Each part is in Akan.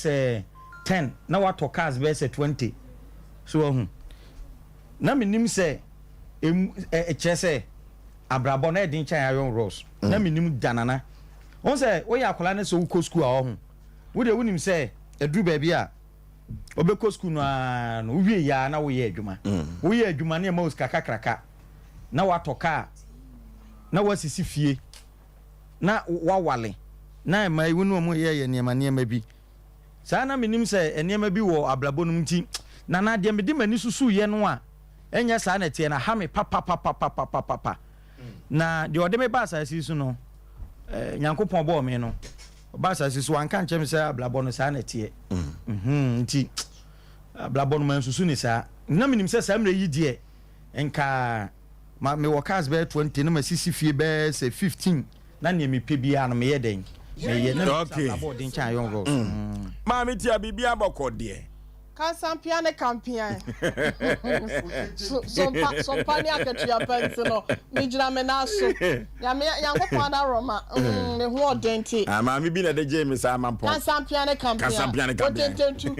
Sɛ 10 na watɔ cars bɛyɛ sɛ 20. So wahu? Na menim sɛ emu ɛ kyerɛ sɛ abrabɔ no ɛden kyɛn iron rods. Na menim da, Nana. Wohu sɛ woyɛ akwadaa no sɛ wokɔ sukuu a, ɔho wo deɛ wonim sɛ ɛduru baabi a wobɛkɔ sukuu no ara no, wowie yɛ a na woyɛ adwuma. Woyɛ adwuma ne ɛma wo sika kakraka na woatɔ kaa na woasisi fie na woawale na ɛma wo ne wɔn yɛyɛ nneɛma nneɛma bi. Saa na menim sɛ nneɛma bi wɔ abrabɔ no mu nti, Nana, deɛ mede m'ani susuiɛ no a ɛnyɛ saa na ɛteɛ no, aha me papapapapapapa. Na deɛ ɔde me ba asase yi so no, eh, Nyankopɔn bɔɔ me no, ɔba asase yi so, wanka nkyerɛ me sɛ abrabɔ no saa na ɛteɛ. Nti, abrabɔ no mansusu ne saa. Na menim sɛ saa mmerɛ yi deɛ, nka ma mewɔ cars bɛyɛ 20 na masisi fie bɛyɛ sɛ 15 na nea mepɛ biara no meyɛ dɛn meyɛ na menim sɛ abrabɔ ɔden kyɛn iron rods. Maame Tia, biribi abɔkɔ deɛ. Kansampea ne kampea so sompa sompa ne akatua pa nti no megyina me nan so. Nyame Nyankopɔn adaworoma mm me ho ɔden nti. Ah, maame bi na ɛde gyee me saa mampɔn. Kansampea ne kampea. Kansampea ne kampea. Otententu.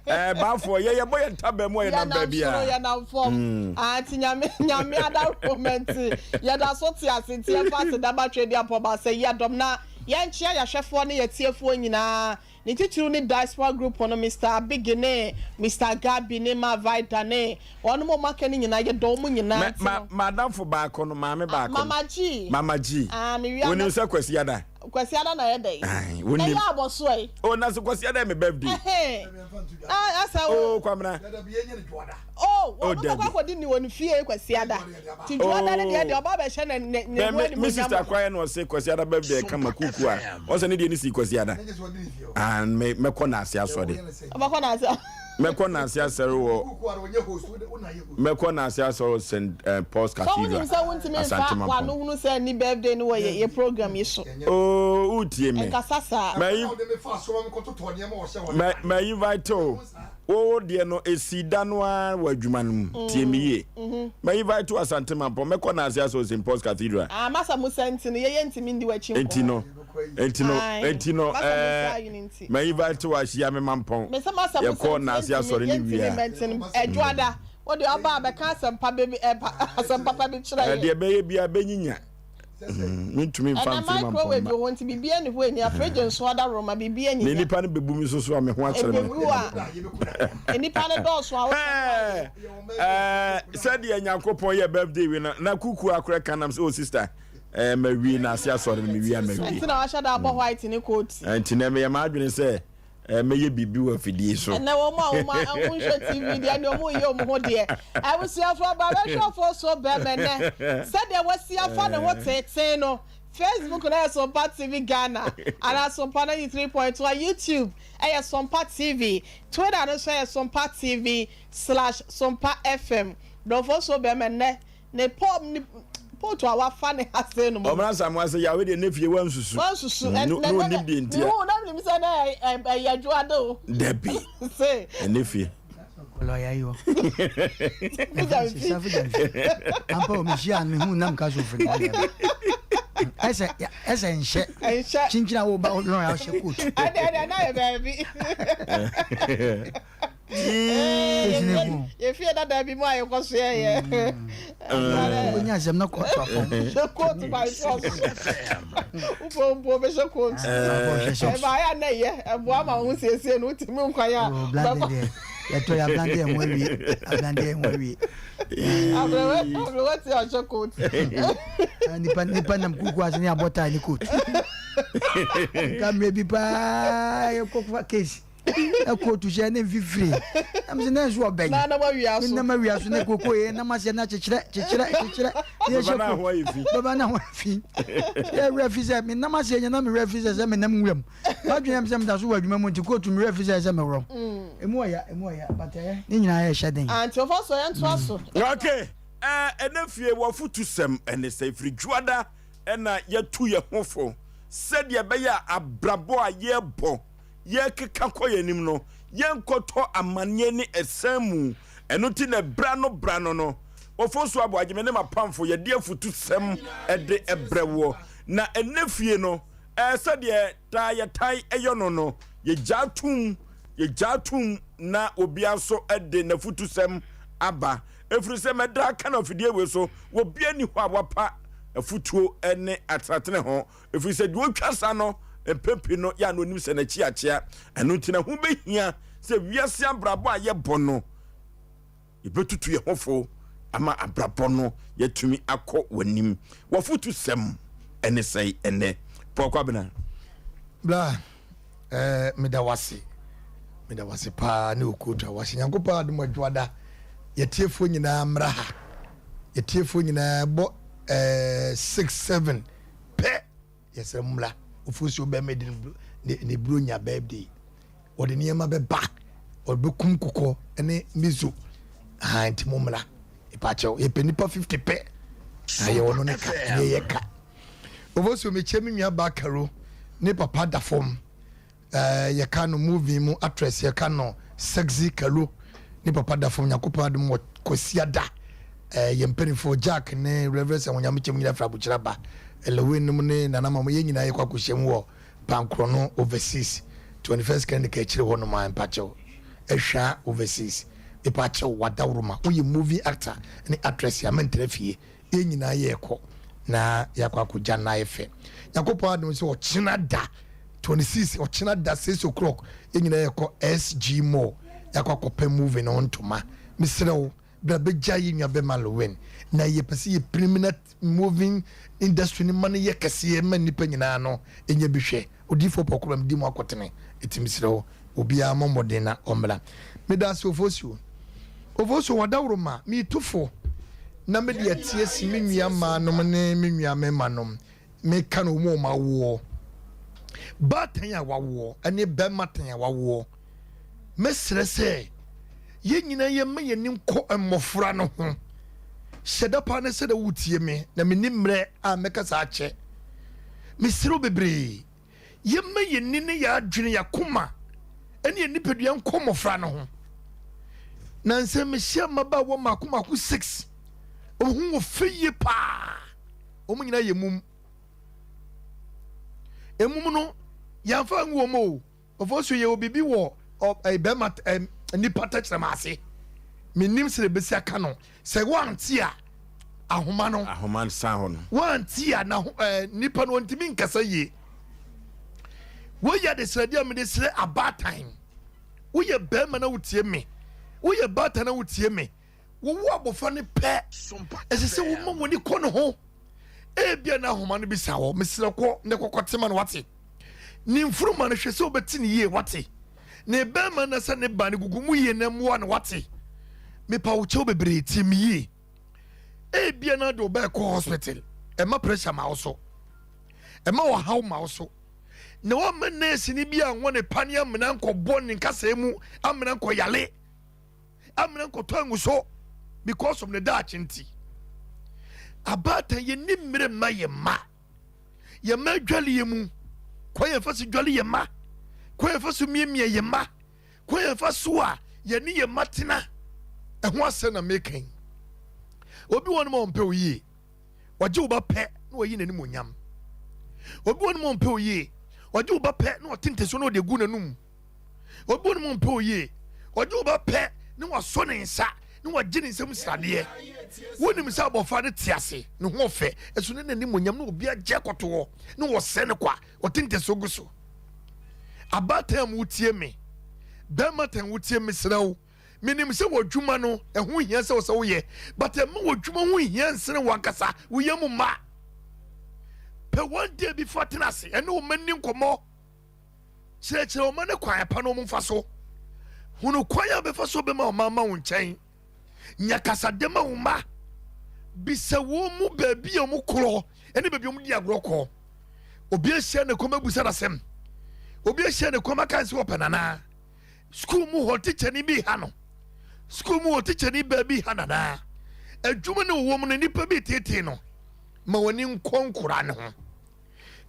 Eh, baafoɔ yɛ yɛbɔ yɛn ntaba mu a yɛnam Yɛnam baabi soro a. yɛnam fam. Ah, nti Nyame Nyame adaworoma nti yɛda so te ase nti yɛmfa aseda ma Tweaduampɔn Baasa yi adɔm na yɛnkyea yɛahwɛfoɔ ne yɛtiefoɔ nyinaa. Ne titiriw ne Diaspora Group no, Mister Abiggy ne Mister Gabi ne Ma Vida ne wɔnom a wɔaka no nyinaa, yɛdɔ wɔn nyinaa Me, nti ma, no. m'adamfo baako no, maame Ah, baako no. Mama G. Mama G. Ah, me wia Wonim na. sɛ Kwasiada? Kwasiada na yɛ dɛn? Ae, Na wonim. yɛ abɔso ɛ. Oh, na so Kwasiada yɛ me birthday. Ɛhɛn. Ah, asɛ wo. Oh, Kwamina. Oh, Oh, wɔn bɛkɔ dabi. akɔdi ni wɔ ne fie Kwasiada. Ti Dwoada ne deɛ deɛ ɔba abɛhyɛ ne ne ne ho Me me animuonyam. sister koraa na ɔse Kwasiada birthday kama kuku a ɔsɛ ne deɛ ne si Kwasiada. Ah, me mɛkɔ n'ase asɔre. Ɔbɛkɔ n'ase. Mɛkɔ n'ase asɔre wɔ mɛkɔ n'ase asɔre wɔ St eh, Paul's Sɛ Cathedral. wonim sɛ wontumi mfa Asante w'ano Mampong. hunu sɛ ni birthday no wɔ yɛ yɛ program yi so. Oh, wotie me. Nkasa saa. Mayi ma ma invite o. Wo deɛ no esi da no ara wɔ adwuma no mu. Tie me yie. Ma invite wo Asante Mampong. Mɛkɔ n'ase asɔre St Paul's Cathedral. Ah, masa Musa nti no yɛyɛ ntumi ndi w'akyi nkɔ Enti hɔ. no, enti no, Ae, enti no, masa Musa ɛɛ, ayi no nti. ma invite wo ahyia me Mampong. Mese masa Musa Yɛkɔ nti n'ase yɛntumi asɔre no wie yɛntumi a. mmɛnten. Ɛdwoada, wo deɛ ɔba a bɛka asɛmpa bɛ bi ɛpa asɛm papa bi kyerɛ Ɛɛ, yɛn. deɛ ɛbɛyɛ biara bɛnyinya. Mentumi mfa Ɛnɛ mfiri Mampong microwave mma. wɔ hɔ nti biribiara nni hɔ ɛnyia, fridge nso adaworoma biribiara Na nyinya. nnipa no bɛbu me so so a me ho akyere me. Ɛbɛgu a, nnipa no dɔɔso a wohwɛ no ayɛ. Ɛɛ, sɛdeɛ Nyankopɔn yɛ birthday wei no, na kuku akorɛ ka nam sɛ, oh sister, ɛɛ, mawie na ase asɔre no, mewie a mawie. Nti na wahyɛ da abɔ white ne coat. Nti na meyɛ m'adwene sɛ ɛɛ, mɛyɛ biribi wɔ afidie so. Ɛnɛ wɔn a wɔn a wɔnhwɛ TV deɛ ne wɔn reyɛ wɔn ho deɛ. Abusuafoɔ ba bɛhwɛfoɔ so bɛmɛ nɛ sɛdeɛ wasi afa ne ho teetee no. Facebook no yɛ Sompa TV Ghana anaa Sompa 93.1, YouTube ɛyɛ Sompa TV, Twitter no nso yɛ Sompa TV slash Sompa FM. Dɔfoɔ so bɛmɛ nɛ ne pɔ ne pootu a wafa ne ha sei no mu. Ɔmena Asamoah sɛ Yahweh deɛ ne fie wansusu. Wansusu. Na ɔnim deɛ ntia. Mehu na menim sɛ na ɛyɛ adwoade o. Dabi. Se. Ɛne fie. Lɔya yi hɔ. Safo Gyamfi. Ampa o mehyia no mehu nam ka so firi ne hɔ. Ɛsɛ ɛsɛ nhyɛ. Nhyɛ. Kyinkyin a wo ba lɔya ɔhyɛ coat. Ɛde ɛde na yɛ baabi. Yɛfie dada bi mu a yɛkɔ so yɛyɛ. Wobɛnya asɛm na kɔɔto apɔn. Hyɛ coat by force. Wopɔ mpo bɛhyɛ coat. Ɛba ayɛ na ɛyɛ ɛboa ma wo ho siesie no wotumi nkwan a. Blande deɛ yɛtɔ yɛ ablande yɛ ho awie ablande yɛ ho awie. Aberewa aberewa ti ɔhyɛ coat. Nipa nipa nam kuku ase ne abɔ tie ne coat. Nka mmerɛ bi paa yɛkɔ case. Na kootu hyɛ ne mfifire na mesɛ na nso ɔbɛn na nam awia so nam awia so ne koko yɛ nam aseɛ na kyekyerɛ kyekyerɛ kyekyerɛ ne yɛhyɛ ko bɛba na ho afi yɛ werɛ fi sɛ me nam aseɛ nyɛ na me werɛ fi sɛ sɛ me nam nwura mu madwene yɛ sɛ meda so wɔ adwuma mu nti kootu me werɛ fi sɛ sɛ meworɔ emu ɔya emu ɔya but ɛyɛ ne nyinaa yɛ hyɛ den. Anti ɔfa so yɛn to so. Okay, ɛnɛ fie wɔfotu sɛm ɛne sɛ ɛfiri dwoada ɛna yɛtu yɛ ho fo sɛdeɛ ɛbɛyɛ a abrabɔ a yɛbɔ yɛrekeka kɔ yɛn anim no, yɛnkɔtɔ amanneɛ ne asiane mu. Ɛno nti na bra no bra no no, Ofosu Aboagye, me ne m'apamfo, yɛde afutusɛm de brɛ woɔ. Na ɛnnɛ fie no, Ɛɛ sɛdeɛ taa yɛtae yɛ no no, yɛgyaa tom, yɛgyaa tom na obiara nso de n'afutusɛm aba. Ɛfiri sɛ mɛda aka no afidie wei so, obiara nni hɔ a wapa afutuo ne atenatene ho. Ɛfiri sɛ deɛ ɔtwa sa no, mpɛn pii no, yɛ a na ɔnim sɛ n'akyi akyea. Ɛno nti na ɛho bɛhia sɛ wiase abrabɔ a yɛbɔ no, Yɛbɛtutu yɛn ho fo ama abrabɔ no yɛatumi akɔ w'anim. W'afotusɛm ne sɛn ɛnnɛ, Paul Kwabena? Bra, eh, meda wase. Meda wase paa ne okootu a wahyɛ. Nyankopɔn adom adwoada. Yɛtiefoɔ nyinaa mmra ha. Yɛtiefoɔ nyinaa bɔ eh, 6, 7 pɛ. Yɛsrɛ mo mmra Ofosuo bɛrima di ne ne buronya birthday. Wɔde nneɛma bɛba. Ɔbɛkum kokɔ ne miso. Aha nti mo mmra. Mepakyɛw yɛpɛ nipa 50 pɛ. Na yɛ ɔno ne ka ne yɛ ka. Ofosuo mekyia me nua baa Karo ne papa da fam. Eh, yɛka no movie mu actress yɛka no sexy kalo ne papa da fam Nyankopɔn adom wɔ Kwasiada eh, yɛn mpanimfoɔ Jack ne Reverend Sɛ Onyame kyɛm nyinaa firi abokyerɛ aba Elowin nom ne Nana Mamo yɛn nyinaa yɛkɔ akɔhyia mu wɔ Pankorɔno Overseas 21st Clinic akyire hɔ nom a mpakyɛw Ahwaa Overseas mepakyɛw wadaworoma woyɛ movie actor ne actress a mentra fie yɛn nyinaa yɛrekɔ na yɛakɔ akɔgya no ayɛ fɛ Nyankopɔn adom sɛ ɔkyena da 26 ɔkyena da 6 o'clock yɛn nyinaa yɛkɔ SG mall yɛakɔ akɔpɛ movie no ntoma mesrɛ wo bra bɛgya yɛ nua bɛma Lowin na yɛpɛ sɛ yɛpirim na moving industry no ma no yɛ kɛseɛ ma nnipa nyinaa no ɛnya bi hwɛ odiyifoɔ pɔkɔ ma medi mu akɔtene ɛti mesrɛ wo obiara mmɔ mmɔden na ɔmmra meda ase Ofosuo Ofosuo wadaworo ma metu fo na mede atie si me nua mmaa nom ne me nua mmarima nom meka no wɔn a wɔawoɔ baatan a wawoɔ ne bɛrima tan a wawoɔ mɛsrɛ sɛ yɛn nyinaa yɛmma yɛn ani nkɔ mmɔfra no ho hyɛ da paa ne sɛ dɛ wotie me na menni mmerɛ a mɛka saa akyɛ mesrɛ wo bebree yɛmma yɛn ani ne yɛn adwene yɛn akoma ne yɛn nipadua nkɔ mmɔfra no ho na nsɛ mehyia mmabaawa mmaako mmaako six wɔn ho wɔ fɛ yie paa wɔn nyinaa yɛ mum emum no yɛnfa ngu wɔn o ɔfɔ so yɛ wɔ biribi wɔ ɔ ɛyɛ bɛrima ɛ nipa tɛkyerɛma ase menim sɛ ebesi aka no sɛ wɔante a ahoma no ahoma san hɔ no wɔante a na ɛ nipa no wɔntumi nkasa yie wɔyɛ adesrɛdeɛ a mede srɛ abaatan woyɛ bɛrima na wotie me woyɛ baatan na wotie me Wowo abɔfra no pɛ, ɛsɛ sɛ woma w'ani kɔ ne ho. Ebia na ahoma no bi sa hɔ. Mesrɛ kɔ na kɔkɔ tema no wate. Ne mfuruma no hwɛ sɛ wobɛte ne yie wate. Ne bɛrima na sɛ ne ba no gugu mu yie na mmoa no wate. Mepa wo kyɛw bebree tie me yie. Ebia na de wo ba ɛkɔ hospital. Ɛma pressure ma wo so. Ɛma ɔhaw ma wo so. Na wamma nɛɛse no bi anwɔ ne pane amena nkɔbɔ ne nkasɛɛ mu amena nkɔyale. amena nkɔtɔ angu so because of ne daakye nti abaatan yɛnni mmerɛ mma yɛ mma yɛ mma adwaleɛ mu kwan yɛn fa so dwale yɛ mma kwan yɛn fa so miamia yɛ mma kwan yɛn fa so a yɛne yɛ mma tena ɛho asɛm na meka yi obi wɔn ma ɔmpɛ wo yie ɔgye wo ba pɛ na ɔyi n'anim onyam obi wɔn ma ɔmpɛ wo yie ɔgye wo ba pɛ na ɔte ntɛsuo na ɔde gu n'anum Obi wɔ no mu mpɛ oyie. Ɔgye wo ba pɛ ne wasɔ ne nsa ne wagye ne nsam sradeɛ. Wonim sɛ abɔfra no te ase, ne ho ɔfɛ, ɛso ne n'animuonyam ne obi agye akɔto hɔ ne wɔsɛe no kwa, ɔte ntɛsoɔ gu so. Abaatan a motie me, bɛrima tan wotie me, mesrɛ wo, menim sɛ w'adwuma no ɛho hia sɛ sɛ woyɛ, but ɛma w'adwuma ho hia nsene w'ankasa wo yam mma. Pɛ one day bi fa tena ase ɛne wo mma nni nkɔmmɔ. Kyerɛkyerɛ wɔn ne kwan pa na wɔmfa so. Hunu kwan a bɛfa so bɛma wɔn ama wo nkyɛn. Nya kasadɛ ma wo mma. Bisa wɔn mu baabi a wɔn korɔ ne baabi a wɔn di agorɔ kɔ. Obi ahyia ne kɔm abusa n'asɛm. Obi ahyia ne kɔm aka sɛ ɔpɛ nana. Sukuu mu hɔ tikyani bi ha no. Sukuu mu hɔ tikyani baa bi ha nana. Adwuma ne wɔwɔ mu no nnipa bi tetee no. Ma wɔn ani nkɔ nkora ne ho.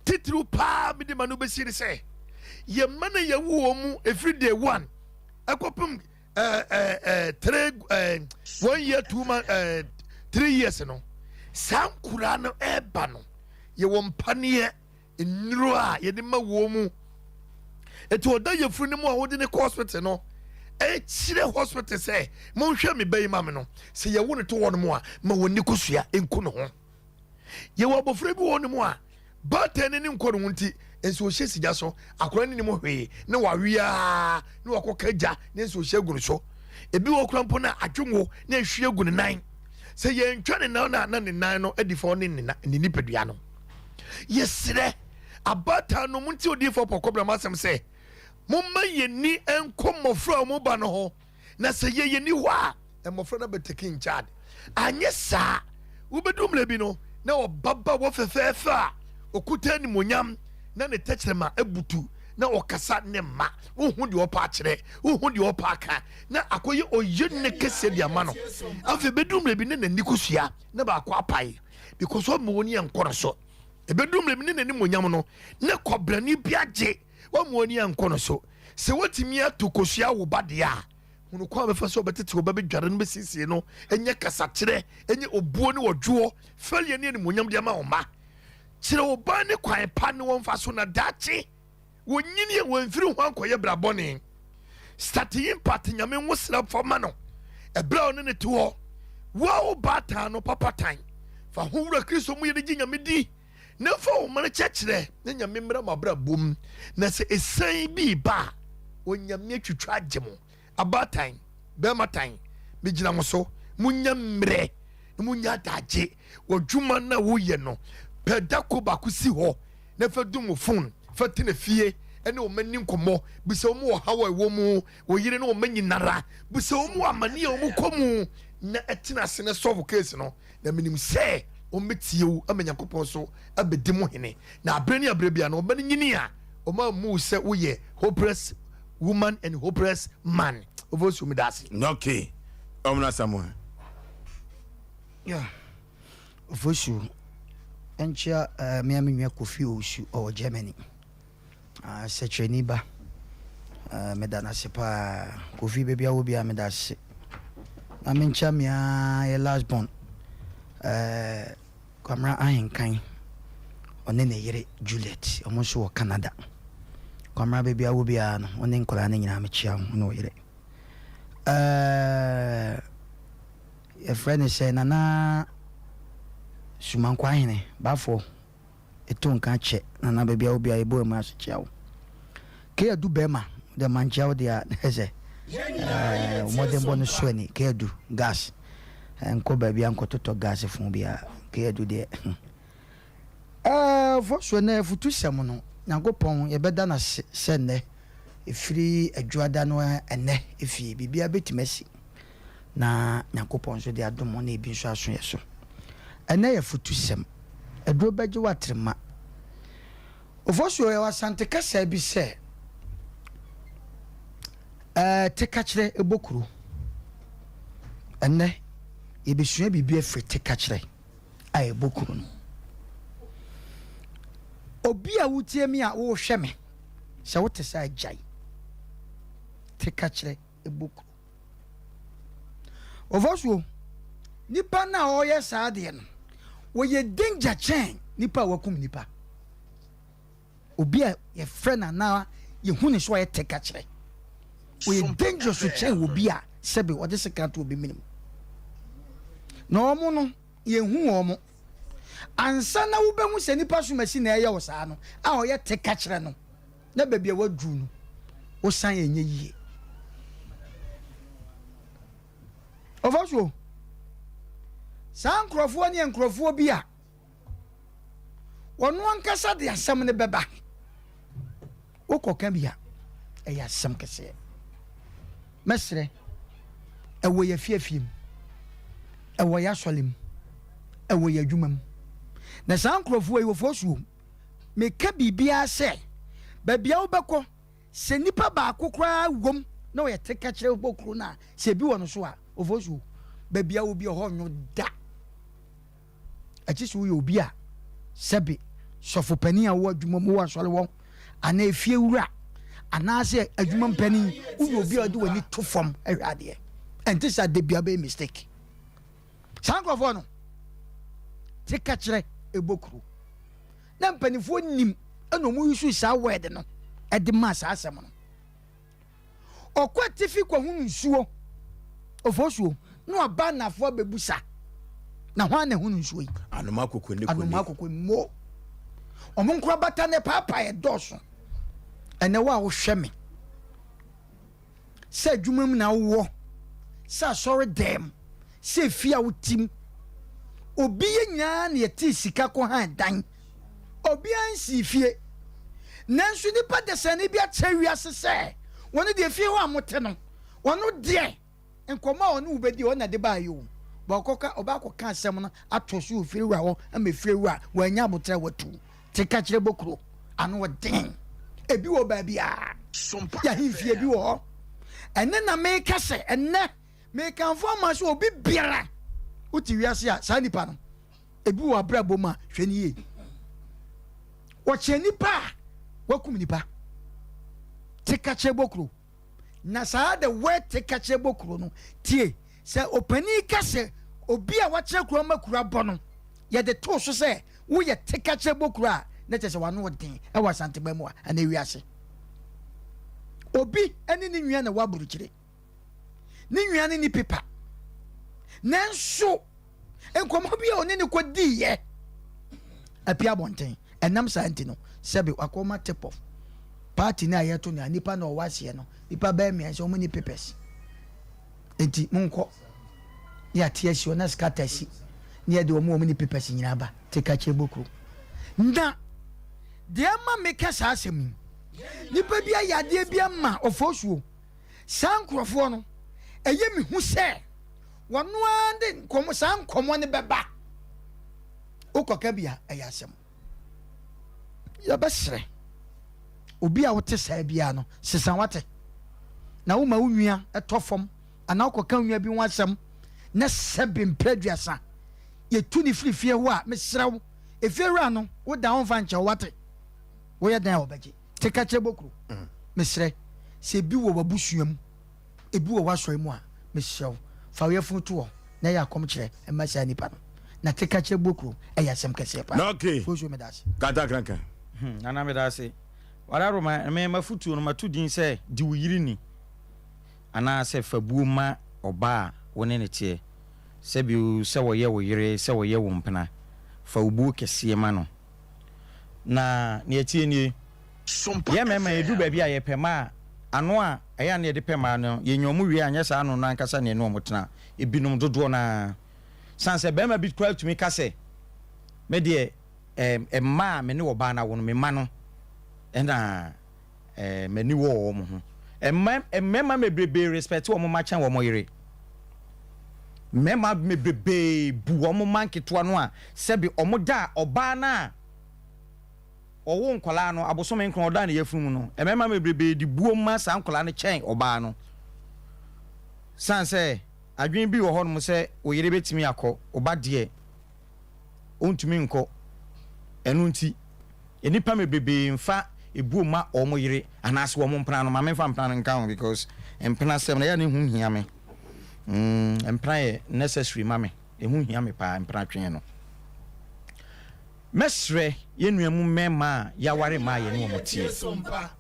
Titiriw paa mede ma no bɛsi ne sɛ yɛn mma no yɛwo wɔn mu ɛfiri day one ɛkɔpem three one year two month 3 years no saa nkuraa no ɛreba no yɛwɔ mpaneɛ. Nnuro a yɛde ma wɔn mu. Eti ɔda yafunu no mu a wode no kɔ hospital no, ɛkyerɛ hospital sɛ monhwɛ me ba yi ma me no. Sɛ yɛwo no to hɔ nom a, ma wɔn ni kosua nku ne ho. Yɛwɔ abɔfra bi wɔ hɔ nom a, baatan no ani nkɔ ne ho nti, nso ɔhyɛ sigya so, akwadaa no nim hwee, na wawe ara, na wakɔka gya, na nso ɔhyɛ agu ne so. Ebi wɔ kora mpo na adwenwo na ehwie agu ne nan. Sɛ yɛntwa ne nan no a, na ne nan no adi fɔ ne ne nipadua no. Yɛsrɛ abaatan no, montie odiyifoɔ Pɔkɔbram asɛm sɛ, Momma yɛn ani nkɔ mmɔfra a wɔba no ho, na sɛ yɛn yɛnni hɔ a, mmɔfra no abɛtake in charge. Anyɛ saa, wobɛdu mmerɛ bi no, na ɔba ba wɔ fɛfɛɛfɛ a ɔkuta animuonyam na ne tɛkyerɛma abutu na ɔkasa ne mma. Wohu deɛ ɔpɛ akyerɛ, wohu deɛ ɔpɛ aka, na akɔyɛ ɔyɛ ne kɛseɛ de ama no. Afei bɛdu mmerɛ bi na n'ani kosua na baako apae. because ɔmma wɔn ani ankɔ no so. Ɛbɛduru mmerɛ bi ne n'animuonyam no, na kɔbrani bi agye, wamma wɔn ani ankɔ no so. Sɛ woatumi ato kosua wo ba deɛ a, hunu kwan a bɛfa so bɛtete wo ba, bɛdware no, bɛsiesie no, ɛnyɛ kasakyerɛ, ɛnyɛ obuo ne ɔdwoɔ, fɛreɛ ne animuonyam de ama wo mma. Kyerɛ wo ba ne kwan pa ne wɔmfa so na daakye Wɔnyini a wɔmfiri ho ankɔyɛ bra bɔne. Start impact Nyame nwosra fa ma no ɛberɛ a ɔne no te hɔ. Wo a wo baatan no papa tan. Fa ho wura Kristo mu yɛ de gye Nyame di na fa wo mma no kyerɛkyerɛ na Nyame mmra mo abrabɔ mu na sɛ ɛsiane bi reba a Onyame atwitwa agye mo. Abaatan, bɛrima tan, megyina mo so. Monya mmerɛ na monya adagye wɔ dwuma no a woyɛ no. Pɛ da ko baako si hɔ na fa dum wo fon, fa tena fie ne wɔn ani nkɔmmɔ, bisa wɔn ɔhaw a ɛwɔ mu, wo yere ne wɔn nyinara, bisa wɔn amane a wɔkɔ mu, na tena ase na solve case no, na menim sɛ wɔbɛtie wo ama Nyankopɔn so abɛdi mo hene. Na aberɛ ne aberɛ biara no, wɔn ba no nyini a, wɔn ammu wo sɛ woyɛ hopeless woman and hopeless man. Ofosu, meda ase. Okay. Ɔmena Samuel. Yeah. Ofosu nkyia eh, me a me nua Kofi Owusu ɔwɔ Germany. Ah, sɛkyerɛni ba. Eh, meda no ase paa. Kofi baabi a wɔ biara meda ase. Na menkyia me a yɛ last born. Eh, Kwamina Ahenkan ɔne ne yere Juliet ɔmo nso wɔ Canada. Kwamina baabi a wɔ biara no, wo ne nkwadaa no nyinaa mekyia wo ne wo yere. Eh, Yɛfrɛ no sɛ Nana Sumankwahene Baffour eto nka kyɛ Nana baabi a wɔ biara yɛbɔ yɛn mu ase kyia wo. Kay Adu bɛrima deɛ mankyia wo deɛ a na ɛsɛ ɛɛ mmɔdenbɔ no so ani Kay Adu gas nkɔ baabi a nkɔtotɔ gas fon biara Kay Adu deɛ Ɛɛ fo so nnɛ afutusɛm no Nyankopɔn yɛbɛda no ase sɛ nnɛ ɛfiri Adwuada no ɛnnɛ efie biribiara bɛtumi asi. na Nyankopɔn nso de adom na ebi nso aso yɛ so. Ɛnnɛ yɛ afutusɛm. Aduro bɛgye wo atrema. Ofosuo, yɛwɔ Asante kasa bi sɛ, ɛɛ tekakyerɛ bɔ kuro. Ɛnnɛ yɛbɛsua biribi afiri tekakyerɛ a ɛbɔ kuro no. Obi a wotie me a wohwɛ me, sɛ wote sɛ agyae tekakyerɛ bɔ kuro. Ofosuo, nipa no a ɔyɛ saa adeɛ no, wɔyɛ danger kyɛn nipa a wakum nipa. Obi a yɛfrɛ no anaa yɛhu ne so ɔyɛ teka kyerɛ. Ɔyɛ dangerous kyɛn obi a sɛbe ɔde sekan to obi menem. Na wɔn no, yɛhu wɔn. Ansa na wobɛhu sɛ nipa somasi na ɛyɛ wo saa no, a ɔyɛ teka kyerɛ no, na baabi a waduru no, wosan ɛnyɛ yie. Ɔfa so, saa nkurɔfoɔ ne nkurɔfoɔ bi a wɔn ankasa de asɛm no bɛba, wokɔka bi a, ɛyɛ asɛm kɛseɛ. Mɛsrɛ, ɛwɔ yɛ afiafie mu, ɛwɔ yɛ asɔre mu, ɛwɔ yɛ adwuma mu. Na saa nkurɔfoɔ yi wɔfoɔ suo. Meka biribiara sɛ, baabi a wobɛkɔ, sɛ nipa baako koraa wom na ɔyɛ teka kyerɛ bɔ kuro no a, sɛ ebi wɔ no so a, ofosuo, baabi a obi ɔhɔ nwo da. Akyi sɛ woyɛ obi a, sɛbe, sɔfo panin a wowɔ adwuma mu, wowɔ asɔre wɔ, anaa efie wura, anaasɛ adwuma mpanin, woyɛ obi a ɔde w'ani to fam hwɛ adeɛ. Ɛnte sɛ ada biara bɛyɛ mistake. Saa nkurɔfoɔ no, teka kyerɛ ɛbɔ kuro. Na mpanimfoɔ nim. Ɛna ɔmo use saa word no ɛde maa saa asɛm no. Ɔkɔ atifi kɔhunu nsuo, ofosuo, na waba anafoɔ abɛbusa, na hwan na ehunu nsuo yi? Anoma koko ne kone. Anoma koko mo. Ɔmo nkorabata ne paapae dɔɔso. Ɛnɛ wo a wohwɛ me, sɛ adwuma mu na wowɔ, sɛ asɔre dɛm, sɛ efie a wote mu, obi yɛ nyinaa na yɛtee sika kɔ han dan. Obiara nsii fie. Nanso nnipa desani bi akyerɛ wiase sɛ wɔn deɛ fie hɔ a mote no, ɔno deɛ nkɔmmɔ a ɔne wo bɛdi ɔno na de baeɛ o. Ɔkɔka ɔba akɔka asɛm no ato so wɔ fiewura hɔ ama fiewura wannya aboterɛ a watu te ka kyerɛ bokuro ano ɔden. Ebi wɔ baabiara. Yɛahemfie bi wɔ hɔ. Ɛne na meka sɛ ɛnnɛ mekamfo ama sɛ obi biara wote wiase a saa nipa no ebi wɔ abrabɔ mu a hwɛ no yie. Wɔkyerɛ nipa a wakum nipa te ka kyerɛ bokuro. Na saa the word te ka kyerɛ bokuro no tie sɛ ɔpanin ka sɛ obi a wakyerɛ kuro ama kuro abɔ no yɛde too so sɛ woyɛ te ka kyerɛ bokuro a na kyerɛ sɛ wano ɔden ɛwɔ Asanteba mu a anaa wiase. Obi ne ne nua na ɛwɔ aburukyire. Ne nua no ni pepa. Nanso nkɔmmɔ bi a ɔne ne kɔdiiɛ apia abɔnten. Ɛnam saa nti no, sɛbe wakɔma tip off. Party no a yɛto no a nipa na ɔwɔ aseɛ no, nipa bɛyɛ mmiɛnsa wɔn ni papers. Nti monkɔ ne yɛate asi hɔ na scatter asi ne yɛde wɔn wɔn ni papers nyinaa ba te kakyɛ bokuro. Na deɛ ɛma meka saa asɛm yi, nipa bi ayɛ adeɛ bi ama ɔfɔsuo. Saa nkurɔfoɔ no, ɛyɛ me hu sɛ wɔn ara de nkɔmmɔ, saa nkɔmmɔ no bɛba. Wokɔka bi a, ɛyɛ asɛm. Yɛbɛsrɛ obi a wote saa biara no, sesa wate. Na woma wo nua tɔ fam anaa wokɔka wo nua bi ho asɛm na sɛbe mprɛ aduasa yɛtu ne firi fie hɔ a, mesrɛ wo, efiewura no, woda ɔmfa nkyɛ wo wate. Woyɛ dɛn a wɔbɛgye. Te ka kyerɛ bokuro. Mesrɛ, sɛ ebi wɔ w'abusua mu, ebi wɔ w'asɔre mu a, mesrɛ wo, fa wo yafunu to hɔ na yɛ akɔmkyerɛ ma saa nipa no. Na te ka kyerɛ bokuro yɛ asɛm kɛseɛ paa. Okay. Fosuo meda ase. Kata kankan. Hmm, Nana meda ase. Wararoma, me mafutuo no mato din sɛ di wo yere ni anaasɛ fa buo ma ɔbaa a wo ne no teɛ. Sɛbio sɛ ɔyɛ wo yere, sɛ ɔyɛ wo mpena, fa wo buo kɛseɛ ma no. Na nea ɛteɛ nie, yɛn mmarima yɛduru baabi a yɛpɛ mmaa a, ano a ɛyɛ a na yɛde pɛ mmaa no, yɛnya wɔn wie a, nyɛ saa ano no ankasa na yɛne wɔn tena. Ebinom, dodoɔ no ara. Sane sɛ barima bi koraa tumi ka sɛ, Me deɛ, eh, mmaa a me ne ɔbaa no awo no, me mma no na eh, m'ani wɔ wɔn ho. Mma, mmarima bebrebe respect wɔn mma kyɛn wɔn yere. Mmarima bebrebe bu wɔn mma nketewa no a sɛbe wɔn da a ɔbaa no a ɔwo nkwadaa no abosome nkron ɔda ne yafunu mu no, mmarima bebrebe de buo ma saa nkwadaa no kyɛn ɔbaa no. San sɛ adwene bi wɔ hɔnom sɛ wo yere bɛtumi akɔ, wo ba deɛ ɔntumi nkɔ. Ɛno nti, nnipa bebrebe mfa ebuo mma wɔn yere anaasɛ wɔn mpena no. Ma memfa mpena no nka ho because mpena sɛm no ɛyɛ a na ɛho hia me. Mm, mpena yɛ necessary ma me. Ɛho hia me paa, mpena twee no. Mɛsrɛ yɛn nua mu mmarima a yɛaware mmaa a yɛne wɔn teɛ.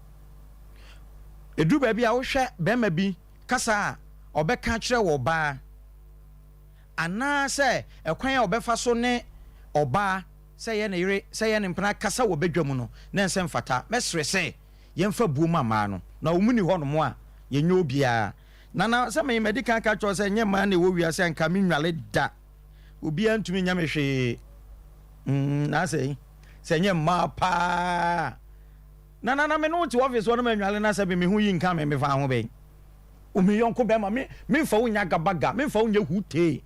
Ɛduru baabi a wohwɛ barima bi kasa a ɔbɛka akyerɛ wɔ ɔbaa anaasɛ ɛkwan a ɔbɛfa so ne ɔbaa, sɛ ɛyɛ ne yere, sɛ ɛyɛ ne mpena, kasa wɔ badwa mu no, na ɛnsɛ mfata. Mɛsrɛ sɛ yɛmfa buo ma mmaa no, na wɔn nni hɔnom a, yɛnyɛ obiara. Nana, sɛ me, madi kan aka akyerɛ wo sɛ ɛnyɛ mmaa na ɛwɔ wiase a nka menwale da. Obiara ntumi nyɛ me hwee. Mm, na asɛ sɛ ɛnyɛ mmaa paa. Nana, na me ne wo te office hɔ na manwale na sɛ me me ho yi nka me, mefa ho bɛn? O me yɔnko bɛrima, me memfa wo nyɛ agabaga, memfa wo nyɛ hutee.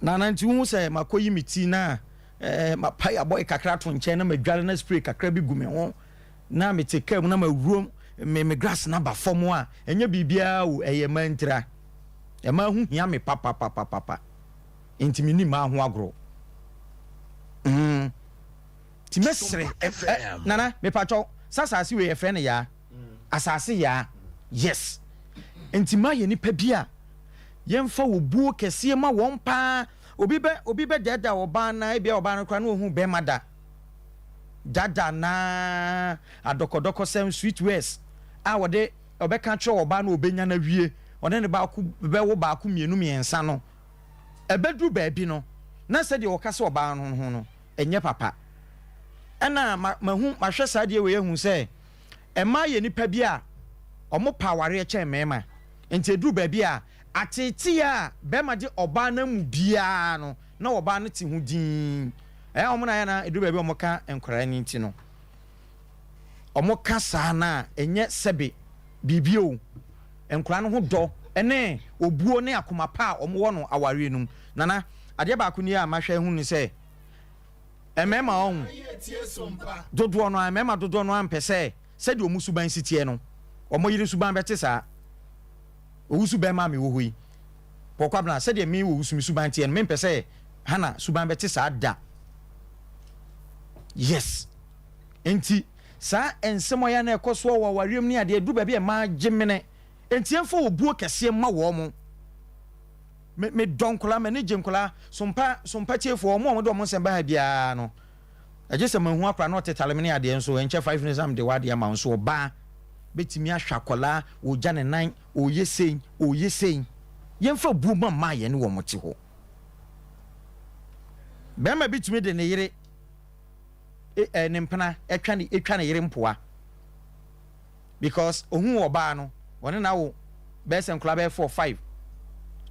Nana nti wohu sɛ makɔyi me ti na eh, mapae abɔe kakra ato nkyɛn na madware na spray kakra bi gu me ho na mete kaa mu na mawurom me me grass no aba fam a, ɛnyɛ biribiara o, ɛyɛ mmaa ntira. Mmaa ho hia me papapapapa. Nti menni mmaa ho agorɔ. Mm. Nti mɛsrɛ, eh, Nana, mepakyɛw, sɛ asase wei yɛfrɛ no yaa. Asase yaa. Yes. Nti ma yɛ nipa bi a yɛmfa obuo kɛseɛ ma wɔn paa. Obi bɛ obi bɛ dɛɛdɛɛ ɔbaa na ebia ɔbaa no koraa na ohun bɛrima da. Dada naa adɔkɔdɔkɔsɛm, sweet words, a wɔde ɔbɛka akyerɛ ɔbaa no a ɔbɛnya no awie, ɔne no baako bɛwo baako mmienu mmiɛnsa no, ɛbɛduru baabi no, na sɛdeɛ ɔkasa ɔbaa no ho no, ɛnyɛ papa. Ɛna ma mahu mahwɛ saa adeɛ wei ahu sɛ mmaa yɛ nnipa bi a wɔpɛ awareɛ kyɛn mmarima. Nti ɛduru baabi a ateetee a barima de ɔbaa no amu biara no, na ɔbaa no te ho dinn. Ɛyɛ a wɔn na ayɛ na ɛduru baabi a wɔka nkwadaa no nti no, wɔka saa no a ɛnyɛ sɛbe biribi o. Nkwadaa no ho dɔ ne obuo ne akoma pa a wɔwɔ no awareɛ no mu. Nana, adeɛ baako nie a mahwɛ ahu ne sɛ, mmarima ɔho dodoɔ no ara, mmarima dodoɔ no ara mpɛ sɛ sɛdeɛ wɔn suban si teɛ no, wɔn yere suban bɛte saa. Owusu bɛrima a mewɔ hɔ yi, Paul Kwabena, sɛdeɛ me Owusu me suban teɛ no, mempɛ sɛ Hannah suban bɛte saa da. Yes. Enti saa nsɛm a ɛyɛ a na ɛkɔ soɔ wɔ awareɛ mu ne adeɛ, ɛduru baabi a mmaa gye mene. Enti yɛmfa obuo kɛseɛ mma wɔn. Me, medɔ nkwadaa, m'ani gye nkwadaa. Sompa, Sompa tiefoɔ, wɔn a wɔde wɔn nsɛm ba ha biara no, ɛgye sɛ mahu akwadaa na ɔtetale me ne adeɛ nso, ɛnkyɛ 5 minutes na mede w'adeɛ ama wo nso. Ɔbaa bɛtumi ahwɛ akwadaa, ɔregya ne nan, ɔreyɛ sei, ɔreyɛ sei. Yɛmfa obuo mma mmaa a yɛne wɔn te hɔ. Barima bi tumi de ne yere, e, ne mpena twa ne, twa ne yere mpoa because ohuu ɔbaa no, ɔne no awo bɛyɛ sɛ nkwadaa bɛyɛ four, five,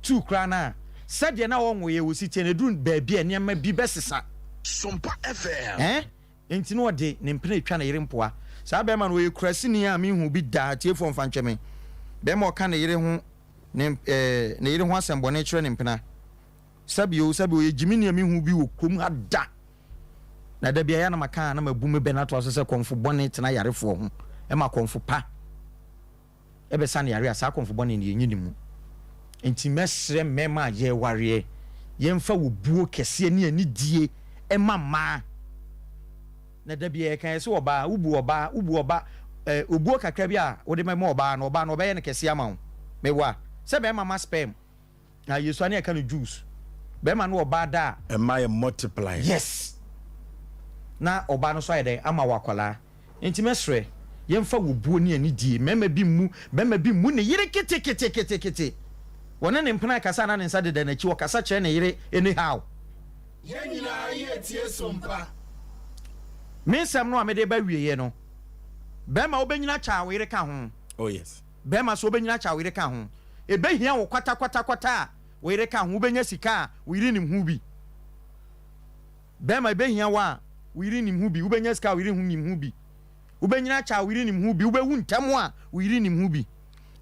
two koraa no a, sɛdeɛ na ɔnwoeɛ ɔsi teɛ no, ɛduru baabi a nneɛma bi bɛsesa. Sompa FM. Eh? Enti na ɔde ne mpena retwa ne yere mpoa. Saa barima no, ɔyɛ kuraseni a menhuu bi da. Atiefoɔ mfa nkyɛ me. Barima a ɔka ne yere ho ne eh, ne yere ho asɛmbɔne kyerɛ ne mpena. Sɛbi o, sɛbi ɔyɛ gyimini a menhuu bi wɔ kurom ha da. Na da biara na maka a na mabu me bɛ no atoa so sɛ kɔmfo bɔne tena ayarefoɔ ho ma kɔmfo pa bɛsa no yare a, saa kɔmfo bɔne no yɛnyi ne mu. Enti mɛsrɛ mmarima a yɛrewareɛ, yɛmfa obuo kɛseɛ ne anidie mma mmaa. Na da biara yɛka yɛse ɔbaa, wobu ɔbaa, wobu ɔba, eh, obuo kakra bi a wode bɛma ɔbaa no, ɔbaa no ɔbɛyɛ no kɛseɛ ama wo. Meboa? Sɛ bɛrima ma sperm. Na yesua ne yɛka no juice. Bɛrima ne ɔbaa da a. Ɛma yɛ multiply. Yes. Na ɔbaa no nso ayɛ dɛn ama wo akwadaa. Nti mɛsrɛ, yɛmfa obuo ne anidie. Mmarima bi mmu, barima bi mmu ne yere keteketekete. Ɔne ne mpena rekasa a na ne nsa deda n'akyi, ɔkasa kyerɛ ne yere anyhow. Yɛn nyinaa yɛ tie sompa. Me nsɛm no a mede reba awieɛ no, barima wobɛnyini akyɛ a wo yere ka ho. Oh yes. Bɛrima so wobɛnyini akyɛ a wo yere ka ho. Ɛbɛhia wo kwatakwatakwata a wo yere ka ho. Wobɛnya sika a wo yere nim ho bi. Bɛrima ɛbɛhia wo a wo yere nim ho bi. Wobɛnya sika a wo yere nim ho bi. Wobɛnyini akyɛ a wo yere nim ho bi. Wobɛwu ntɛm a wo yere nim ho bi.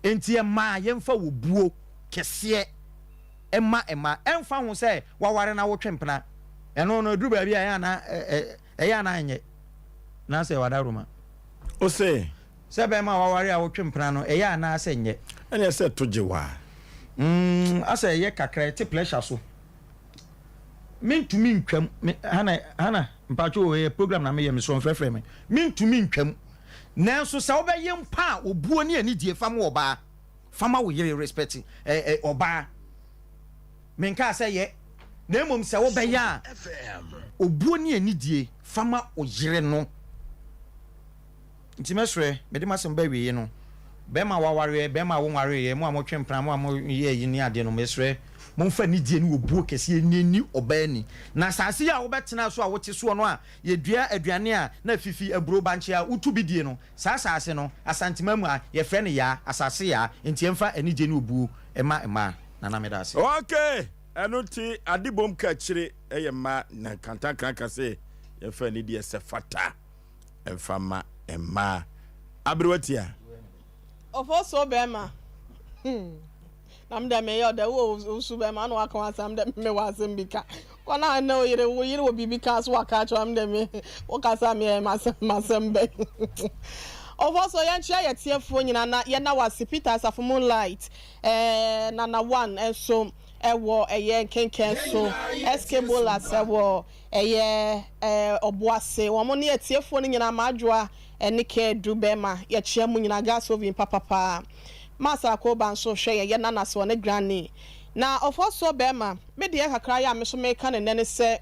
Enti ɛmaa yɛmfa obuo kɛseɛ mma mmaa. Ɛmfa ho sɛ woaware na wotwe mpena. Ɛno no ɛduru baabi a ɛyɛ a na ɛyɛ a na ɛnyɛ. Naasɛ wadaworoma. Ose. Sɛ bɛɛma a waware a wotwe mpena no ɛyɛ anaa sɛ nyɛ. Ɛneɛ sɛ to gye waa. Mm asɛ ɛyɛ kakra ɛte pressure so mentumi ntwam me Hana Hana mpakyɛ o ɛyɛ program na meyɛ mesrɛ mfrɛfrɛ me mentumi ntwam nanso sɛ wobɛyɛ mpo a obuo ne anidie fa ma ɔbaa fa ma wo yere respect ɛ ɛ ɔbaa menkaa sɛ yɛ na mmom sɛ wobɛyɛ a obuo ne anidie fa ma wo yere no. Nti mɛsrɛ, mede m'asɛm ba awieɛ no, bɛɛma a wawareɛ, bɛɛma a wonwareeɛ, mo a motwe mpena, mo a moyɛ ayi ne adeɛ no, mesrɛ, momfa anidie ne obuo kɛseɛ nni ɔbaa ni. Na asase yi a wobɛtena so a wote soɔ no a yɛdua aduane a na afifi, aburo, bankye a wotu bi die no, saa asase no, Asanteman mu ha, yɛfrɛ no Yaa, asase Yaa, nti yɛmfa anidie ne obuo mma mmaa. Nana meda ase. Ok, ɛno nti ade bom ka akyire yɛ mma na kantankraka se yɛmfa anidie sɛ fata. Mfa mma mmaa. Aberewa tia. Ofosuo bɛɛma hmm na me dɛ meyɛ ɔdɛ wo osu bɛɛma na waka w'asɛm dɛ me wɔ asɛm bi ka kɔ na ne wo yere wo yere wɔ biribi ka so waka akyerɛ me dɛ me wo kasa me yɛ masɛm masɛm bɛ Ofosuo yɛn kyerɛ yɛ tiefoɔ nyina na yɛn na wase Peter Asafo Moonlight ɛɛ Nana One nso ɛwɔ ɛyɛ nkenkɛn so SK Bolas ɛwɔ Ɛyɛ eh ɔboase. Wɔn ne atiefoɔ no nyinaa Madwoa ne Kadu bɛɛma yɛkyea mo nyinaa Gas oven papapaa Mass Akoba nso hwɛ yɛn yɛ nana so ɔne granny Na ɔfɔsoɔ bɛɛma me deɛ kakra yɛ a me nso meka no nnɛ ne sɛ.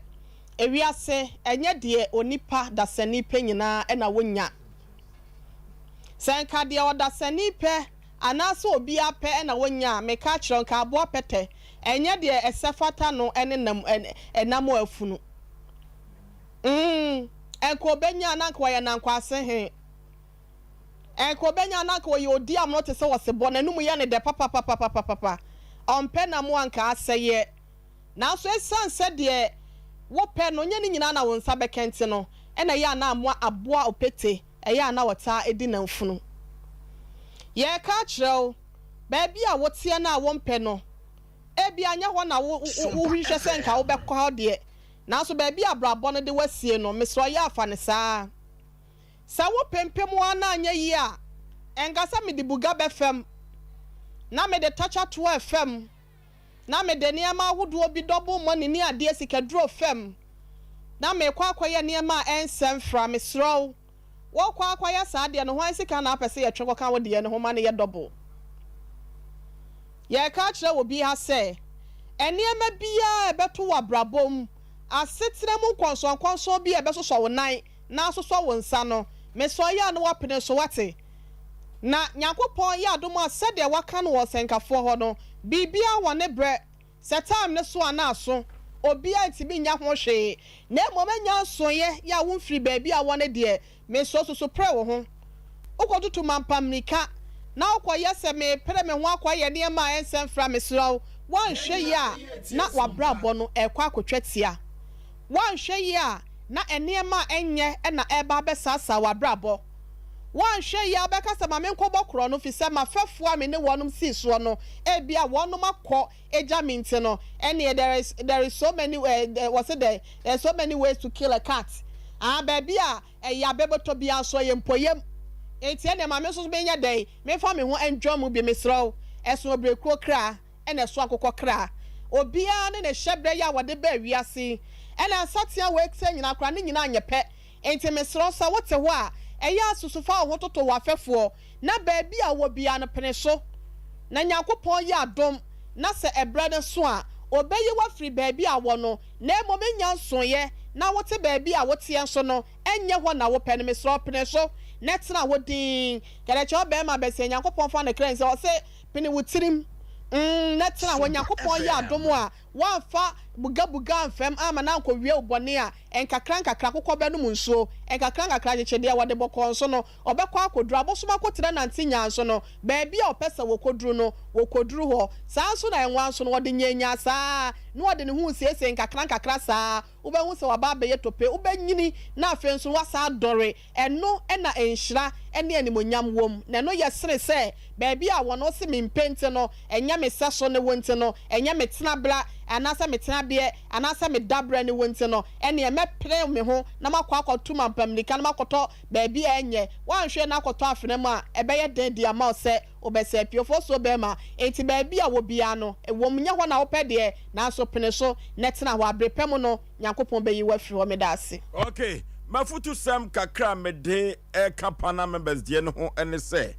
Ewiase, ɛnyɛ deɛ onipa dasani pɛ nyinaa na wonya. Sɛ nka deɛ ɔdasani pɛ anaasɛ obiara pɛ na wonya a, meka akyerɛ wo, nka aboa pɛtɛ, ɛnyɛ deɛ ɛsɛ fata no ne nam, ɛnam afunu. Mm, nka ɔbɛnya a na nka ɔyɛ nankwase he. Nka ɔbɛnya a na nka ɔyɛ odi amono te sɛ ɔsebɔ, n'anum yɛ no dɛ papapapapapa. Ɔmpɛ nam a nka asɛeɛ. Nanso esiane sɛ deɛ wopɛ no nyɛ ne nyinaa na wo nsa bɛka nti no, ɛna ɛyɛ a na amoa aboa opete, ɛyɛ a na wɔtaa di namfunu. Yɛreka akyerɛ wo, baabi a woteɛ no a wompɛ no, ebia nyɛ hɔ na wo wohwehwɛ sɛ nka wobɛkɔ hɔ deɛ, nanso baabi a abrabɔ no de wo asie no, mesrɛ wo yɛ a fa no saa ara. Sɛ wopempem ara na anyɛ yie a, ɛnka sɛ mede buga bɛfam, na mede takya toa fam. Na mede nneɛma ahodoɔ bi double money ne adeɛ sikaduro fam na merekɔ akɔyɛ nneɛma a ɛnsɛ mfra mesrɛ wo worekɔ akɔyɛ saa adeɛ no hwan sika na wopɛ sɛ yɛtwe kɔka wo deɛ no ho ma no yɛ double? Yɛreka akyerɛ obi ha sɛ nneɛma biara a ɛbɛto wo abrabɔ mu asetena mu nkɔnsɔnkɔnsɔn bi a ɛbɛsosɔ wo nan na asosɔ wo nsa no mesrɛ wo yɛ a na woapene so woate? Na Nyankopɔn yɛ adom a sɛdeɛ waka no wɔ ɔsɛnkafoɔ hɔ no, biribiara wɔ ne berɛ, sɛ time no so a na aso, obiara ntumi nnya ho hwee, na mmom anya nsoeɛ yɛ a womfiri baabi a wɔ no deɛ, mesrɛ susu pere wo ho. Wokɔtutu mampa mmirika, na wokɔyɛ sɛ merepere me ho akɔyɛ nneɛma a ɛnsɛ mfra, mesrɛ wo, woanhwɛ yie a na w'abrabɔ no ɛrekɔ akɔtwa tia. Woanhwɛ yie a na nneɛma a ɛnyɛ na ɛreba abɛsaasaa w'abrabɔ. Woanhwɛ yie a wobɛka sɛ, 'Ma menkɔbɔ korɔno, efisɛ m'afɛfoɔ a me ne wɔnom sii soɔ no, ebia wɔnom akɔ agya me nti no, ɛnneɛ there is, there is so many, eh, wɔse dɛn, there is so many ways to kill a cat. Ah, baabi a ɛyɛ abɛbɛtɔ biara nso, ɛyɛ mpoyam. Enti ɛnneɛ ma me nso menyɛ dɛn, memfa me ho ndwam mu bi, mesrɛ wo. Ɛsono berɛkuo kra. na ɛso akokɔ kra. Obiara ne ne hyɛbrɛ yɛ a wɔde baa wiase yi. Ɛna nsateaa wei sɛ nyinaa koraa ne nyinaa nyɛ pɛ. Enti mesrɛ wo sɛ wote hɔ a, ɛyɛ a susu fa wo ho toto w'afɛfoɔ na baabi a wowɔ biara no pene so. Na Nyankopɔn yɛ adom na sɛ ɛberɛ no so a, ɔbɛyi wo afiri baabi a wɔ no na mmom nnya nsoeɛ na wote baabi a woteɛ nso no ɛnyɛ hɔ na wopɛ no. Mesrɛ wo pene so na tena hɔ dinn. Kɛdɛkyɛ ɔbarima bɛsia Nyankopɔn fa no kra nti ɔse Pene wo tirim mm na tena hɔ. Nyankopɔn yɛ adom a, woamfa bugabuga amfam amma no ankɔwie wo bɔne a, nkakrankakra akokɔ bɛnom nsuo, nkakrankakra akyekyedeɛ wɔde bɔkɔɔ nso no, ɔbɛkɔ akɔduru. Abosom akotena nante nyaa nso no, baabi a ɔpɛ sɛ wɔkɔduru no, wɔkɔduru hɔ. Saa nso na nwa nso no, wɔde nyaanyaa saa ara, na ɔde ne ho resiesie nkakrankakra saa ara, wobɛhu sɛ waba abɛyɛ tope, wobɛnyini na afei nso woasan adɔre. Ɛno na nhyira ne animuonyam wom, na ɛno yɛ sene sɛ baabi a wɔn ose mempɛ nti no, ɛnyɛ me sɛso ne wo nti no, ɛnyɛ me tenabra anaasɛ me tenabeɛ anaasɛ me daberɛ ne wo nti no, ɛneɛ mɛpere me ho na makɔ akɔto mampamirika na makɔtɔ baabi a ɛnyɛ. Woanhwɛ na akɔtɔ afena mu a, ɛbɛyɛ den de ama wo sɛ wobɛsɛe. Piofoɔ soɔ bɛrima, enti baabi a wɔ biara no, ɛwom nyɛ hɔ na wopɛ deɛ, nanso pene so na tena hɔ. Abere pa mu no, Nyankopɔn bɛyi wo afiri hɔ. Meda ase. Ok, m'afutusɛm kakra a mede reka Pana members deɛ no ho ne sɛ,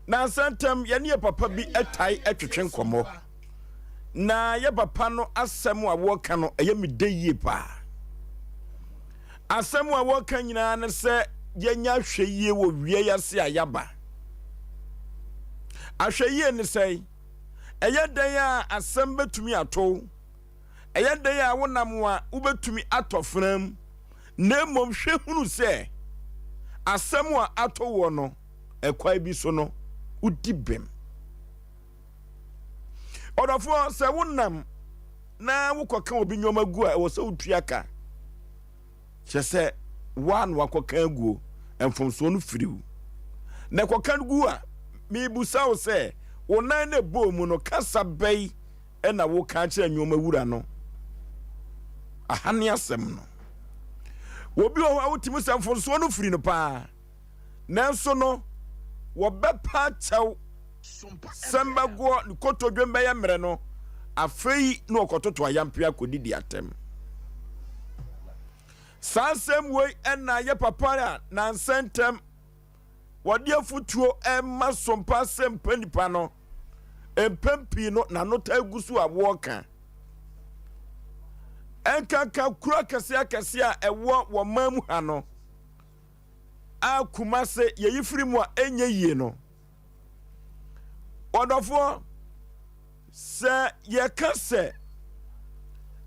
nansa ntam yɛne yɛ papa bi tae twetwe nkɔmmɔ, na yɛ papa no asɛm a wɔka no ɛyɛ me dɛ yie paa. Asɛm a wɔka nyinaa ne sɛ yɛnya ahwɛyie wɔ wia yi ase a yɛaba. Ahwɛyie ne sɛn? Ɛyɛ dɛn a asɛm bɛtumi ato wo? Ɛyɛ dɛn a wonam a wubetumi atɔ fena mu, na mmom hwɛ hunu sɛ asɛm a ato woɔ no, ɛkwan bi so no, wodi bem. Ɔdɔfoɔ, sɛ wonam na wokɔka obi nneɛma gu a, ɛwɔ sɛ wotua ka. Kyerɛ sɛ, woa na wakɔka aguo, mfomsoɔ no firi wo. Na ɛkɔka gu a, mebusa wo sɛ, wo nan na ɛbɔɔ mu no, kasa bɛyi na woka akyerɛ nneɛma wura no? Aha ne asɛm no. Obi wɔ hɔ a wotumi sɛ mfomsoɔ no firi no paa, nanso no wɔbɛpa akyɛw sɛmbɛgoɔ ne kotodwe bɛyɛ mmerɛ no, afei na ɔkɔtoto ayampe akɔdidi atɛm. Saa asɛm wei ɛna yɛ papa a nansa ntɛm wɔde afotuo rema so mpa sɛ mpa nipa no, mpɛn pii no n'ano taa gu so a wɔreka. Ɛnkanka kuro akɛseɛ akɛseɛ a ɛwɔ wɔ man mu ha no a Kumase yɛyi firi mu a ɛnyɛ yie no. Ɔdɔfoɔ, sɛ yɛka sɛ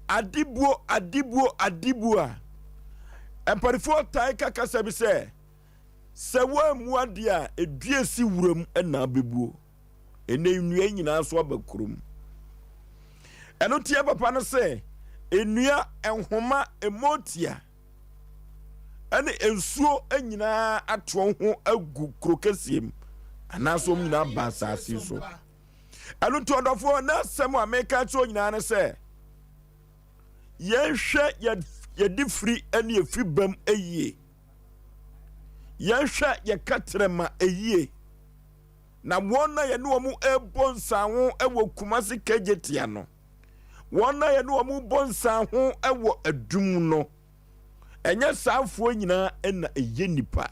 adibuo adibuo adibuo a, mpanifoɔ tae ka kasa bi sɛ, sɛ woammu adeɛ a, edua esi wuram na abɛbuo. Ɛnɛ nnua nyinaa nso aba kurom. Ɛno nti papa no sɛ nnua, nhoma, mmotia ɛne nsuo nyinaa atoɔ ho agu kuro kɛseɛ mu anaasɛ wɔn nyinaa ba asase so. Ɛno nti ɔdɔfoɔ na asɛm a meka kyerɛ nyinaa ne sɛ yɛnhwɛ yɛde firi ne yɛfi bam yie. Yɛnhwɛ yɛka trɛma yie. Na wɔn a yɛne wɔn rebɔ nsaho wɔ Kumasi Kejetia no, wɔn a yɛne wɔn rebɔ nsaho wɔ Adum no, ɛnyɛ saafoɔ nyinaa na ɛyɛ nipa.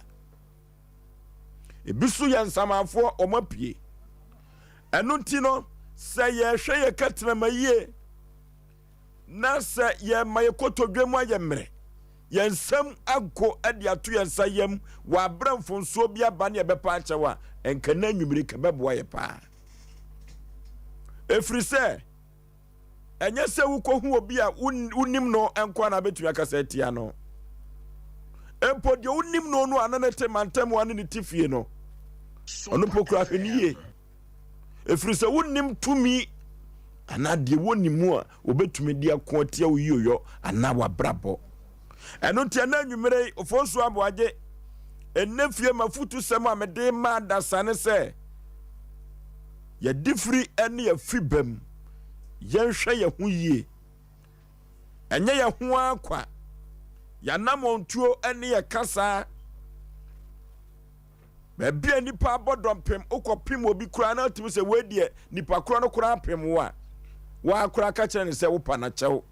Ebi so yɛ nsamafoɔ, wɔn apue. Ɛno nti no, sɛ yɛhwɛ yɛ katrama yie, na sɛ yɛma yɛn kotodwe mu ayɛ mmerɛ, yɛn nsam ago de ato yɛn nsa yam wɔ aberɛ mfomsoɔ bi aba ne yɛbɛpa akyɛw a, ɛnka na anwummere ka bɛboa yɛ paa. Ɛfiri sɛ, ɛnyɛ sɛ wokɔhu obi a wonim no nko na bɛtumi akasa atia no. Mpo deɛ wonim no no a na ne te mantam a ne ne te fie no, ɔno mpo kura hwɛ ne yie. Ɛfiri sɛ wonnim tumi anaa deɛ wɔ ne mu a wɔbɛtumi de ako atia wo yioyɔ anaa w'abrabɔ. Ɛno nti ɛna anwummerɛ yi, Ofonso Aboagye, ɛnnɛ fie m'afotusɛm a mede ma adasa ne sɛ, yɛde firi ne yɛfi bam, yɛnhwɛ yɛn ho yie. Ɛnyɛ yɛn ho ara kwa, yɛanammɔntuo ne yɛ kasa. Baabi a nnipa abɔ dɔmpem, wokɔpem obi koraa na wotumi sɛ wei deɛ nipa korɔ no koraa pem wo a, woa koraa ka kyerɛ no sɛ wopa no kyɛw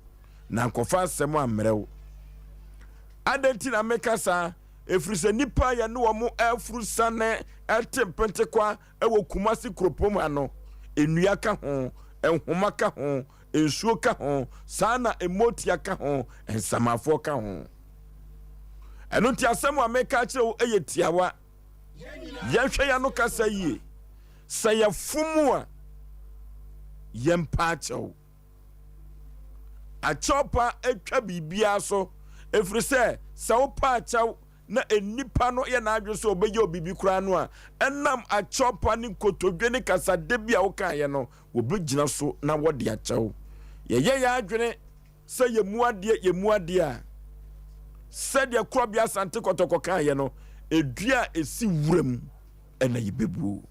na nkɔfa asɛm ammrɛ wo. Adɛn nti na meka saa? Ɛfiri sɛ nnipa a yɛne wɔn afuru sane ɛte mpentekwa wɔ Kumasi kuropɔn ha no, nnua ka ho, nhoma ka ho, nsuo ka ho, saa na mmotia ka ho, nsamafoɔ ka ho. Ɛno nti asɛm a meka akyerɛ wo yɛ tiawa. Yɛnhwɛ yɛn ano kasa yie. Sɛ yɛfom a, yɛmpa akyɛw. Akyɛw pa atwa biribiara so, ɛfiri sɛ sɛ wopa akyɛw na nnipa no yɛ n'adwene sɛ ɔbɛyɛ obibi koraa no a, ɛnam akyɛw pa ne nkotodwe ne kasade bi a wokaeɛ no, wɔbɛgyina so na wɔde akyɛw. Yɛyɛ yɛn adwene sɛ yɛmmu adeɛ, yɛmmu adeɛ a, sɛdeɛ Korɔbea Asante Kɔtɔkɔ kaeɛ no, edua a ɛsi wuram ɛna yɛbɛbuo.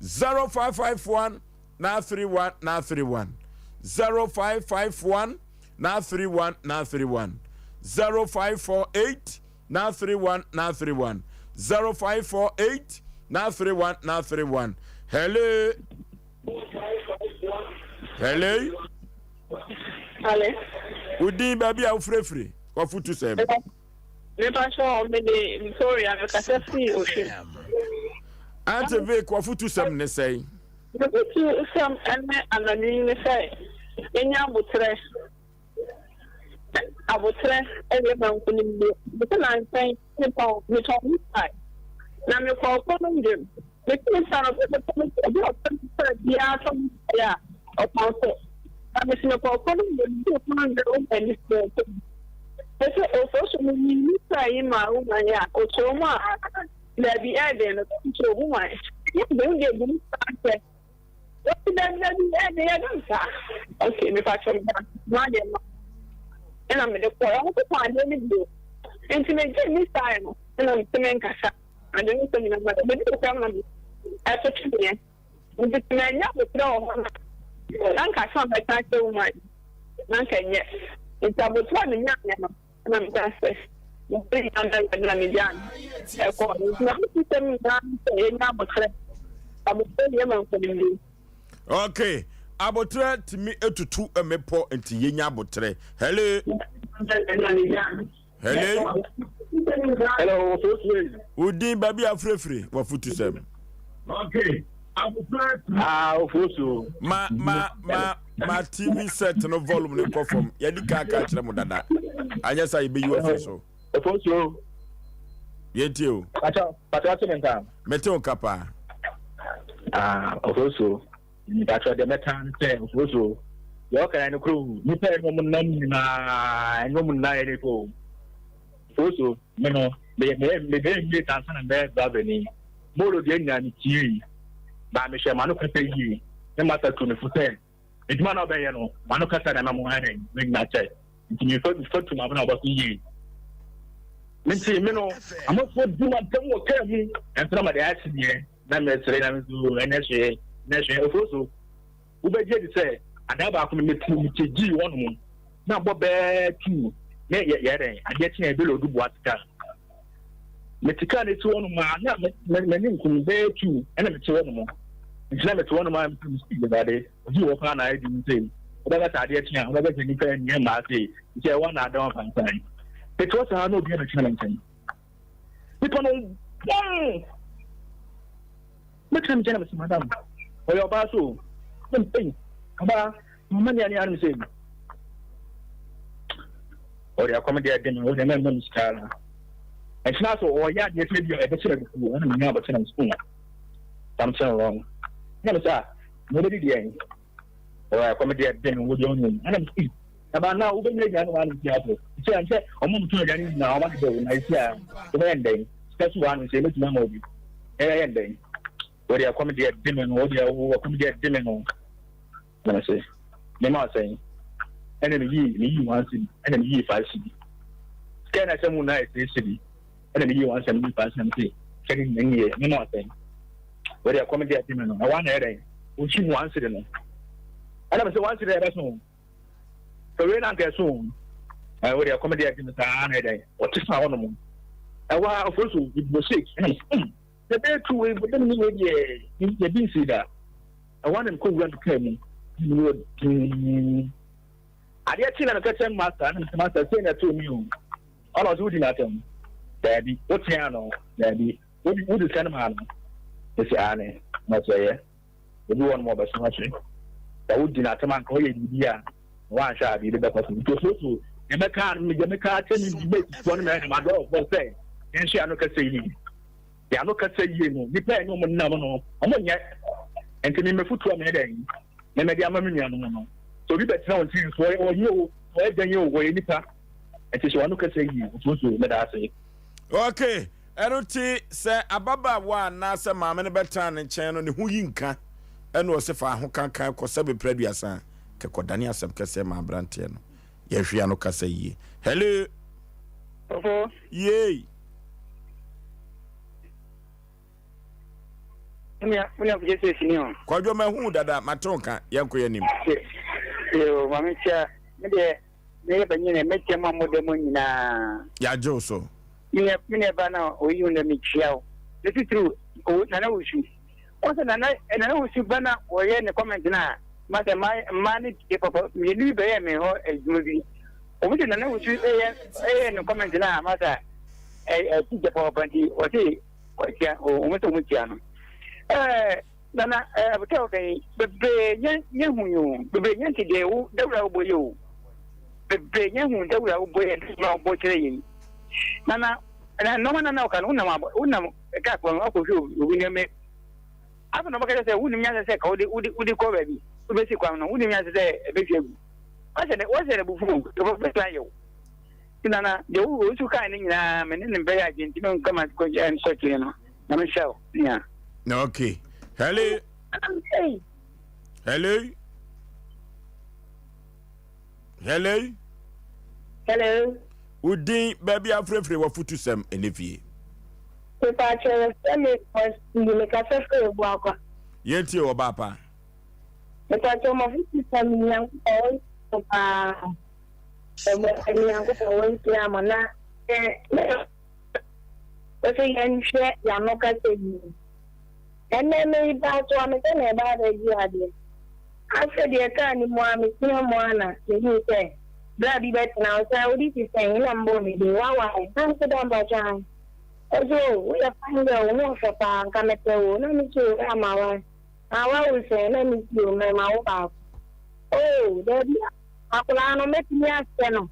0551 931 931 0551 931 931 0548 931 931 0548 931 931 Hello. Hello. Ale. Wo din baabi a wofirefiri wafutu sɛm. Mepa kyɛw mede Victoria mekasa firi Ohwim. Auntie Vic wafutu sɛm ne sɛn? Mefutu sɛm ɛne anadwo yi ne sɛ yɛnya aboterɛ. Aboterɛ ɛyɛ ma nkonimdie. Mete nansa yi metɔn metɔn meat pie na mekɔɔ kɔnom dwam. Mete me sa no sɛ mepɛ me obi a ɔpɛ me pɛ biara tɔ meat pie a ɔtɔn so. Na mese mekɔɔ kɔnom dwam meduu kɔnom dwam wo ma ani sɛ ɔtɔ bi. Mese ofo so meyii meat pie yi maa wo man yi a ɔtɔɔ mu a daabi ɛɛden no nso wo man. Ɛnyɛ den wo deɛ gu mu saa sɛ. Dabi dabi dabi ɛde yɛ dɛm saa. Okay mepa kyɛw meda mo adeɛ ma ɛna mede kɔɔ ɛho kɔtɔ adeɛ no bio nti megye me style no ɛna mete me nkasa ade no sɛ nyina ma mede kɔkɔ ma me ɛto tweneɛ nti sɛ manya abotrɛ wɔ hɔ no na nka asɛm a mɛka akyerɛ wo man na nka ɛnyɛ nti abotrɛ a menyaeɛ no Ɛna mekaa sɛ, Mepɛ nyinaa na Awurade na megyaa no ɛkɔɔ. Nti na me sɛm nyinaa ne sɛ yɛnya aboterɛ. Aboterɛ deɛ ma nkonimdie. Okay, aboterɛ tumi etutu mmepɔ nti yɛnya aboterɛ. Hello. Hello. Hello, Ofosue. Wo din baabi a wofirefire wafutu sɛm. Okay, aboterɛ. Ah, Ofosu. Ma ma ma. Ma TV set no volume no nkɔ fam. Yɛadi kan aka akyerɛ mo dada. Anyɛ saa yɛbɛyi wo afiri so. Ofosuo. Yɛntie o. Pakyɛ, pakyɛ ɔte me nka? Mete wo nka paa. Ah, Ofosuo. Pakyɛ deɛ mɛka ne sɛ Ofosuo. Deɛ ɔka yɛ no koro o. Nipa yɛ ne ɔmo nam nyinaa, ɛnyɛ ɔmo nyinaa yɛ nipa o. Ofosuo, me no, meyɛ meyɛ meyɛ meyɛ tansa na mɛyɛ driver ni. Molo deɛ nyinaa me tiee. Baa mehwɛ m'ano kasa yie. Me masa tu me fo sɛ adwuma na ɔbɛyɛ no m'ano kasa na ɛma mo ayɛ dɛn manyina kyɛ. Nti mefa mefa tu m'abrabɔ so yie. Me nti me no amanfoɔ di m'atɛm wɔ kaa mu ɛnso na mede ayɛ deɛ na mesere na meso ɛnyɛ hwee ɛnyɛ hwee ofo so wobɛgye adi sɛ adaa baako no metu mekyɛgyii hɔnom na abɔ bɛɛ tu ne yɛ dɛn adeɛ kye a ɛbɛlɔdu boa sika. Mete kaa no akyi hɔnom a, na m'ani nkum bɛyɛ tu ɛna mete hɔnom. Nti na mete hɔnom a mete Awurade, obi wɔ paa na ayɛ di sei. Wobɛka sɛ adeɛ kye a, wobɛka sɛ nnipa nyɛ mmaa sei. Nti ɛwɔ na ada wɔn fansan. Mete hɔ saa na obi abɛtena me nkyɛn. Nipa no bɔn. Mɛtena me nkyɛn na mese madam, ɔyɛ ɔbaa so. Ei, ɔbaa, mama ne ane anom sɛ ɔde akɔm deɛ ɛde no ɔde mɛmma me sika no ɛkyena so ɔyɛ adeɛ sɛ bi ɛbɛkyerɛ no kuo ɛna menya abɔkyerɛ no sukuu something wrong ɛna me sɛ a na wobɛdi deɛ ɔyɛ akɔm deɛ ɛde no wode ɔnyɛ ɛna me sɛ ɛba na wobɛnya aduane wɔ ano nti ato sɛ ɛnsɛ ɔmo mto aduane nyinaa ɔma de bɛwo na ɛsi a wobɛyɛ ndɛn sika so wɔ ano sɛ ɛbɛtumi ama obi ɛyɛ ndɛn wode ɛkɔm deɛ ɛde me no wode ɛkɔm deɛ ɛde me no. Na mese, Mema wo sɛn? Ɛna meyii meyii one cedi, ɛna meyii five cedi. Sika na ɛsɛ mu na yɛ three cedi. Ɛna meyii one cedi, meyii five cedi, na mese, sika ne nyina nie, mema wo sɛn? Wɔde ɛkɔm de adi me no, ɛwɔ na ɛyɛ dɛn? Wohyi mu one cedi no. Ɛna mese, one cedi ɛbɛso o. Sɛ wei na anka ɛso o. Ɛɛ wɔde ɛkɔm de adi me saa na ɛyɛ dɛn? Wɔte fa hɔ nom. Ɛwɔ a ofo so, ebuo shake. Ɛna mese, hmm, sɛ bɛyɛ tu wei, bɔdɛm ne wei deɛ, yɛbi nsi da. Ɛhɔ ara na mekɔwura me kaa mu, na mewɔ dinn. Adeɛ kyee na meka kyerɛ masta, na mese masta sei na ɛtoo me o. Ɔna ɔse wodi n'atɛm? Daabi. Woteaa no? Daabi. Wode wode sika no maa no? Mese aane. Na ɔse ɛyɛ. Obi wɔ nom a ɔbɛso ahwɛ. Sɛ wodi n'atɛm anka ɔyɛ biribi a, na woanhwɛ a biribi bɛkɔ so. Nti osuosuo deɛ mɛka no, deɛ meka akyerɛ me matefoɔ no mɛyɛ no madɔɔfoɔ sɛ yɛnhwɛ ano kasa yie. Deɛ ano kasa yie no, nnipa a ɛne wɔn nam no, wɔnyɛ. Nti me m'afotuo a meyɛ dɛn, me mede ama me nuanom no, sɛ obi bɛtena wɔn tiri so, ɔyɛ ɔyɛ o, ɔyɛ dɛn o, ɔyɛ nipa. Nti hyɛ w'ano kasa yie, osuosuo, meda ase. Ok, ɛno nti sɛ ababaawa anaasɛ maame no bɛtena ne nkyɛn no, ne ho yi nka, ɛna ɔse fa ahokankan kɔ sɛbe prɛ aduasa, kɛkɔdane asɛm kɛseɛ ma aberanteɛ no. Yɛhwe ano kasa yie. Hello. Ɔfo. Yay. Muna muna kuje sɛ sini o. Kwadwo mahu dada mate wo nka yɛnkɔ yɛn anim. Yo maame kyia me deɛ meyɛ bɛnyini mɛkyia mo a mo da mu nyinaa. Yɛagye wo so. Me nua ba na oyi wo na mekyia wo. Ne titiriw Nana Wusu. Wɔn sɛ Nana Nana Wusu ba na wɔyɛ ne comment na ma sɛ mmaa mmaa ne tie papa mmienu bi bɛyɛ me hɔ adwuma bi. Wɔn sɛ Nana Wusu ɛyɛ ɛyɛ ne comment na ma sɛ ɛ ɛti gya papa nti wɔsi wɔtia wɔn sɛ wɔn tia no. Ɛɛ Nana ɛɛ abotɛ ɔka yi bebree nyɛ nyɛ hu yi o bebree nyɛ nti deɛ wo dawura wobɔ yi o bebree nyɛ hu dawura wobɔ yi dawura wobɔ kyerɛ yi Nana na nneɛma nana ɔka no wonam abɔ wonam kaa kwan akɔhwɛ obi nneɛma afei na ɔbɛka kyerɛ sɛ wonim nyansa sɛ ka wode wode wode kɔ baabi wobɛsi kwan no wonim nyansa sɛ ɛbɛhwie agu wɔsɛ ne wɔsɛ ne bufu wɔbɛtumi ayɛ wo nti nana deɛ wo nso kae no nyinaa me ne ne bɛyɛ adwene nti menkɔ ma nkɔkyerɛ no na mehyɛ wo nea. Okay. Hello. Hello. Hello. Hello. Wo din baabi afrɛfrɛ w'afutusɛm ɛnɛ fie. Mepaakyɛw yɛfrɛ me Mercy mekasa firi Abuakwa. Yɛntie wɔ baa pa. Mepaakyɛw m'afutusɛm Nyankopɔn ɔnhyira mo paa ɛmɔ Nyankopɔn ɔnhyira mo na ɛ wɔsɛ yɛnhwɛ yɛano kasa yie. Ɛnnɛ meba so a mesɛ meba abɛgye adeɛ. Afei deɛ kaa no mu a mesua mu a na mehuu sɛ bra bi bɛtena hɔ sɛ wode te sɛn na mebɔɔ ne din waware na mese da mpakyɛ ae ɔse o woyɛ fine girl wo ho ɔfɛ paa nka mepɛ wo na mese o bra maware na wawo sɛn na mese o mɛ mawo baako. Oh, dabi, akwadaa no mɛtumi ahyɛ no.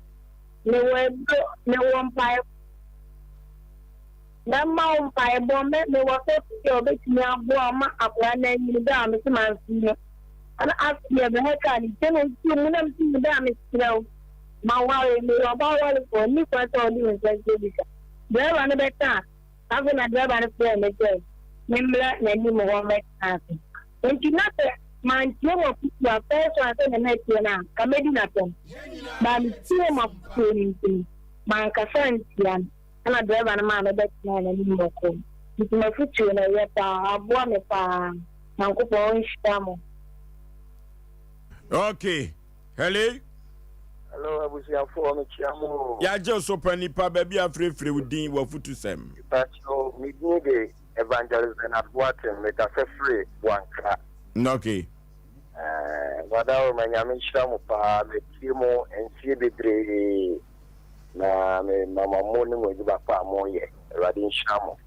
Mewɔ aduro, mewɔ mpaebɔ. Mɛma wo mpaebɔ, mɛ mewɔ sɔfo bi a ɔbɛtumi aboa wo ma akwadaa no anyini bere a mese mamfiri no. Ɛna afei deɛ bɛhɛ kaa ne nkyɛn na ɔsi mu na mese mu dɛ a mesrɛ wo, maware, meyɛ ɔbaa warefoɔ, nni kwan sɛ ɔde wo nsa sie obi sa. Driver no bɛka a, afei na driver no frɛɛ me sɛ memmra n'anim hɔ mmɛtena ase. Enti na sɛ mantie mo afotuo a, first one sɛdeɛ na ɛteɛ no a, anka mɛdi no atɛm. But metiee mo afotuo no nti no, mankasa antia no. Ɛna driver no maa mebɛtenaa n'anim bɔkɔɔ. Nti m'afotuo no, ɛyɛ paa, aboa me paa. Nyankopɔn ɔnhyira mo. Okay. Hello. Hello abusuafoɔ mekyia mo o. Yɛagye wo so pa nipa baabi a frɛfrɛ wo din w'afutusɛm. Mepakyɛw me din de Evangelist Bernard Boateng mekasa firi Boankra. Okay. Eh, Wadawuruma Nyame nhyira mo paa metie mo mfie bebree na me mama mo ne mo adwuma pa a moyɛ Awurade nhyira mo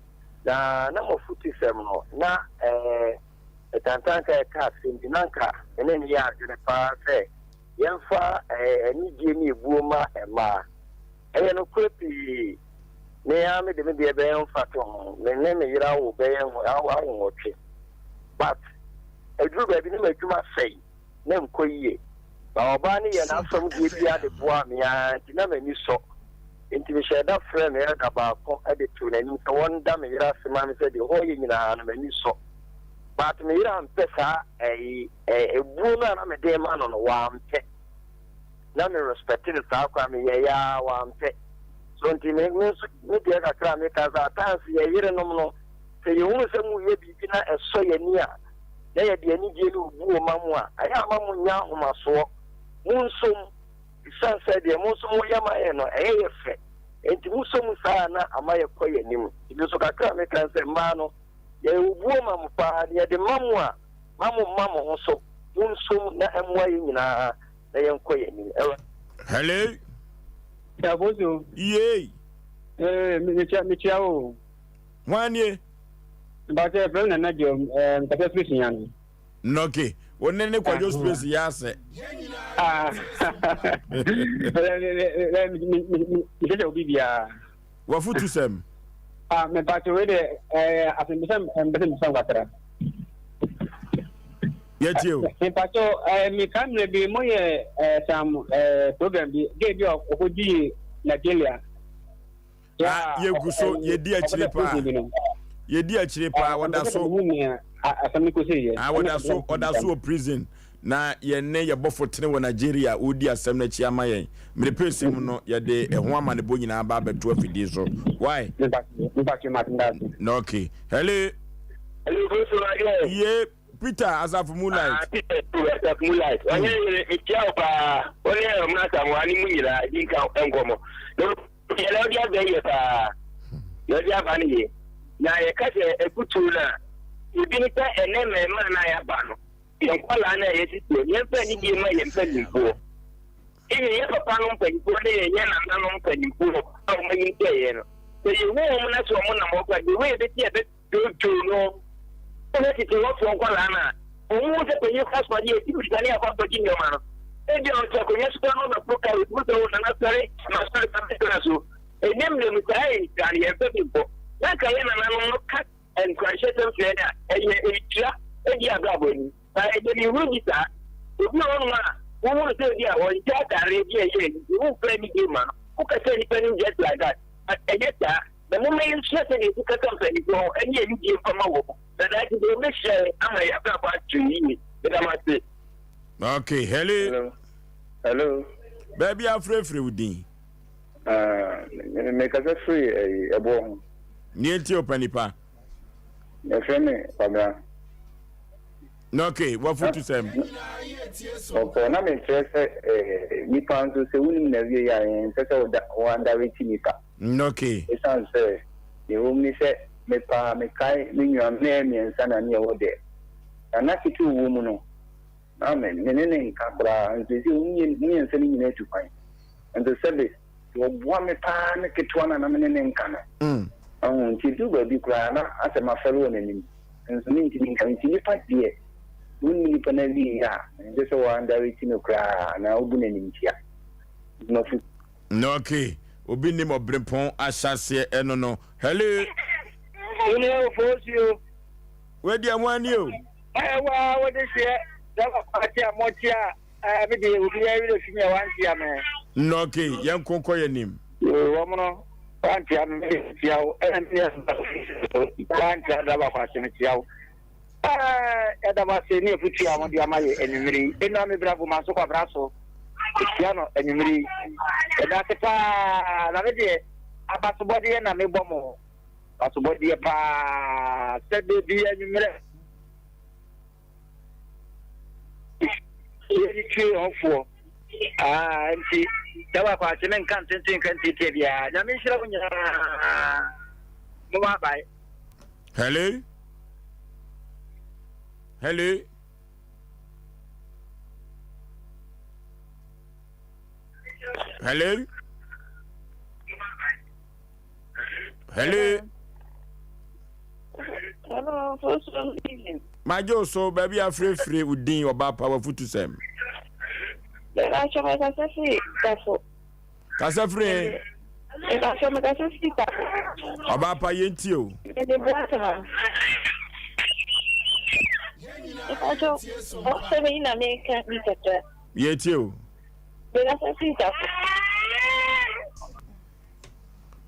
na na mo afutusɛm no na eh, Tantanka ɛka asɛm bi, na anka me ne no yɛ adwene paa sɛ yɛmfa anigyeɛ ne ebuo mma mmaa. Ɛyɛ nokorɛ pii. Me ara mede me deɛ bɛyɛ mfatoho. Me ne me yere awo bɛyɛ awo nwɔtwe. But ɛduru baabi na m'adwuma sɛe, na ɛnkɔ yie. Na ɔbaa no yɛ n'asɛm deɛ biara de boaa me ara nti na m'ani sɔ. Enti mehyɛɛ da frɛɛ me elder baako de too n'anim sɛ wɔnda me yere ase ma me sɛ deɛ ɔreyɛ nyinaa no m'ani sɔ. But me yere ampɛ saa ɛyi ebuo no a na mede rema no no wampɛ. Na me respect no saa koraa meyɛeɛ ara wampɛ. So nti me me nso me deɛ kakra a meka sɛ at times yɛ yerenom no sɛ yɛhunu sɛ moreyɛ biribi na ɛsɔ yɛn ani a na yɛde anigyeɛ ne obuo ma mo a ɛyɛ a ma monnya ahomasoɔ. Monsom. Esiane sɛ deɛ mo nso moyɛ ma yɛn no, ɛyɛ yɛ fɛ nti, mosɔ mu saa a na ama yɛkɔ yɛn anim. Nti me nso kakra a meka ne sɛ, mmaa no, yɛyɛ obuo ma mo paa, deɛ yɛde ma mo a, ma mo mma mo ho so, monsɔ mu na ɛmmoa yɛn nyinaa na yɛnkɔ yɛn anim. Awurade. Hello. Aboso. Yei. Eh, mekyia mekyia o. Hwan nie? Mpakyɛ yɛfrɛ me Nana Diom, eh, mekasa firi Sunyani. Nɔke, wo ne ne Kwadwo space yɛ asɛ. Ah, mehyɛ obi biara. Wafutu sɛm. Ah, mepatwo wei de eh, asɛmbisa mpɛsɛ mbisa kakra. Yɛtie o. Mepatwo eh, meka mmerɛ bi moyɛ eh, some eh, program bi, gay bi a ɔkɔdii Nigeria. Ah, yɛgu so yɛdi akyire paa yɛdi akyire paa wɔda so ah, wɔda so ɔda so wɔ prison na yɛne yɛbɔfo tene wɔ Nigeria wɔredi asɛm no akyi ama yɛn mmerɛ pɛsɛ mu no yɛde ɛho amanebɔ nyinaa ba abɛto afidie so why na okay hello ye Peter Asafo Moonlight. Ah, Peter Asafo Moonlight. Ɔnyɛ yere metia wo paa. Wo ne Ɔmena Asamoah ne mu nyinaa di nka nkɔmmɔ. Deɛ na ɔde aba yɛ paa. Deɛ ɔde aba no yɛ. Na yɛka sɛ afutuo no a, ebi ne sɛ ɛnɛ mmarima no a yɛaba no, yɛn nkwadaa no a yɛtete yɛmfa anidie ma yɛn mpanimfoɔ. Even yɛn papa no mpanimfoɔ ne yɛn yɛn nananom mpanimfoɔ a wɔn anim sɛ yɛn no, sɛ yɛhu wɔn na sɛ wɔn nam hɔ koraa, the way yɛbɛsi yɛbɛdwodwo no, Wohwɛ tete hɔfoɔ nkwadaa no a, wɔn hu sɛ panyin kɔ asɔre a, ɛti mirika ne akɔ akɔgye nneɛma no. Ebia ɔte akonnwa so koraa na ɔbɛforo kar, ɔtumi sɛ, O Nana sɔre, masɔre, ma mentena so. Ɛnnɛ mmerɛ mu saa nhyira no, yɛmfa bi mbɔ. Na anka yɛn nananom no ka nkuranhyɛsɛm kyerɛ yɛn a, ɛyɛ nhyira di abrabɔ anim. Na ɛdeɛ menhunu bi saa. Obi wɔ hɔnom a, wohu no sɛ ebia ɔnhyɛ ataadeɛ bi a ɛyɛ anigye, womfa anigye mma no. Wokasa nnipa anim just like that. But ɛnyɛ saa. Na momma yɛnsua sɛdeɛ yɛsi kasa mpanimfoɔ ho ne anidie mfa ma wɔn, na daakye deɛ wɔbɛhyira yɛn ama yɛn abrabɔ atrɛ yie. Meda mo ase. Okay, hello. Hello. Hello. Baabi afrɛfrɛ wo din. Ah, mekasa firi ɛyi ɛboɔ ho. Nea nti ɔpɛ nipa. Yɛfrɛ me Kwabena. Na okay, wafotu sɛm. Ɔkɔ na mekyerɛ sɛ eh, nipa nso sɛ wonim na wie yɛ a ɛnsɛ sɛ woda woandareti nipa. Okay. Esiane sɛ nea ɛwom ne sɛ me paa mekae me nuanom na yɛyɛ mmiɛnsa na ne yɛwɔ dɛm. Na na ketewa wɔ mu no, na me ne no nka koraa. Nso seesei wɔn mmiɛnsa no nyinaa atu kwan. Nso sɛbe wɔboa me paa ne ketewa no a na me ne no nka no. Ɔho nti ɛduru baabi koraa na asɛ mafɛre wɔ n'anim. Nso mentumi nka. Nti nnipa deɛ. Wonni nipa no awieeɛ a, ɛnsɛ sɛ wo underrate no koraa anaa wobu no animtia. Nti mafu. Ok obi nim ɔbrempɔn ahyɛaseɛ ɛno no hello. Wone ofosuo. Wei deɛ mo ani o. Ɛɛ waa wode hyeɛ sɛ ɔte a mɔte a ɛɛ me deɛ obi werɛ fi me a wantea me. Ok yɛn nko nkɔ yɛn nim. Yoo wɔn no wantea me me tia wo ɛna me nua wantea driver kwase me tia wo. Ɛɛ, yɛda mo ase ne afutuo a mode ama yɛ anwummere yi. Eno a me bra Boma nso kwabra so mehyia no anwummere yi. Yɛda ase paa. Na me deɛ, abasobɔdeɛ na mebɔ mo. Abasobɔdeɛ paa sɛ da bi anwummerɛ yɛde tue hɔfoɔ. Ah, nti sɛ wakɔ ase menka ntenten nka ntiatia biara. Nyame nhyira mo nyinaa. Mo abae. Hello? Hello? Hello? Hello? Hello, first evening. Magye wo so baabi afirefire wo din ɔbaa pa wafutu sɛm. Bɛbɛ atwa mɛkasa firi dafo. Kasa firi he? Mepakyɛ mekasa firi Tafo. Ɔbaa pa yɛn tie o. Mede Boatema. Mepakyɛ ɔsɛm yi na meka bi kakra. Yɛn tie o. Mekasa firi Tafo.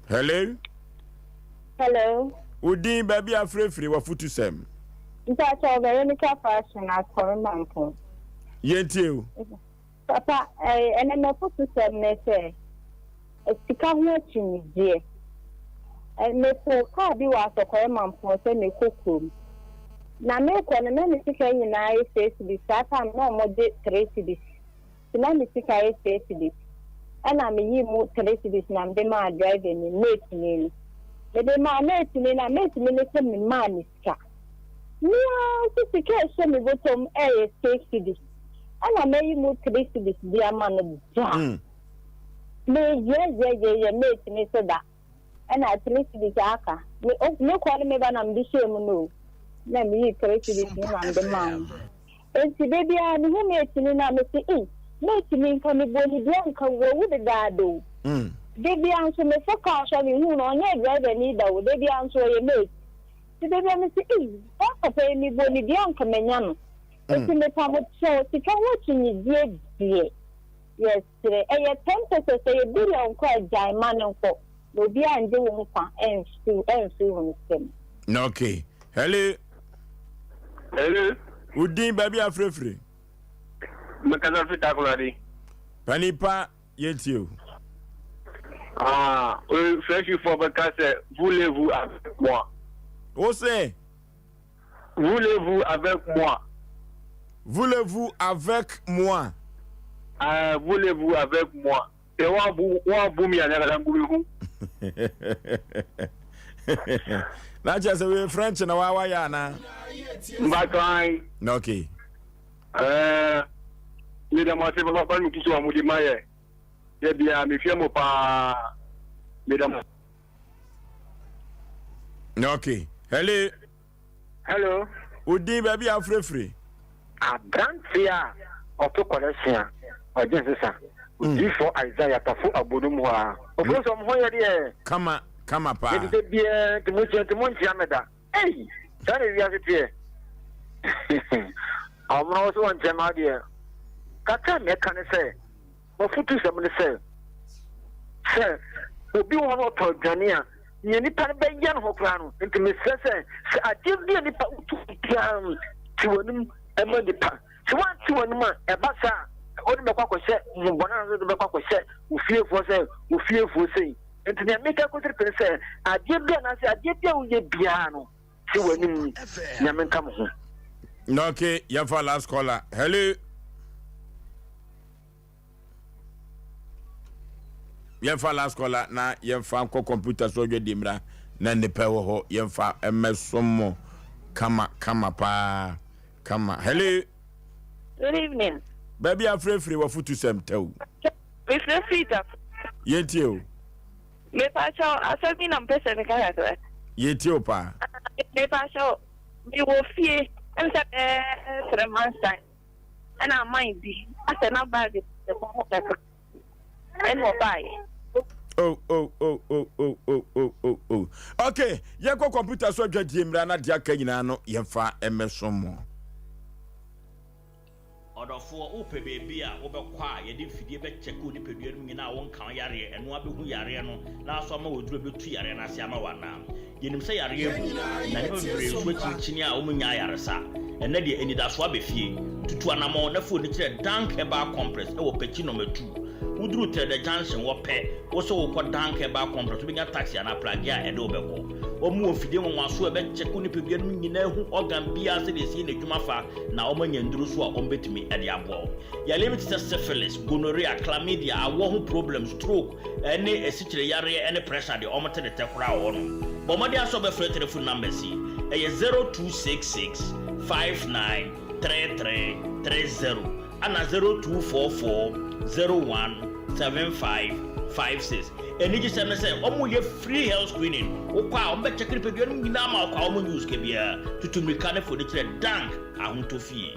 Hello. Hello. Wo din baabi afirefiri wafutu sɛm. Mpakyɛ Veronica Fashion Asɔre Mampong. Yɛn tie o. Papa, ɛnɛ m'afotusɛm ne sɛ, sika ho akyinnyegyeɛ. Mefoo kaa bi wɔ Asɔkɔre Mampɔn sɛ merekɔ kurom. Na merekɔ no, na me sika nyinaa yɛ six cedis. Saa time no na wɔgye three cedis. Nti na me sika yɛ six cedis. Ɛna meyii mu three cedis na mede maa driver ni, mate ni no. Mede maa mate ni no a, mate ni no sɛ memaa no sika. Me ara nso sika a ɛhyɛ me bɔtɔ mu yɛ six cedis ɛna mayi mu three cedis de ama no da. Meyɛyɛyɛyɛ mate ne so da ɛna three cedis aka. Me me kɔ ne me ba na mede hyɛɛ mu no o. Na meyii three cedis no na mede maa no. Enti da biara mehu mate no na mese ei mate ni nka mebɔ ne dua nka wawu dedaada o. Da biara nso mefo kaa so a mehu no ɔnyɛɛ driver ni da o da biara nso ɔyɛ mate. Nti da biara mese ei saa papa yi mebɔ ne dua anka manya no. Nti mepa mo kyɛw sika ho akyinnyegyeɛ deɛ yɛsrɛ ɛyɛ ten pesos ɛyɛ billion koraa gyae ma no nkɔ na obiara ngye wo nkwa ɛmfiri wo nsam. Ok hello. Hello. Wo din baabi a frɛfiri. Mekasa firi Takoradi. Panipa Yɛntie o. Ah, Frenchfoɔ bɛka sɛ voulez-vous avec moi. Wo se? Voulez-vous avec moi. Voulez-vous avec moi. Ah, voulez-vous avec moi. Sɛ wɔabu wɔabu mi a nyakasa ngu mi ho. Na kyerɛ sɛ wei French na wa wayɛ anaa? Mbatwan. Okay. Ɛɛ, meda mo ase papaapa ne mo tutu a mode ma yɛ. Da biara mehwɛ mo paa. Meda mo. Okay. Hello. Hello. Odin baabi a afirafiri. Aberante a ɔto kɔlɛhyen a ɔgye nsesa. Odiyifoɔ Isaiah Tafo Abono mu hɔ a. Ofiri sɛ ɔmo ho yɛ deɛ. Kama kama paa. Yɛte sɛ biara nti mo nkyia nti mo nkyia me da. Ei! Saa na wiase teɛ. Ɔmono wo so wɔ nkyɛn ma deɛ. Kakra a mɛka ne sɛ, m'afotusɛm ne sɛ, sɛ obi wɔ hɔ na ɔtɔ aduane a, nea nipa no bɛyɛ no ho koraa no, nti mesrɛ sɛ, sɛ adeɛ bi a nipa wotu biara no, te w'anim ma nipa. Sɛ woante w'anim a, ɛba saa a, wode bɛkɔ akɔhyɛ honhommɔne anaasɛ wode bɛkɔ akɔhyɛ wo fiefoɔ sɛ wo fiefoɔ sei. Nti nea meka kɔsiri pene sɛ, adeɛ bi anaasɛ adeɛ bi a woyɛ biara no, te w'anim, Nyame nka mo ho. Okay, yɛmfa last caller. Hello. Yɛmfa last caller na yɛmfa nkɔ computer so ɔdwa di mmra na nnipa wɔ hɔ yɛmfa mmɛsom mo kama kama paa kama. Hello. Good evening. Baabi afirefire wafutu sɛm tɛw. Mefrɛ firi Tafo. Yɛntie o. Mepakyɛw, asɛm bi na mepɛ sɛ meka kakra. Yɛntie o paa. Mepakyɛw, mewɔ fie. Ɛm sɛ bɛyɛ 3 months time ɛna aman bi asɛ na bag ɛbɔ ho kakra ɛna ɔbaeɛ. Oh. Okay, yɛkɔ computer so adwadie mmra na deɛ aka nyinaa no yɛmfa mmɛso mo. Ɔdɔfoɔ, wopɛ baabi a wobɛkɔ a yɛde mfidie bɛkyɛke wo nipadua no mu nyinaa a wonka wo yareɛ, ɛno ara bɛhu yareɛ no na asɔ ama wo aduro a ɛbɛtu yareɛ no ase ama wo anaa? Yɛnim sɛ yareɛ abu, na nnipa bebree nso akyinkyini a wɔnnya ayaresa. Ɛnnɛ deɛ, anidasoɔ aba fie. Tutu anammɔn na fa w'ani kyerɛ Dank Herbal Complex wɔ Pekyi Nɔma 2. Woduru Trɛdɛ Junction hɔ pɛ, wo sɛ worekɔ Dank Herbal Complex, wobɛnya taxi anaa pragea a ɛde wo bɛkɔ. Wɔwɔ mfidie nwanwasoɔ a ɛbɛkyɛke wo nipadua no mu nyinaa ahu organ biara sɛdeɛ ɛsi yɛ n'adwuma fa, na wɔanya nnuru nso a wɔbɛtumi de aboa wo. Yareɛ bi te sɛ syphilis, gonorrhea, chlamydia, awoɔ ho problem, stroke, ne asikyire yareɛ ne pressure deɛ wɔte de tɛ koraa wɔ hɔnom. Bɔ mmɔden ara sɛ wobɛfrɛ telephone numbers yi, ɛyɛ 0266 59 33 30 ɛna 0244 01 75 56. Anigyesɛm ne sɛ wɔyɛ free health screening, wokɔ a wɔbɛkyɛke nipadua no nyinaa ma wo kwa, wɔnnye wo sika biara. Tutu mmirika ne fo de kyerɛ Dank Ahotɔ Fie.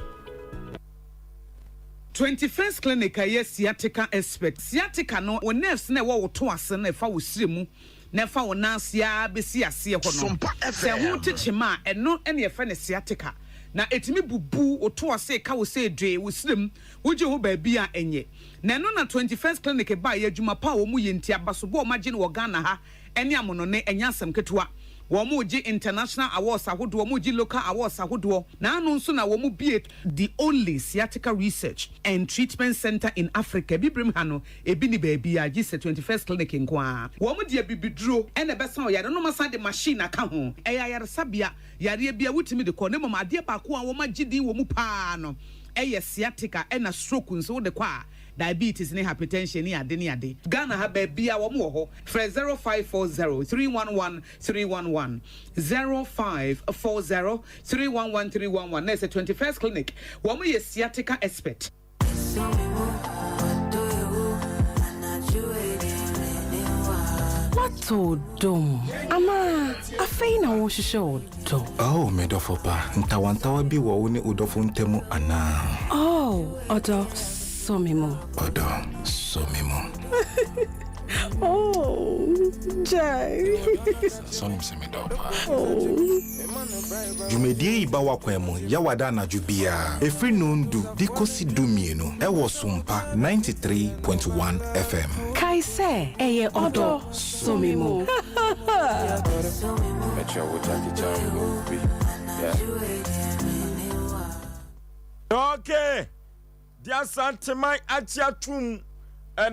21st Clinic a ɛyɛ sciatica expert. Sciatica no, wo nerves no a ɛwɔ wo to ase no a ɛfa wo srɛ mu na ɛfa wo nan ase ara bɛsi aseɛ hɔ no, sɛ ɛho te kyema a, ɛno na yɛfrɛ no sciatica. Na ɛtumi bubu wo to ase, ɛka wo sɛ dwee, wo srɛ mu, wogye ho baabi a ɛnyɛ. Na ɛno na 21st Clinic baeɛ, adwuma pa a wɔyɛ nti, abasobɔ a wɔagye no wɔ Ghana ha ne amonone, ɛnyɛ asɛm ketewa. Wɔregye international awards ahodoɔ, wɔregye local awards ahodoɔ, na ano nso na wɔbue the only sciatica research and treatment centre in Africa, Abibirem ha no, ebi nni baabiara gye sɛ 21st Clinic nko ara. Wɔde abibiduro na ɛbɛsa wo yare no, na wɔasan de machine aka ho. Ɛyɛ ayaresabea, yareɛ biara wotumi de kɔ, na mmom adeɛ baako a wɔagye din wɔ mu pa ara no yɛ sciatica, ɛna stroke nso wode kɔ a, diabetes ne hypertension ne ade ne ade. Ghana ha baabiara wɔn wɔ hɔ. Frɛ 0540 311 311, 0540 311 311 na ɛsɛ 21st Clinic. Wɔn yɛ sciatica expert. Woatɔ ɔdɔ mu anaa afei na worehwehwɛ ɔdɔ? Oh, me dɔfo pa, ntawantawa bi wɔ wo ne wo dɔfo ntam anaa? Oh, ɔdɔ, sɔ me mu. Ɔdɔ, sɔ me mu. Oh, gyae. Sɛ wonim sɛ medɔ wo paa. Oh. Dwumadie yi ba w'akwan mu Yawada anadwo biara ɛfiri nondu de kɔsi dumienu ɛwɔ Sompa 93.1 FM. Kae sɛ, ɛyɛ ɔdɔ sɔ me mu. Metro with Jackie Chan movie. Yeah. Okay. Deɛ Asanteman agye atom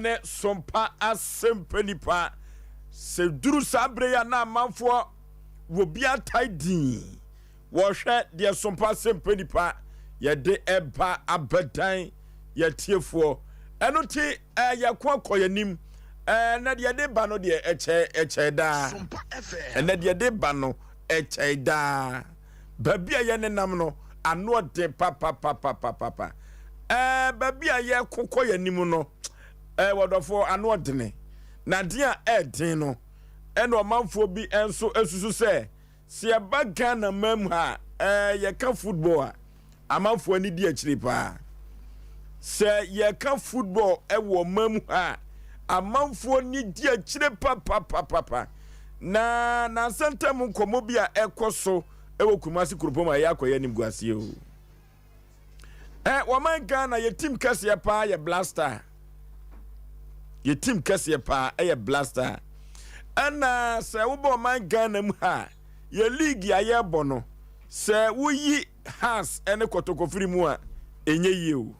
ne Sompa asɛmpa nipa. Sɛ duru saa berɛ yi a na amanfoɔ wɔ bi atae din wɔhwɛ deɛ Sompa asɛmpa nipa yɛde ɛba abɛdan yɛtiefoɔ. Ɛno nti yɛko akɔ yɛnim. Ɛnɛ deɛ yɛde ba no deɛ ɛkyɛ ɛkyɛ daa. Ɛnɛ deɛ yɛde ba no ɛkyɛ daa. Baabi a yɛnenam no, ano ɔden papapapapapa. Ɛɛ, baabi a yɛko kɔ yɛn anim no, ɛɛ, wɔdɔfoɔ, ano ɔdene. Na den a ɛɛden no, ɛna ɔmanfoɔ bi nso susu sɛ, sɛ yɛba Ghana man mu ha a, ɛɛ, yɛka football a, amanfoɔ ani di akyire paa. Sɛ yɛka football wɔ ɔman mu ha a, amanfoɔ ani di akyire papapapapa. Na nansa ntam nkɔmmɔ bi a ɛkɔ so wɔ Kumasi kuropɔn mu a ɛyɛ akɔyɛ animguaseɛ o. Ɛ wɔman Ghana yɛ team kɛseɛ paa yɛ Blaster. Yɛ team kɛseɛ paa ɛyɛ Blaster. Ɛna sɛ wobɔ ɔman Ghana mu ha yɛ league a yɛbɔ no sɛ woyi Hearts ne Kɔtɔkɔ firi mu a ɛnyɛ yie o.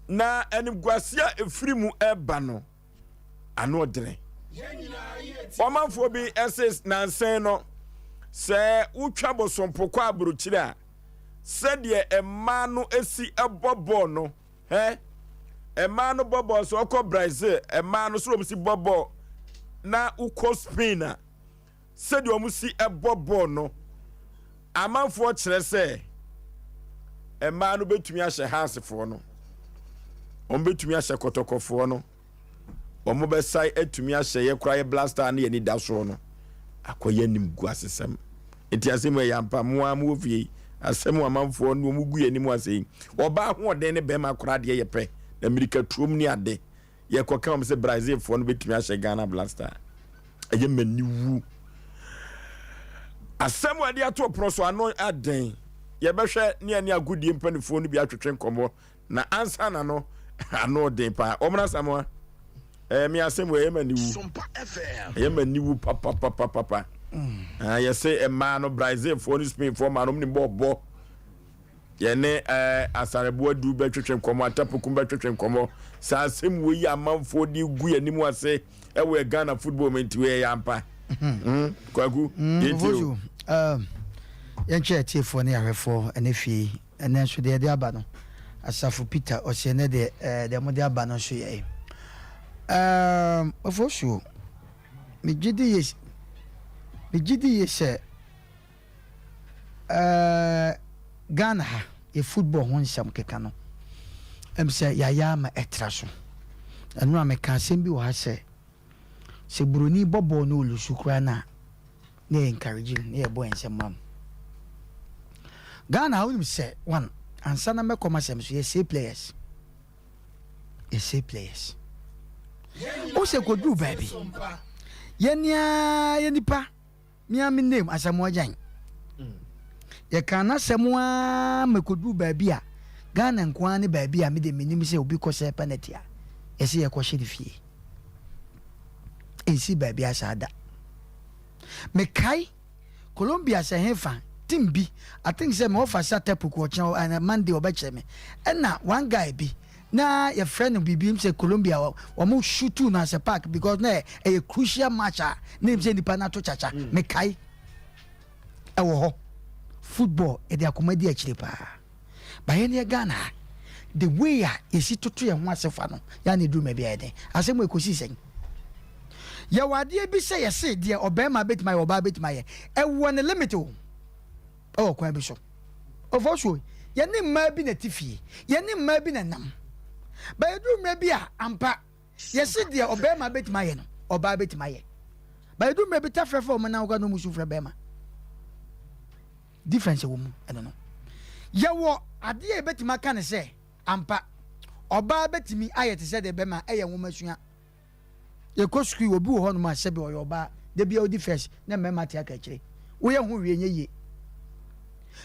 Na animguaseɛ a ɛfiri mu ɛba no ano ɔdene. Ɔmanfoɔ bi ɛse nansen no sɛ wotwa bosompo kɔ aburokyire a sɛdeɛ mmaa no si bɔ bɔɔl no hɛ mmaa no bɔ bɔɔl sɛ ɔkɔ Brazil mmaa no sɛ wɔn si bɔ bɔɔl na wokɔ Spain a Sɛdeɛ wɔsi bɔ bɔɔl no, amanfoɔ kyerɛ sɛ mmaa no bɛtumi ahyɛ Haasefoɔ no, wɔbɛtumi ahyɛ Kɔtɔkɔfoɔ no, wɔbɛsae atumi ahyɛ yɛ koraa yɛ Black Star ne yɛn anidasoɔ no akɔyɛ animguasesɛm. Nti asɛm ɛyɛ ampa, mo ara mowɔ fie yi. Asɛm amanfoɔ ne wɔn gu yɛn anim ase yi. Ɔbaa ahoɔden ne bɛrima koraa deɛ yɛ pɛ. Na mmirikatuom ne ade. Yɛkɔka wɔn sɛ Brazilfoɔ no bɛtumi ahyɛ Ghana Black Star. Ɛyɛ m'ani wu. Asɛm a ɛde ato ɔpono so ano aden. Yɛbɛhwɛ ne ɛne agodie mpanimfoɔ no bi atwetwe nkɔmmɔ. Na ansa na no, ano den paa. Wɔn Asamoah, ɛyɛ me asɛm wɔ ɛyɛ m'ani wu. Ɛyɛ m'ani wu papapapapa. Mm. Ah, yɛse mmaa no Brazilfoɔ ne Spainfoɔ mmaa no wɔn ne bɔɔl bɔ. Yɛne ɛɛ Asareboa du bɛtwetwe nkɔmmɔ, Atapokum bɛtwetwe nkɔmmɔ. Saa asɛm wei yi amanfoɔ de gu yɛn anim ase ɛwɔ yɛ Ghana football mu nti wei ɛyɛ ampa. Mm, Kwaku, mm, yɛntie o. Um, yɛnkyɛ atiefoɔ ne ahwɛfoɔ ɛne fie ɛnɛ nso deɛ yɛde aba no Asafo Peter ɔsɛ ɛnɛ deɛ ɛɛ deɛ mode aba no nso yɛ um, Ofosuo megye di yie megye di yie sɛ Ɛɛɛ Ghana ha yɛ football ho nsɛm keka no ɛm sɛ yɛayɛ ama ɛtra so. Ɛno a meka asɛm bi wɔ ha sɛ, sɛ buroni bɔ bɔɔl na ɔlusu koraa no a, na yɛ encourage no, na yɛbɔ yɛn nsam ma no. Ghana ha wonim sɛ one, ansa na mɛkɔ m'asɛm so, yɛsɛe players. Yɛsɛe players. Wo sɛ kɔduru baabi, yɛn ara yɛ nipa Me ara me name, Asamoah Gyan. Yɛkaa n'asɛm ara ma ɛkɔduruu baabi a, Ghana nko ara ne baabi a me deɛ menim sɛ obi kɔsɛe penalty a, yɛse yɛkɔhye no fie. Ɛnsii baabiara saa da. Mekae Colombia sɛ hefa, team bi, I think sɛ me wɔfa Satapuku ɔkyena, Monday ɔbɛkyerɛ me, ɛna one guy bi, na yɛfrɛ no biribi sɛ Colombia wɔn shootu no as a park because na ɛyɛ crucial match a na ɛm sɛ nipa no ato kyakya mm. mekae ɛwɔ hɔ football yɛde akoma di akyire paa bayɛ ne yɛ Ghana ha the way a yɛsi toto yɛn ho ase fa no yɛa na ɛduru ma bi ayɛ den asɛm ɛkɔsi sɛn yɛwɔ adeɛ bi sɛ yɛse deɛ ɔbarima bɛtumi ayɛ ɔbaa bɛtumi ayɛ ɛwɔ ne limit o wɔ kwan bi so. Ofosuo, yɛne mmaa bi na ɛte fie, yɛne mmaa bi na ɛnam. Ba yɛduru mmerɛ bi a, ampa, yɛse deɛ ɔbarima bɛtumi ayɛ no, ɔbaa bɛtumi ayɛ. Ba yɛduru mmerɛ bi, tafrɛ fa wɔn nan koraa na wɔn su frɛ barima. Difference wɔ mu, ɛno no. Yɛwɔ adeɛ a yɛbɛtumi aka no sɛ, ampa, ɔbaa bɛtumi ayɛ te sɛ deɛ barima ɛyɛ nwomasua. Yɛkɔ sukuu obi wɔ hɔnom a sɛbi ɔyɛ ɔbaa, da biara odi first na mmarima te aka akyire. Woyɛ ho hwee nyɛ yie.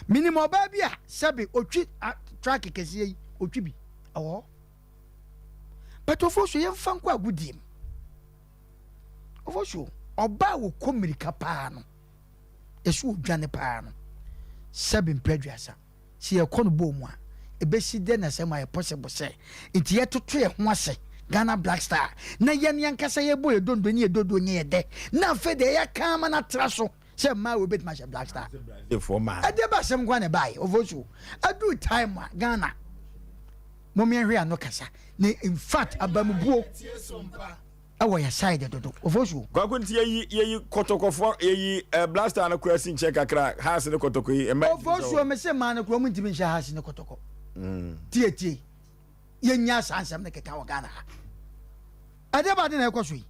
Menim ɔbaa bi a sɛbi otwi truck kɛseɛ yi, otwi bi. Ɛwɔ hɔ. But Ofosuo yɛmfa nkɔ agodie mu. Ofosuo, ɔbaa a wɔkɔ mmirika paa no, yɛsɛ ɔdwane paa no, sɛbi mpɛ aduasa. Sɛ yɛkɔ no bɔɔ mu a, ɛbɛsi dɛn na sɛ ma yɛ possible sɛ nti yɛtoto yɛn ho ase Ghana Black Star na yɛn ankasa yɛbɔ yɛ dondo ne yɛ dodo nyɛ yɛ dɛ na afei deɛ yɛaka ama no atra so sɛ mmaa wei bɛtumi ahyɛ Black Star. Ɛdeɛ ba asɛm nkoa na ɛbaeɛ Ofosuo. Aduru time a Ghana mom yɛnhwɛ ano kasa na in fact abamubuo. Ɛwɔ yɛ side dodo ofosuo. Kwaku nti yɛyi yɛyi kɔtɔkɔfoɔ yɛyi eh, blaster no koraa si nkyɛn kakra house ne kɔtɔkɔ yi mma ntumi sɛ Ofosuo mese maa no koraa ɔmo ntumi nhyɛ house ne kɔtɔkɔ. Tie tie yɛnnya saa nsɛm no keka wɔ Ghana ha. Ɛdeɛ ba ade na ɛkɔ so yi.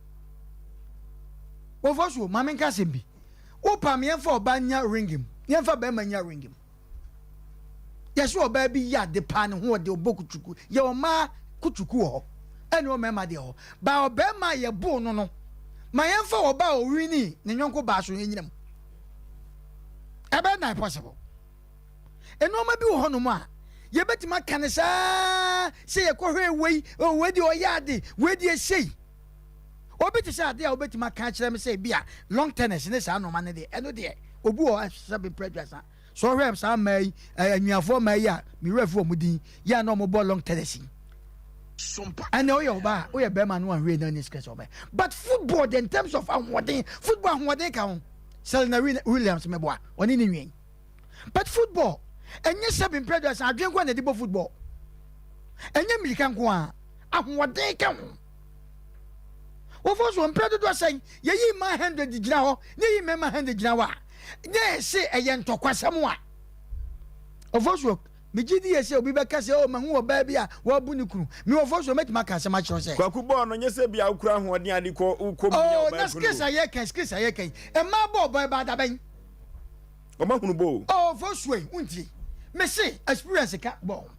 Ofosuo ma menka asɛm bi. Wo pam yɛmfa ɔbaa nya ring mu yɛmfa bɛrima nya ring mu. Yɛse ɔbaa bi yɛ ade paa ne ho ɔde ɔbɔ kutuku yɛ ɔmaa kutuku wɔ hɔ ɛne ɔmɛɛma deɛ hɔ ba ɔbɛɛma a yɛboo no no ma yɛnfa ɔbaa a ɔwinii ne nyɔnko baa so nyina mu ɛbɛyɛ na possible nnoɔma bi wɔ hɔ nom a yɛbɛtumi aka ne saa sɛ yɛkɔhwɛ wei oh, wei deɛ ɔyɛ ade wei deɛ sei obi te sɛ ade a wobɛtumi aka akyerɛ me sɛ bi a long tennis ne saa nnoɔma no deɛ ɛno deɛ obi wɔ sɛ bɛpɛ aduasa Sɛ ɔhwɛ saa mmaa yi, ɛɛ anuafoɔ mmaa yi a me werɛ fi wɔn din yi a na wɔbɔ long tennis yi. Ɛnna woyɛ ɔbaa a, woyɛ bɛrima no anhwɛ na ne skills ɔbɛ. But football in terms of ahoɔden, football ahoɔden ka ho. Serena Williams mɛboa, ɔne ne nua yi. But football, ɛnyɛ sɛ bempɛ do ɛsɛ adwene nko na ɛde bɔ football. Ɛnyɛ mmirika nko a, ahoɔden ka ho. Wɔfɔ so mpɛ dodoɔ sɛn, yɛyi mmaa 100 gyina hɔ, ne yɛyi mmarima 100 gyina hɔ a, na ɛse ɛyɛ ntɔkwasɛm a, Ofosuo, megye di yie sɛ obi bɛka sɛ, oh, mahu ɔbaa bi a wabu ne kunu. Me Ofosuo, mɛtumi aka asɛm akyerɛ wo sɛ. Kwaku bɔɔl no, nyɛ sɛ bia wokura ahoɔden a de kɔ wokɔ mia Oh, ɔbaa na kunu skills o. a yɛka, skills a yɛka yi, mmaa bɔ ɔbaa baa da bɛn? Wɔn ahunu bɔ o. Oh, Ofosuo yi, wontie. Mese experience ka bɔ ho.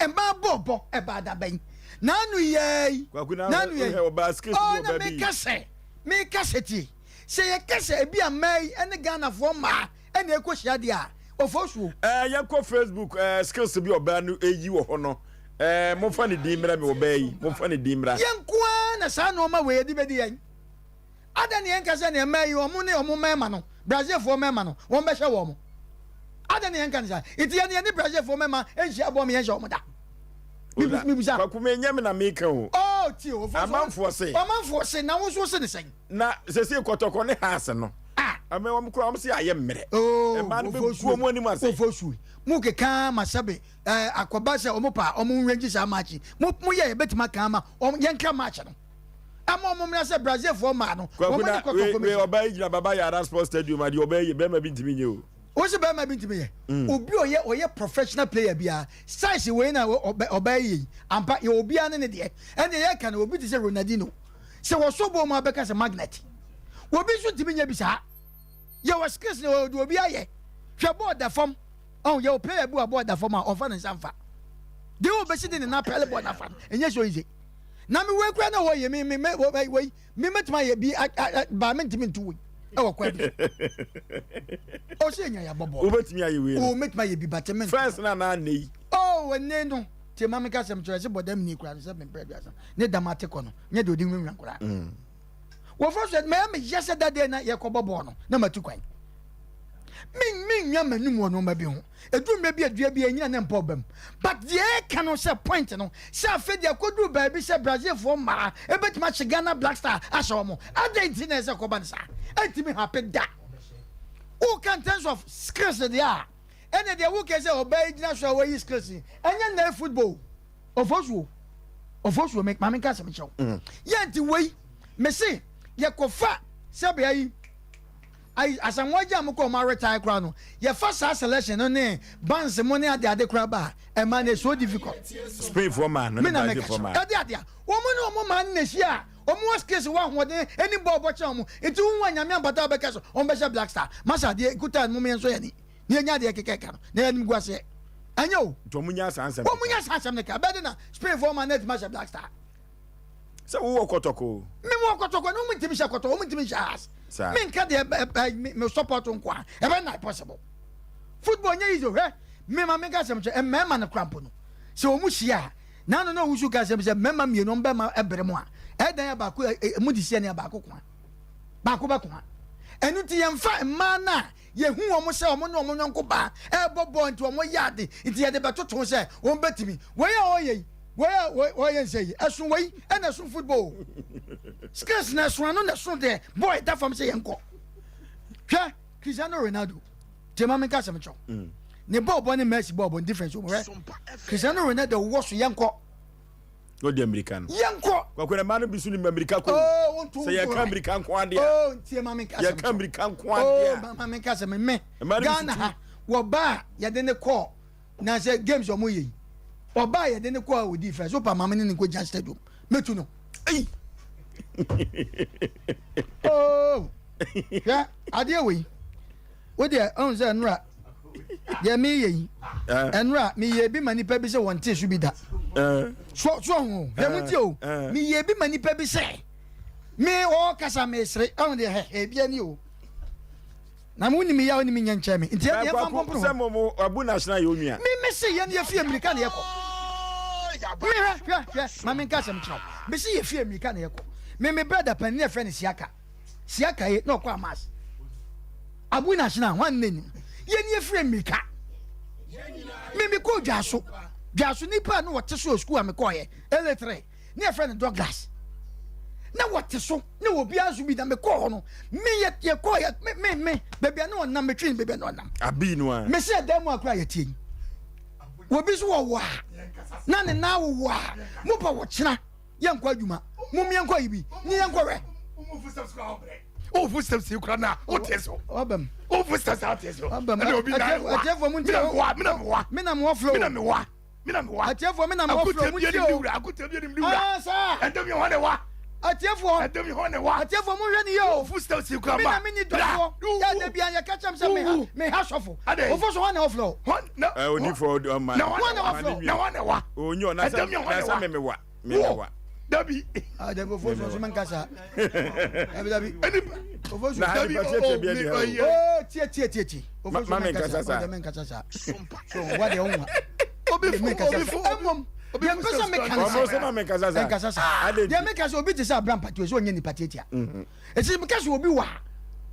Mmaa bɔɔ bɔ ɛbaa da bɛn? N'ano yɛɛ yi. Kwaku na N'ano yɛɛ yi. wohwɛ ɔbaa skills bi Oh, na ɔbaa bi yi. meka sɛ, meka sɛ tie, sɛ yɛka sɛ ebi a mmaa yi ne Ghanafoɔ mmaa ɛna ɛkɔhyia deɛ a, ɔfɔ suo. Ɛɛ yɛnkɔ Facebook ɛɛ skills bi ɔbaa no eyi wɔ hɔ no ɛɛ momfa ne din mmra mi ɔbaa yi momfa ne din mmra. Yɛn nko ara na saa nnoɔma wei yɛde bɛdi yɛn. Adɛn na yɛnka sɛ nea mmaa yi wɔn ne wɔn mmarima no, Brazilfoɔ mmarima no, wɔn bɛhyɛ wɔn? Adɛn na yɛnka no saa? Nti yɛn yɛne Brazilfoɔ mmarima nhyia bɔ me yɛnhyɛ wɔn da. Mibisa. Kwaku me nyɛ me na meka o. Oh tie o. Amanfoɔ se. Amanfoɔ se na wo nso se ne sɛn? Na sese kɔtɔkɔ ne haase no. Ah. Ame wɔn kura wɔn se ayɛ mmerɛ. Oh. Mmaa no bɛ gu wɔn anim ase. Ofo sui. Mu keka ma sɛbe ɛɛ akɔba sɛ wɔn pa wɔn nwenji saa match. Mo mo yɛ yɛbɛtumi aka ama wɔn yɛn kra match no. Ama wɔn mmra sɛ Brazilfoɔ mmaa no. Kwaku Wɔn na ne kɔtɔkɔ wei ɔbaa yi gyina Baba Yara Sports Stadium adeɛ ɔbaa yi yɛ bɛrima bi ntumi nyɛ o. Wo se bɛrima bi ntumi yɛ? Mm. Obi ɔyɛ ɔyɛ professional player biara size wei na ɔbaa yi yɛ yi ampa yɛ obiara ne ne deɛ ɛnna yɛka no obi te sɛ Ronaldinho sɛ wɔsɔ bɔɔl mu abɛka sɛ magnet obi nso ntumi nyɛ bi saa yɛwɔ skills na wɔde obi ayɛ hwɛ bɔɔl da fam ɔn yɛwɔ player bi wɔ bɔɔl da fam a ɔnfa ne nsa nfa deɛ wɔbɛsi de ne nan pɛle bɔɔl nafa no ɛnyɛ so easy na me wei kura na wɔyɛ me me me wei me mɛtumi ayɛ bi ba me ntumi ntu wei ɛwɔ kwan bi so ɔsɛ nya yɛ bɔbɔ wobɛtumi ayɛ wei o mɛtumi ayɛ bi bate me first na na anɛ yi oh ɛnɛ no tie ma meka sɛm kyerɛ sɛ bɔdam ni kura no sɛ mempɛ aduasa ne dam ate kɔ no nyɛ deɛ ɔde nwinwina koraa mm. wɔfɔ so mɛyɛ meyɛ sɛ dadeɛ na yɛkɔbɔ bɔɔ no na matu kwan mennya m'anum wɔ nneɛma bi ho Ɛduru mmerɛ bi a dua bi anyina ne mpɔ ba mu. But deɛ ɛreka no sɛ point no sɛ afei deɛ akɔduru baabi sɛ Brazilfoɔ mmaa ɛbɛtumi ahye Ghana Black Star ahyɛ wɔn. Adɛn nti na ɛsɛ kɔba no saa? Ɛntumi happen da. Woka in terms of skills deɛ a, ɛne deɛ woka sɛ ɔbaa yi gyina so a wayi skills yi, ɛnyɛ nnɛ football. Ofosuo, ofosuo, me maame nka asɛm nkyerɛ wo. Mm. Yɛ nti wei, mese yɛkɔfa sɛ bea yi Ayi Asamoah Gyan mo kɔ ɔmo aretire koraa no yɛfa saa selection no ne bands mo ne ade ade koraa ba a ɛma no so difficult. Spain foɔ maa no ne Brazil foɔ maa. Ɛde ade a wɔn ne wɔn maa no na ehyia a wɔn wɔ skills wɔ ahoɔden ɛni bɔɔl bɔ kyɛn wɔn nti wohu a nyame ampata a wɔbɛka so wɔn bɛhyɛ black star masa adeɛ kuta no mo yɛn nso yɛn ni na yɛnya adeɛ keka ɛka no na yɛn anim gu aseɛ ɛnyɛ o. Nti wɔn nya saa nsɛm. Wɔn nya saa nsɛm no ka bɛde na Spain foɔ maa no atumi ahyɛ black star. Sɛ wowɔ kɔtɔkɔ o. Me wɔ kɔtɔkɔ na wɔn ntumi hyɛ kɔtɔkɔ wɔn ntumi nhyɛ house. Saa. Me nka deɛ ɛ ɛ me me support nko a ɛbɛ na possible. Football nyɛ easy hwɛ me ma me nka asɛm kyerɛ mmarima no kora mpo no sɛ wɔn hyia a n'ano na owusu ka asɛm sɛ mmarima mmienu wɔn bɛma ɛbere mu a ɛdan yɛ baako ɛ ɛ mu de si ɛne baako koa baako bɛ koa ɛno nti yɛn fa mmaa no a yɛhu wɔn sɛ wɔn ne wɔn yɔnko baa ɛrebɔ bɔɔl nti wɔn yɛ ade nti yɛde bɛtoto sɛ wɔn bɛtumi wɔn a wɔyɛ yi Wei a wɔyɛ nsɛ yi ɛso wei ɛna ɛso football skills na ɛso ano na ɛso deɛ boy da fam sɛ yɛn kɔ hwɛ Cristiano Ronaldo tie ma mi nka asɛm kyɛw mm. ne bɔɔl bɔ ne Messi bɔɔl bɔ ne difference wɔn hwɛ Cristiano Ronaldo wɔ so yɛn kɔ. o di amirika no. yɛn kɔ. Kwaku na mmaa no bi so ni mu amirika ko. Oh, sɛ yɛ ka amirika nko adeɛ. Oh, ntie ma mi nka asɛm kyɛw. Yɛ ka amirika nko adeɛ. Oh, ma mi nka asɛm mɛ Ghana ha wɔ baa yɛde ne kɔɔ. Na sɛ games ɔmo yɛ yi ɔbaa yɛde ne kɔ a odi fɛ so pa maame ne ne nkɔ gya stadium metu no. Ei. Oh, hwɛ adeɛ wei wo deɛ ɔn sɛ nnora deɛ meyɛ yi nnora meyɛ bi ma nipa bi sɛ wɔn te so bi da so so ho hwɛ mo ti o meyɛ bi ma nipa bi sɛ me ɔkasa mesere ɔn deɛ hɛ ebi ani o. Na mo nim ya onim nyɛ nkyɛn me. Nti yɛn fa mpɔmpɔn hɔ. Sɛ mo mo abu national yɛ onua. Me me se yɛn yɛ fie mirika na yɛkɔ. Me hwɛ hwɛ hwɛ ma me nka asɛm kyerɛ wo. Me se yɛ fie mirika na yɛkɔ. Me me brother panin yɛ frɛ no Siaka. Siaka ye na ɔkɔ Amas. Abu national hwan na nim. Yɛn yɛ fie mirika. Me me kɔ dwaso. Dwaso nipa na wɔte so wɔ sukuu a me kɔɔ yɛ. Eletre. ne yɛfrɛ no Douglas na wɔte so ne obiara nso bi na mekɔɔ hɔ no me yɛ yɛkɔɔ yɛ me me me baabi a ne ɔnam metwe ne baabi a ne ɔnam abi no a mesi ɛdan mu akora yɛtie yi obi nso wɔ wɔ a na ne nan wowɔ a mo pa wɔkyena yɛnkɔ adwuma mo yɛnkɔ yi bi ne yɛnkɔ wɛ wofu steps yi kura na wote so wabam wofu steps a wote so wabam ɛna obi na atiefo mu nti mina mewa mina mewa flow mina mewa mina mewa atiefo mina mewa flow mu ti o akuta bi anim ni wura ah saa ɛntɛm yɛ hɔ ne wa. Atiefoɔ. Ɛdɔm yi hɔ ne wa. Atiefoɔ mo nhwɛ ne yie o. Wo steps yi kura Me ma. na me ni dɔfoɔ. Yɛ da bia yɛ ka kyɛm sɛ me ha me ha sɔfo. Ofo so hwan na ɔfrɛ o. Ɛ odifoɔ ɔma. Na hwan na wa. Na hwan na wa. Onyo na sɛ na sɛ me me wa. Me me wa. Dabi. Ah dabi ofo so nso menka saa. Dabi dabi. Ofo so. Na ha nipa tietie bi ani ha o. Oh tie tie tie tie. Ofo so Ma menkasa saa. Ɔdɛ menkasa saa. So wa deɛ ɔnwa. Obi fo obi fo. Mmom deɛ mpɛ sɛ meka ne sɛ. Ɔmo sɛ ma menkasa saa. Nkasa saa. Deɛ meka sɛ obi te sɛ Abraham Patio sɛ ɔnyɛ nipa tiatia. Eti meka sɛ obi wa.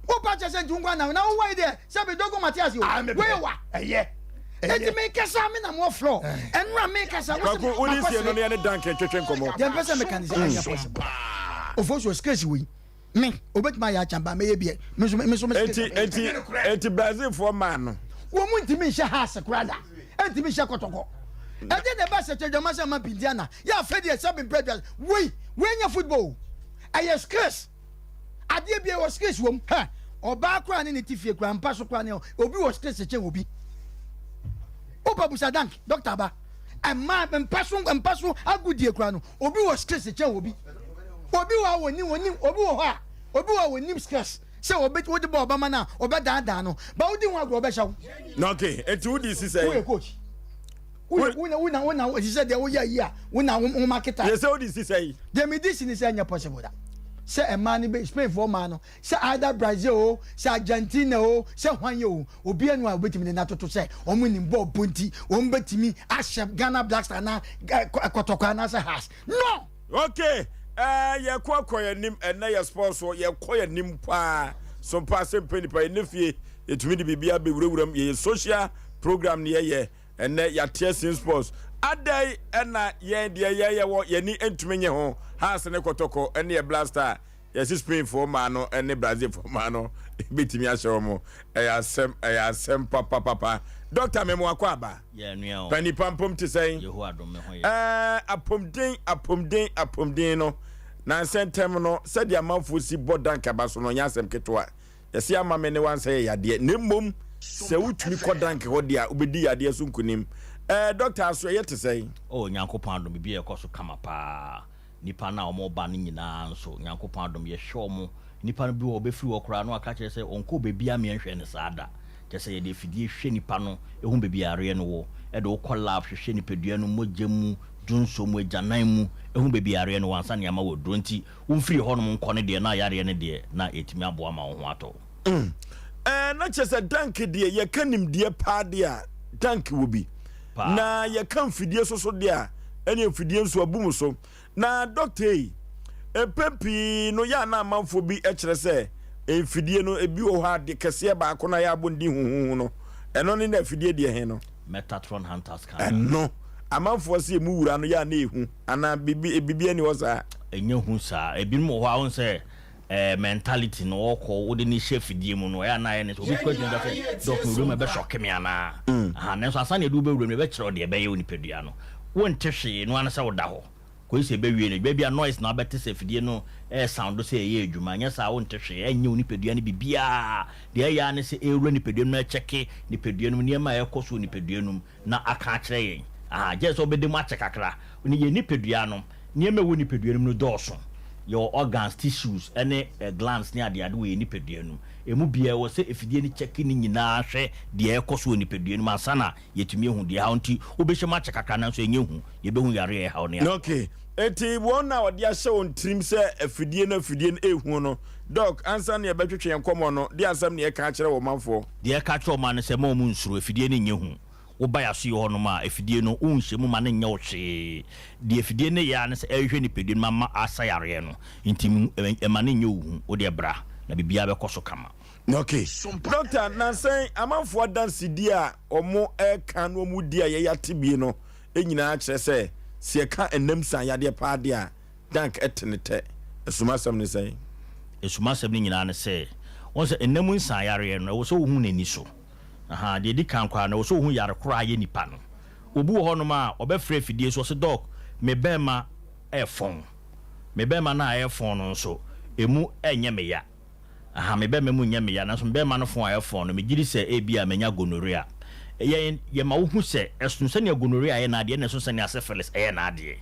Wo pa kyɛ sɛ nti wo nkwa na na wo wa yi deɛ sɛ bi dogo mate ase o. Wei wa. Ɛyɛ. Eti mekasa me na mo frɔ. Ɛnura mekasa wo sɛ Kwaku wo ne sie no ne ɛne Duncan twetwe nkɔmɔ. Deɛ mpɛ sɛ meka ne sɛ ɛnyɛ possible. Ofosuo skills wei me obetumi ayɛ akyɛn ba mɛyɛ bi me nso me nso me Enti enti enti Brazil foɔ maa no. Wɔn mu ntumi nhyɛ house koraa da ɛntumi nhyɛ kɔtɔkɔ ɛdeɛ na ɛba sɛ twɛdwama sɛ ma pinti ana yɛ afɛ deɛ sɛ bempɛ dwa wei wei nyɛ football o ɛyɛ skills adeɛ bi ɛwɔ skills wɔm hɛ ɔbaa koraa ne ne ti fie koraa mpa so koraa ne obi wɔ skills kyɛn obi wopa busa dank doctor ba ɛma mpa so mpa so agodie koraa no obi wɔ skills kyɛn obi obi wɔ a wɔnim wɔnim obi wɔ hɔ a obi wɔ a wɔnim skills sɛ obi wode bɔɔl bɛma no a ɔbɛdaadaa no ba wodi ho agorɔ ɔbɛhyɛ wo. Na okay eti wodi si sɛ. Woyɛ coach woyɛ wona wona wona esi sɛ deɛ woyɛ yi a wona wo market a. Yɛ sɛ wodi si sɛ yi. Deɛ mi di si ni sɛ ɛnyɛ possible da sɛ ɛmaa no bɛ Spain foɔ maa no sɛ either Brazil o sɛ Argentina o sɛ hwan yɛ o obi anu a obetumi de n'atoto sɛ wɔn nim bɔɔl bɔ nti wɔn betumi ahyɛ Ghana Black Star na kɔtɔkɔ anaasɛ Hearts no. Ok eh yɛkɔ akɔ yɛn anim ɛnɛ yɛ sports so yɛkɔ yɛn anim paa so paa sɛ mpɛ nipa yɛn ne fie yɛtumi de biribi abɛwurawura mu yɛyɛ social program ne yɛyɛ ɛnɛ yɛate asin sports adɛn ɛna yɛn deɛ yɛyɛ wɔ yɛni ntumi nye ho Hearts ne kɔtɔkɔ ɛne yɛ Black Yɛse Spain foɔ mmaa no ne Brazil foɔ mmaa no bɛtumi ahyɛ wɔn. Ɛyɛ asɛm, ɛyɛ asɛm papapapa. Doctor me mo akɔ aba. Yeah, nua o. Pani pampom te sɛn? Yehowa dom me ho yɛ. Ɛɛ apomden, apomden, apomden no. Nansɛ ntɛm no, sɛdeɛ amanfoɔ si bɔ dank aba so no, ɛnyɛ asɛm ketewa. Yɛse ama me ne wansa yɛ yadeɛ, na mmom sɛ wotumi kɔ dank hɔ deɛ a, wobɛdi yadeɛ so nkonim. Ɛɛ doctor aso ɛyɛ te sɛn? Oh, Nyankopɔn adom, biribiara ɛkɔ so kama paa. Nnipa no a wɔreba no nyinaa nso, Nyankopɔn adom, yɛhwɛ wɔn. Nnipa no bi wɔ hɔ, wɔbɛfiri hɔ koraa na wɔaka akyerɛ sɛ wɔnkɔɔ baabiara ma yɛnhwɛɛ no saa da. Kyerɛ sɛ, yɛde afidie hwɛ nipa no, hu baabi a yareɛ no wɔ, de wo kɔ lab hwehwɛ nipadua no mogya mu, dwonsɔ mu, agyanan mu, hu baabi a yareɛ no wɔ ansa na yɛama wo aduro. Nti, womfiri hɔnom nkɔ no deɛ, na yareɛ no deɛ, na yɛatumi aboa ma wo ho atɔ wo. Ɛɛ, na kyerɛ sɛ Dank deɛ, yɛka nimdeɛ paa deɛ a, Dank wɔ bi. Paa. Na yɛka mfidie nso so deɛ a, ɛne mfidie nso abu mu so. Na dɔkta yi, mpɛn pii no yɛ a na amanfoɔ bi kyerɛ sɛ mfidie no, ebi wɔ hɔ a deɛ kɛseɛ baako no a yɛ abɔ ne din huhuhu no, ɛno ne na afidie deɛ he no? Metatron Hunter Scanner. Ɛno, amanfoɔ se emu wura no yɛ a na ehu, anaa biribi, biribi ani hɔ saa? Ɛnyɛ hu saa. Ebinom wɔ hɔ a, wohu sɛ eh, mentality no ɔkɔ wode ne hyɛ fidie mu no ɛyɛ a na ayɛ ne sɛ obi kura gyina sɛ dɔk mewura mu ɛbɛsɔke me anaa mm. aha nanso ansa na ɛde wobɛwura mu ɛbɛkyerɛ wo deɛ ɛbɛyɛ wo nipadua no wonte hwee no ano sɛ woda hɔ kɔyi sɛ ɛbɛwie no adwuma bi a noise na wabɛte sɛ fidie no ɛyɛ sound sɛ ɛyɛ adwuma nyɛ saa wonte hwee ɛnyɛ wo nipadua no biribiaa deɛ ɛyɛ a ne sɛ ɛwura nipadua no mu ɛkyɛke nipadua no mu nneɛma a ɛkɔ so nipadua no mu na aka akyerɛ yɛn. Aha, gyɛɛ sɛ wobɛda mu akyɛ kakra. Ne yɛn nipadua no, nneɛma a ɛwɔ nipadua no mu no dɔɔso. Yɛwɔ organs, tissues, ne glands ne adeade wɔ yɛn nipadua no mu. Ɛmu biara, ɛwɔ sɛ afidie no kyɛke ne nyinaa hwɛ deɛ ɛrekɔ so wɔ nipadua no mu ansa na yɛatumi ahu deɛ ɛhaw. Nti wobɛhyɛ mu akyɛ kakra nanso ɛnyɛ hu. Yɛbɛhu yareɛ a ɛhaw ne adeɛ. Okay. Enti wɔn a wɔde ahyɛ wɔn tirim sɛ afidie no afidie no ɛhu no, Doc, ansa na yɛbɛtwetwe yɛn nkɔmmɔ no, deɛ asɛm na yɛka akyerɛ wɔn manfoɔ? Deɛ ɛka kyerɛ ɔman no sɛ, Mma wɔn nsuro, afidie no nyɛ hu. Woba yɛn asoeɛ hɔnom a, afidie no, wonhyɛ mu ma no nyɛ wo hwee. Deɛ afidie no yɛ ara ne sɛ ɛrehwɛ nipadua no mu ama asa yareɛ no. Nti mma no nyɛ wo hu. Wo deɛ bra, na biribiara bɛkɔ so kama. Ok. Doctor, nansa yi amanfoɔ adansedie a wɔreka na wɔredi a yɛyɛ ate bie no nyinaa kyerɛ sɛ, sɛ yɛka ɛnam san yadeɛ paa deɛ a, Dank te ne tɛ. Asumasɛm ne sɛn? Asumasɛm no nyinaa ne sɛ, wohu sɛ nna mu nsaeyareɛ no, ɛwɔ sɛ wohu n'ani so. Ahaa, deɛ ɛdi kan koraa no, ɛwɔ sɛ wohu yare korɔ a ayɛ nipa no. Obi wɔ hɔnom a, ɔbɛfrɛ afidie so, ɔse, Dɔk, me bɛrima ɛrefɔn. Me bɛrima no a ɛrefɔn no nso, ɛmu nyɛ me ya. Aha, me bɛrima mu nyɛ me ya, nanso me bɛrima no fon a ɛfon no, megye di sɛ ebia manya gonorrhea. Yɛn, yɛma wohu sɛ ɛsono sɛnea gonorrhea yɛ n'adeɛ ɛna ɛsono sɛnea syphilis yɛ n'adeɛ.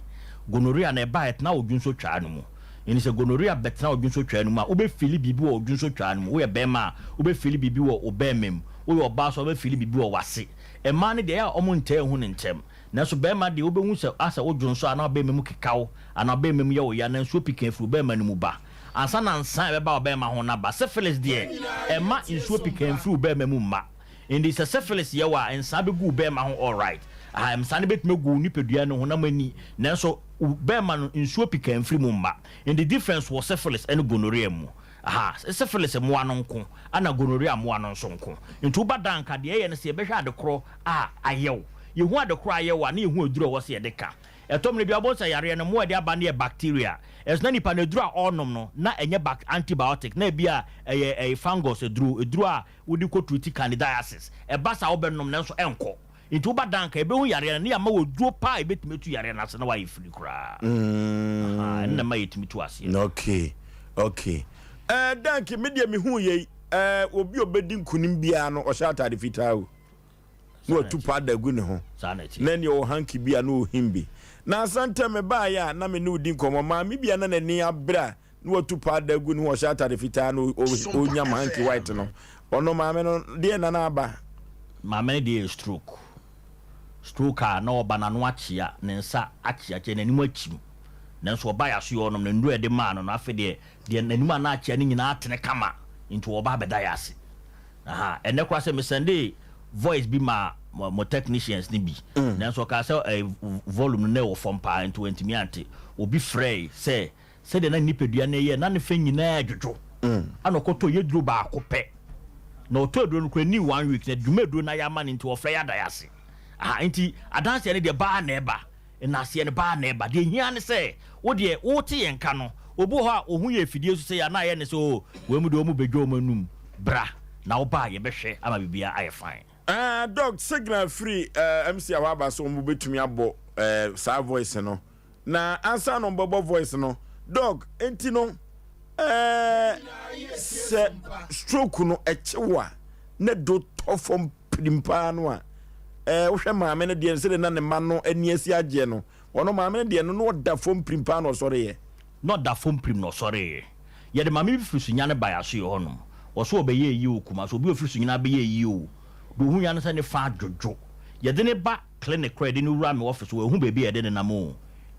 Gonorrhea no, ɛba a, ɛtena wo dwonsotwaa no mu. Ɛni sɛ gonorrhea bɛtena wo dwonsotwaa no mu a, wobɛfeeli biribi wɔ wo dwonsotwaa no mu. Woyɛ barima a, wobɛfeeli biribi wɔ wo barima mu. Woyɛ ɔbaa nso a, wobɛfeeli biribi wɔ w'ase. Mmaa no deɛ, ɛyɛ a wɔntaa nhu no ntɛm. Nanso barima deɛ, wobɛhu sɛ asɛ wodwonsɔ a na wo barima mu keka wo anaa wo barima mu yɛ wo ya na nsuo pika firi wo barima no mu ba ansa na nsa a ɛbɛba wo barima ho no aba. Syphilis deɛ, ɛmma nsuo pika mfiri wo barima mu mma. Enti sɛ syphilis yɛ wo a, nsa bɛgu wo barima ho alright. Aha, nsa no bɛtumi agu wo nipadua no honam ani, nanso wo barima no, nsuo pika mfiri mu mma. Enti difference wɔ syphilis ne gonorrhea mu. Aha, syphilis mmoa no nko, ɛna gonorrhea mmoa no nso nko. Enti woba da a, anka deɛ ɛyɛ ne sɛ yɛbɛhwɛ ade korɔ a ayɛ wo. Yɛhu ade korɔ a ayɛ wo a, na yɛhu aduro a ɛwɔ sɛ yɛde ka. Ɛtɔ mmerɛ bi a, wobɛhu sɛ yareɛ no, mmoa a ɛde aba no yɛ bacteria. Ɛso na nipa no aduro a ɔrenom no, na ɛnyɛ bac, antibiotic, na ebia ɛyɛ ɛyɛ fungus aduro, aduro a wode kɔ treati candidiasis. Ɛba saa a wobɛnom nanso ɛnkɔ. Nti woba da anka yɛbɛhu yareɛ no na yɛama wo aduro paa a ɛbɛtumi atu yareɛ no ase na woayɛ firi koraa. Ahaa, ɛno na ɛma yɛtumi tu aseɛ. Okay, okay. Eh, Dank, me deɛ mehu yei, eh, obi a ɔbɛdi nkunim biara no, ɔhyɛ atade fitaa o. Na watu powder agu ne ho. Saa na ɛteɛ. Na nea ɔwɔ hanky bi a na ɔhim bi. Na ansa ntɛm mebaeɛ a na me ne wo di nkɔmmɔ, maame bi a na n'ani abere a na watu powder agu ne ho, ɔhyɛ atade fitaa na ɔnyam hanky white no. Ɔno maame no, deɛ na na aba? Maame no deɛ yɛ stroke. Stroke a na ɔba n'ano akyea, ne nsa akyea, kyerɛ n'anim akyim. Nanso ɔbaeɛ aso yɛ ɔnom no, nnuro a yɛde maa no no, afei deɛ, deɛ n'anim a na akyea no nyinaa atene kama, nti ɔba abɛda yɛn ase. Aha, ɛnnɛ koraa sɛ mesɛndee voice bi maa mo technicians no bi, nanso ɔkaa sɛ eh, volume no na ɛwɔ fam paa, nti wantumi ante. Obi frɛe sɛ Sɛdeɛ na ne nipadua no reyɛ, na ne fɛ nyinaa redwodwo. Ɛna ɔkɔtɔɔ yɛduro baako pɛ. Na ɔtɔɔ aduro no koraa, ɛnnii one week, na dwuma aduro no ayɛ ama no nti, ɔfrɛ yɛ ada yɛ ase. Aha, nti adanseɛ no deɛ baa na ɛba. Nnaseɛ no baa na ɛba. Deɛ ɛhia ne sɛ, wo deɛ, wote yɛn nka no, obi wɔ hɔ a, ɔhu yɛn afidie so sei a, na ayɛ no sɛ, oh, wei mu deɛ wɔn bɛdwa wɔn anum. Bra, na woba a, yɛbɛhwɛ ama biribiara ayɛ fine. Eh, Doc, signal firi eh, MC a hɔ aba sɛ wɔn bɛtumi abɔ eh, saa voice no. Na ansa na ɔbɛbɔ voice no dog nti no ɛɛ sɛ stroke no ɛkye wo a na do tɔ fam pirim paa no a ɛɛ wohwɛ maame no deɛ sɛdeɛ na ne mma no ani asi agyeɛ no ɔno maame no deɛ no na ɔda fam pirim paa na ɔsɔreeɛ. Na ɔda fam pirim na ɔsɔreeɛ. Yɛde maame bi firi Sunyani baeɛ asoeɛ hɔnom. Ɔse ɔbɛyɛ ayie wɔ Kumasi. Obi a ɔfiri Sunyani abɛyɛ ayie o. Deɛ ɔhuiɛ ara ne sɛ ne fa adwodwo. Yɛde no ba Clinic koraa yɛde no wura me office wanhu baabi a yɛde no nam oo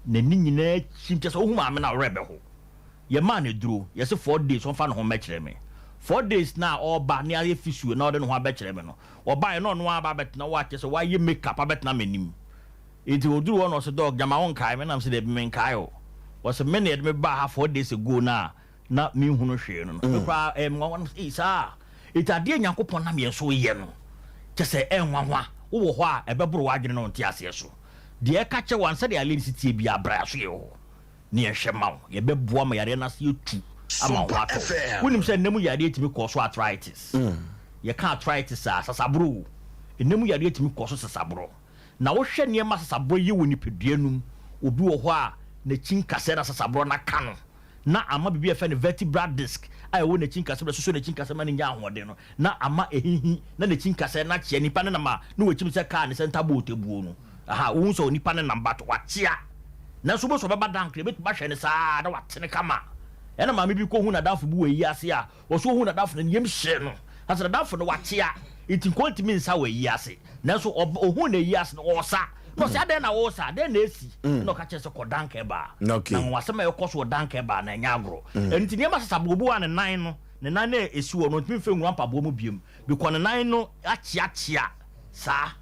n'ani nyinaa kyim kyerɛ sɛ wohu maame no a wo werɛ bɛho. Yɛmaa no aduro yɛse four days ɔmfa ne ho mmɛkyerɛ me. Four days no a ɔreba ne ayɛ physio na ɔde ne ho abɛkyerɛ me no ɔbaeɛ na ɔno ara aba abɛtena hɔ a kyerɛ sɛ wayɛ make up abɛtena m'anim. Nti ɔduru hɔ na ɔse dɔg gyama wonkae me na mese dabi menkae wo. Ɔse me na yɛde me baa ha four days ago no a na menhunu hwee no no, me koraa ɛyɛ me nwanwa na mesɛ ei saa a, enti adeɛ a Nyankopɔn nam yɛn so reyɛ no, kyɛ sɛ ɛyɛ nwanwa, wowɔ hɔ a ɛbɛboro w'adwene ne wo nteaseɛ so. Deɛ ɛka kyɛ wo a, sɛdeɛ Aline si teɛ biara, bra yɛaso yɛwɔ hɔ na yɛnhwɛ ma wo, yɛbɛboa ma yareɛ no ase atu ama wo ho atɔ wo. Wonim sɛ nna mu yareɛ tumi kɔ so arthritis? Yɛka arthritis a, sasaborɔ o, nna mu yareɛ tumi kɔ so sasaborɔ. Na wohwɛ nneɛma a sasaborɔ yɛ wɔ nipadua no mu, obi wɔ hɔ a n'akyi nkasɛɛ na sasaborɔ no aka no, na ama biribi a yɛfrɛ no vertebral disc a ɛwɔ n'akyi nkasɛɛ mu na ɛsosɔ n'akyi nkasɛɛ ma no nya ahoɔden no, na ama ahihi na n'akyi nkasɛɛ no akyea. Nipa no nam a na wakyim sɛ kaa ne center bolt abuo no. Aha, wohu sɛ onipa no nam but wakyea. Nanso wobɛhu sɛ ɔbɛba dank no, yɛbɛtumi ahwɛ no saa na watene kama. Ɛna maame bi kɔhuu n'adamfo bi wɔ ayi ase a, Ɔso ohuu n'adamfo no, ne yam hyee no. Na sɛ n'adamfo no wakyea, nti nka ɔntumi nsa wɔ ayi ase. Nanso ohuu no ayi ase no, ɔresa. Na ɔse, Adɛn na woresa? Dɛn na asi? Ɛna ɔka kyerɛɛ sɛ, Kɔ Dankɛbaa. Na anwanwasɛm a ɛkɔ so wɔ Dankɛbaa no, ɛnyɛ agorɔ. Ɛno nti nneɛma sesa bɔ. Obi wɔ hɔ a ne nan no, ne nan no a ɛsi hɔ no, ɔntumi mfa nwura mpaboa mu biom. Bikɔ ne nan no akyeakyea saa,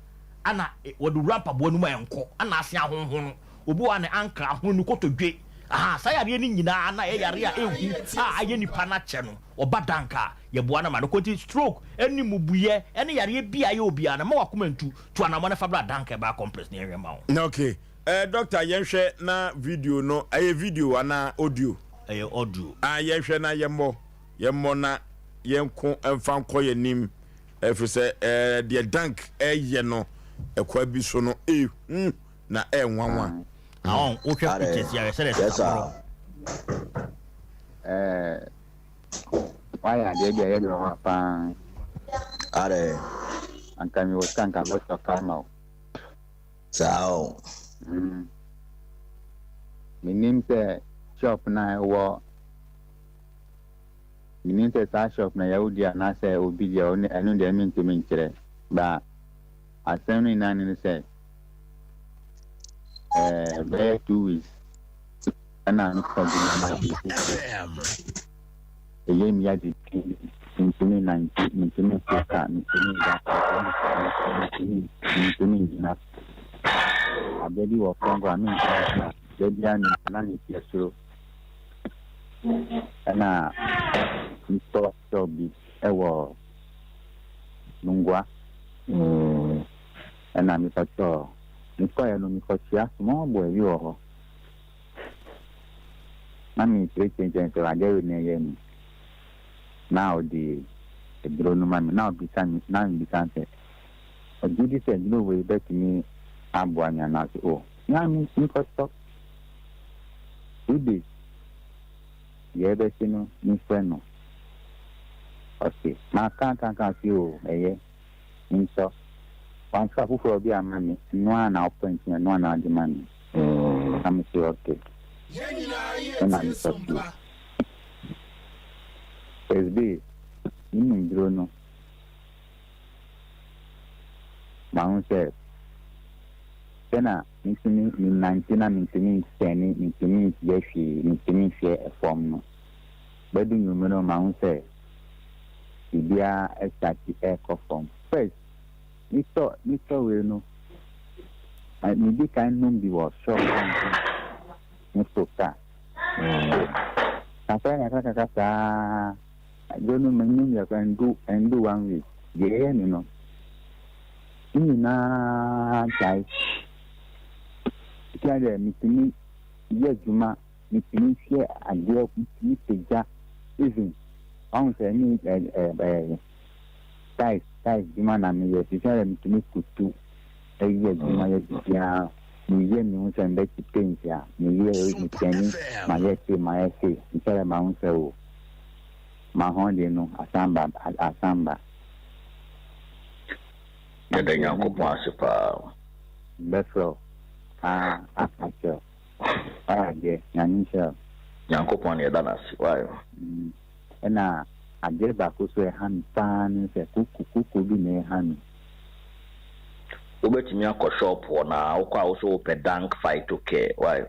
ɛna wɔde wura mpaboa no mu a ɛnkɔ, ɛna asen ahonhono. Obi wɔ hɔ a ne ankle ahono, ne kotodwe, ahaa, saa yareɛ no nyinaa na ɛyɛ yareɛ a ɛhu a ayɛ nipa no akyɛ no, ɔba dank a, yɛboa no ma no kɔ. Nti stroke ne mmubuiɛ ne yareɛ bi a ɛyɛ obiara no, mma w'akoma ntu, tu anamɔ na fa bra Dank Herbal Complex na yɛnhwɛ mma wo. Ok eh doctor yɛnhwɛ na video no ɛyɛ video anaa audio? Ɛyɛ audio. Ah yɛnhwɛ na yɛmmɔ yɛmmɔ na yɛnko mfa nkɔ yɛn anim ɛfiri sɛ eh deɛ Dank ɛyɛ no ɛkwa bi so no ehu. na ɛyɛ nwanwa. Na wɔn wohwɛ pictures yi a hwɛ sɛdeɛ Yes, sir. saborɔ. Eh, wayɛ adeɛ bi a ɛyɛ nwanwa paa. Adɛ. Anka mewɔ sika anka mɛtɔ kaa ma wo. Saa o. Mm. Menim sɛ. Shop no a ɛwɔ, menim sɛ saa shop no ɛyɛ wo dea anaasɛ obi dea, ɛno deɛ mentumi nkyerɛ. But asɛm no nyinaa ne sɛ, ɛɛ bɛyɛ 2 weeks ɛna mekɔ bi na ma ɛyɛ mi ade, mentumi nante, mentumi mfo kaa, mentumi da, mentumi ngyina. Adeɛ bi wɔ fam koraa mentumi ngyina. Da biara na mehyɛ soro. Ɛna metɔ shop bi ɛwɔ Nungua. Ɛna mekɔtɔɔ, mekɔɛ no mekɔkyia small boy bi wɔ hɔ. Na mekyerɛkyerɛ sɛ adeɛ wei na ɛyɛ me. Na ɔde aduro no ma me. Na ɔbisa me, na mebisa sɛ ɔgye di sɛ aduro wei bɛtumi aboa me anaasɛ o. Na me mekɔtɔ 2 days deɛ ɛbɛsi no mefrɛ no. Ɔse maka ka ka se o ɛyɛ nsɔ. Wamfa foforɔ bi ama me, ɛno ara na ɔpɛ nti ɛno ara na ɔde ma me. Na me se okay. Ɛna mekɔ fie. First day, menom duro no, mahu sɛ sɛna metumi menante na mentumi nsɛne, mentumi nyɛ hwee, mentumi nhwɛ ɛfam no. Bɛdu nwummerɛ no mahu sɛ biribiara ɛstart ɛrekɔ fam. First, metɔ wei no, medi kan nom bi wɔ shop meforo kaa. Kakra kakra kakra saa, aduro no menom yɛ koraa ndu one week. Deɛ ɛyɛ me no, ne nyinaa gyae. Seesei deɛ metumi yɛ adwuma, metumi hwɛ adeɛ, metumi pagya even wahu sɛ ne ɛɛ tiles dwuma na meyɛ. Seesei deɛ metumi kutu ɛyɛ adwuma yɛ biribiara. Meyɛ mehu sɛ mbɛkye paint a, meyɛ metɛni, mayɛ sei mayɛ sei. Nkyɛ dɛ mahu sɛ o m'ahoɔden no asan ba asan ba. Yɛda Nyankopɔn ase paa. Mbɛfrɛ wo paa aka kyerɛ wo. Wayɛ adeɛ, Nyame nhyira wo. Nyankopɔn na yɛda no ase, why? Ɛna adeɛ baako so ɛha me paa ne sɛ koko koko bi na ɛha me. Wobɛtumi akɔ shop hɔ na wokɔ a wo sɛ wopɛ Dank Phyto Care, why?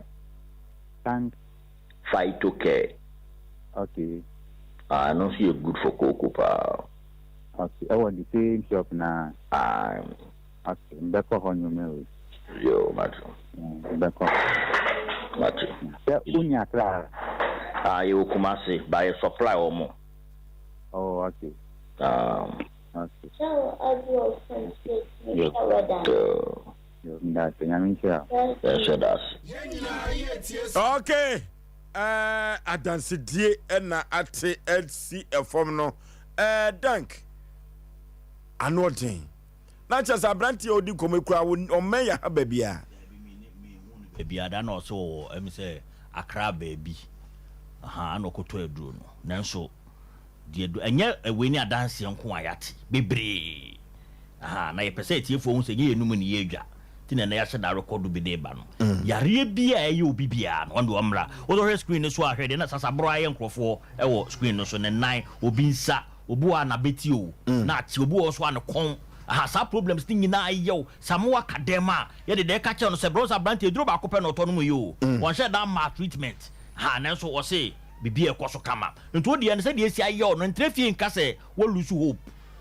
Dank Phyto Care. Okay. Ah, ɛno nso yɛ good for koko paa. Okay, ɛwɔ the same shop na. Ah. Okay, mbɛkɔ hɔ nwummerɛ wei. Yo, mate. Mbɛkɔ hɔ. Mate. Sɛ wonni Accra? Ah, yɛwɔ Kumasi, but yɛ supply wɔn. Oh, okay. Okay. Yo, Yo, ndase, Nyame nhyira wo. Yɛhyɛ da ase. Okay. Adansedie na ate asi fam no. Dank ano ɔden. Na kyerɛ sɛ aberanteɛ a ɔdi nkɔmmɔ kura ɔmmɛn yɛ ha baabi a. Baabi a da na ɔsɛ wɔ ɛmi sɛ Accra baabi. Aha, ana ɔkɔtɔ aduro no. Nanso deɛ do ɛnyɛ ɛwei ne adanseɛ nko a yɛate bebree. Aha, na yɛpɛ sɛ atiefoɔ hu sɛ ɛnyɛ yɛn num ne yɛredwa. Nti na ɛnɛ yɛahyɛ da rekɔdo bi de ba no. Yareɛ bi a ɛyɛ obi biara no, ɔno deɛ ɔmmra. Wode wohwɛ screen no so a, hwɛ deɛ na sasaborɔ ayɛ nkurɔfoɔ wɔ screen no so, ne nan, obi nsa, obi wɔ hɔ a n'abati o, na akye, obi wɔ hɔ nso a ne kɔn. Aha, saa problems no nyinaa yɛ wo. Sɛ amoa ka dɛm a, yɛde deɛ ɛka kyerɛ no sɛ, brɛ wo sɛ aberanteɛ, aduro baako pɛ na ɔtɔ no mu yɛ o. Wɔnhyɛɛ da mmaa treatment. Aha, nanso wɔse biribi rekɔ so kama. Nti wo deɛ no, sɛdeɛ asi ayɛ wo no, ntra fie nka sɛ wo lose hope.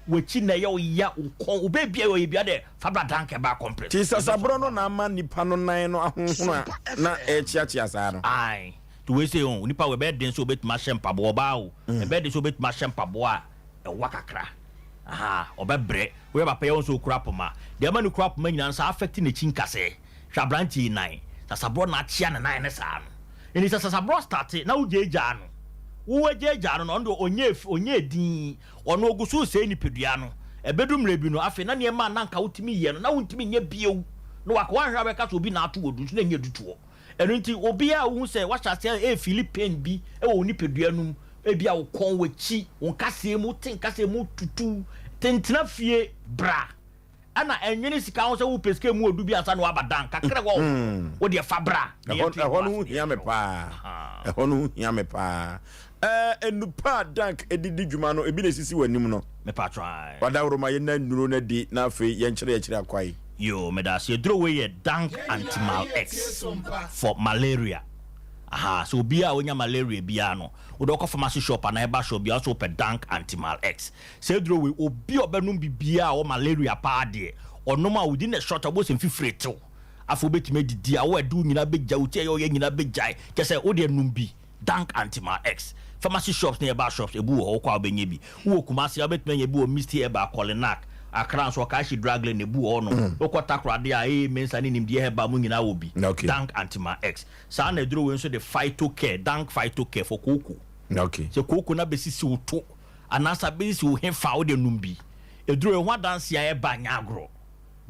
W'akyi na ɛyɛ wo ya, wo kɔn, wo baabi a ɔyɛ biara dɛ fa bra Dank Herbal Complex. Nti sasaborɔ no na ama nipa no nan no ahonhono a na ɛrekyeakyea saa no? Ae. Nti wei sei oh, nipa wei ɛbɛyɛ den sɛ obetumi ahyɛ mpaboa, ɔbaa o, ɛbɛyɛ den sɛ obetumi ahyɛ mpaboa a ɛwa kakra. Ahaa, ɔbɛbrɛ. Woyɛ papa yi a wohu sɛ okura poma. Deɛ ɛma no kura poma nyinaa no saa affect n'akyi nkasɛɛ. Hwɛ aberanteɛ yi nan. Sasaborɔ na akyea ne nan no saa no. Nti sɛ sasaborɔ starte na wogyaagyaa no, wo agyaagyaa no no, ɔno deɛ ɔnyɛɛ fi, ɔnyɛɛ dinn. Ɔno ɔgu so resɛe nipadua no. Ɛbɛdu mmerɛ bi no, afei na nneɛma a na anka wotumi yɛ no, na wontumi nyɛ bio. Na waka, woanhwɛ a wobɛka sɛ obi na ato wo adu, nso na ɛnyɛ adutoɔ. Ɛno nti, obiara a wohu sɛ wahyɛ aseɛ refeeli pain bi wɔ wo nipadua no mu, ebia wo kɔn, w'akyi, wo nkasɛɛ mu, wote nkasɛɛ mu tutu, tentena fie, bra. Ɛna ɛnwene sika ho sɛ wopɛ sika mu odu bi ansa na waba dan kakra wɔ hmm. wo deɛ fa bra. Ɛhɔ no ho hia me paa. Ɛhɔ no ho hia me paa. Ɛɛ nnupa a dank ɛde di dwuma no ebi na esisi w'anim no. Mepatwa. Wadaworo ma yɛn na nnuro no adi na afei yɛnkyerɛ yɛkyerɛ akwae. Yoo medase aduro wei yɛ dank antimal X for malaria ahaa sɛ obiaa a onya malaria biaa no wode ɔkɔ pharmacy shop anaa herbal shop biaa wosɛ wopɛ dank antimal X saa aduro wei obi a ɔbɛnom bi biaa a ɔwɔ malaria paa deɛ ɔnom a within a short time wobɛhu sɛ mfifire tew afei wobɛtumi adidi a wo ɛde wo nyinaa bɛgyae wo ti a ɛyɛ ɔyɛ nyinaa bɛgyae kyɛsɛ wodeɛ nom bi Dank Antimal X. Pharmacy shops ne herbal shops ebi wɔ hɔ, wokɔ a wobɛnya bi. Wowɔ Kumasi a, wobɛtumi anya bi wɔ Misty Herbal, Kolinak, Accra nso Okaishie Drug Lane ebi wɔ hɔnom. Wokɔ Takoradi a, AA Mensah ne Nimdeɛ Herbal mu nyinaa wɔ bi. Dank Antimal X. Saa na aduro wei nso de Phyto Care, Dank Phyto Care for kooko. Sɛ kooko no abɛsisi wo to anaasɛ abɛsisi wo hefa a, wode nom bi. Aduro yi ho adanseɛ a ɛba nyɛ agorɔ.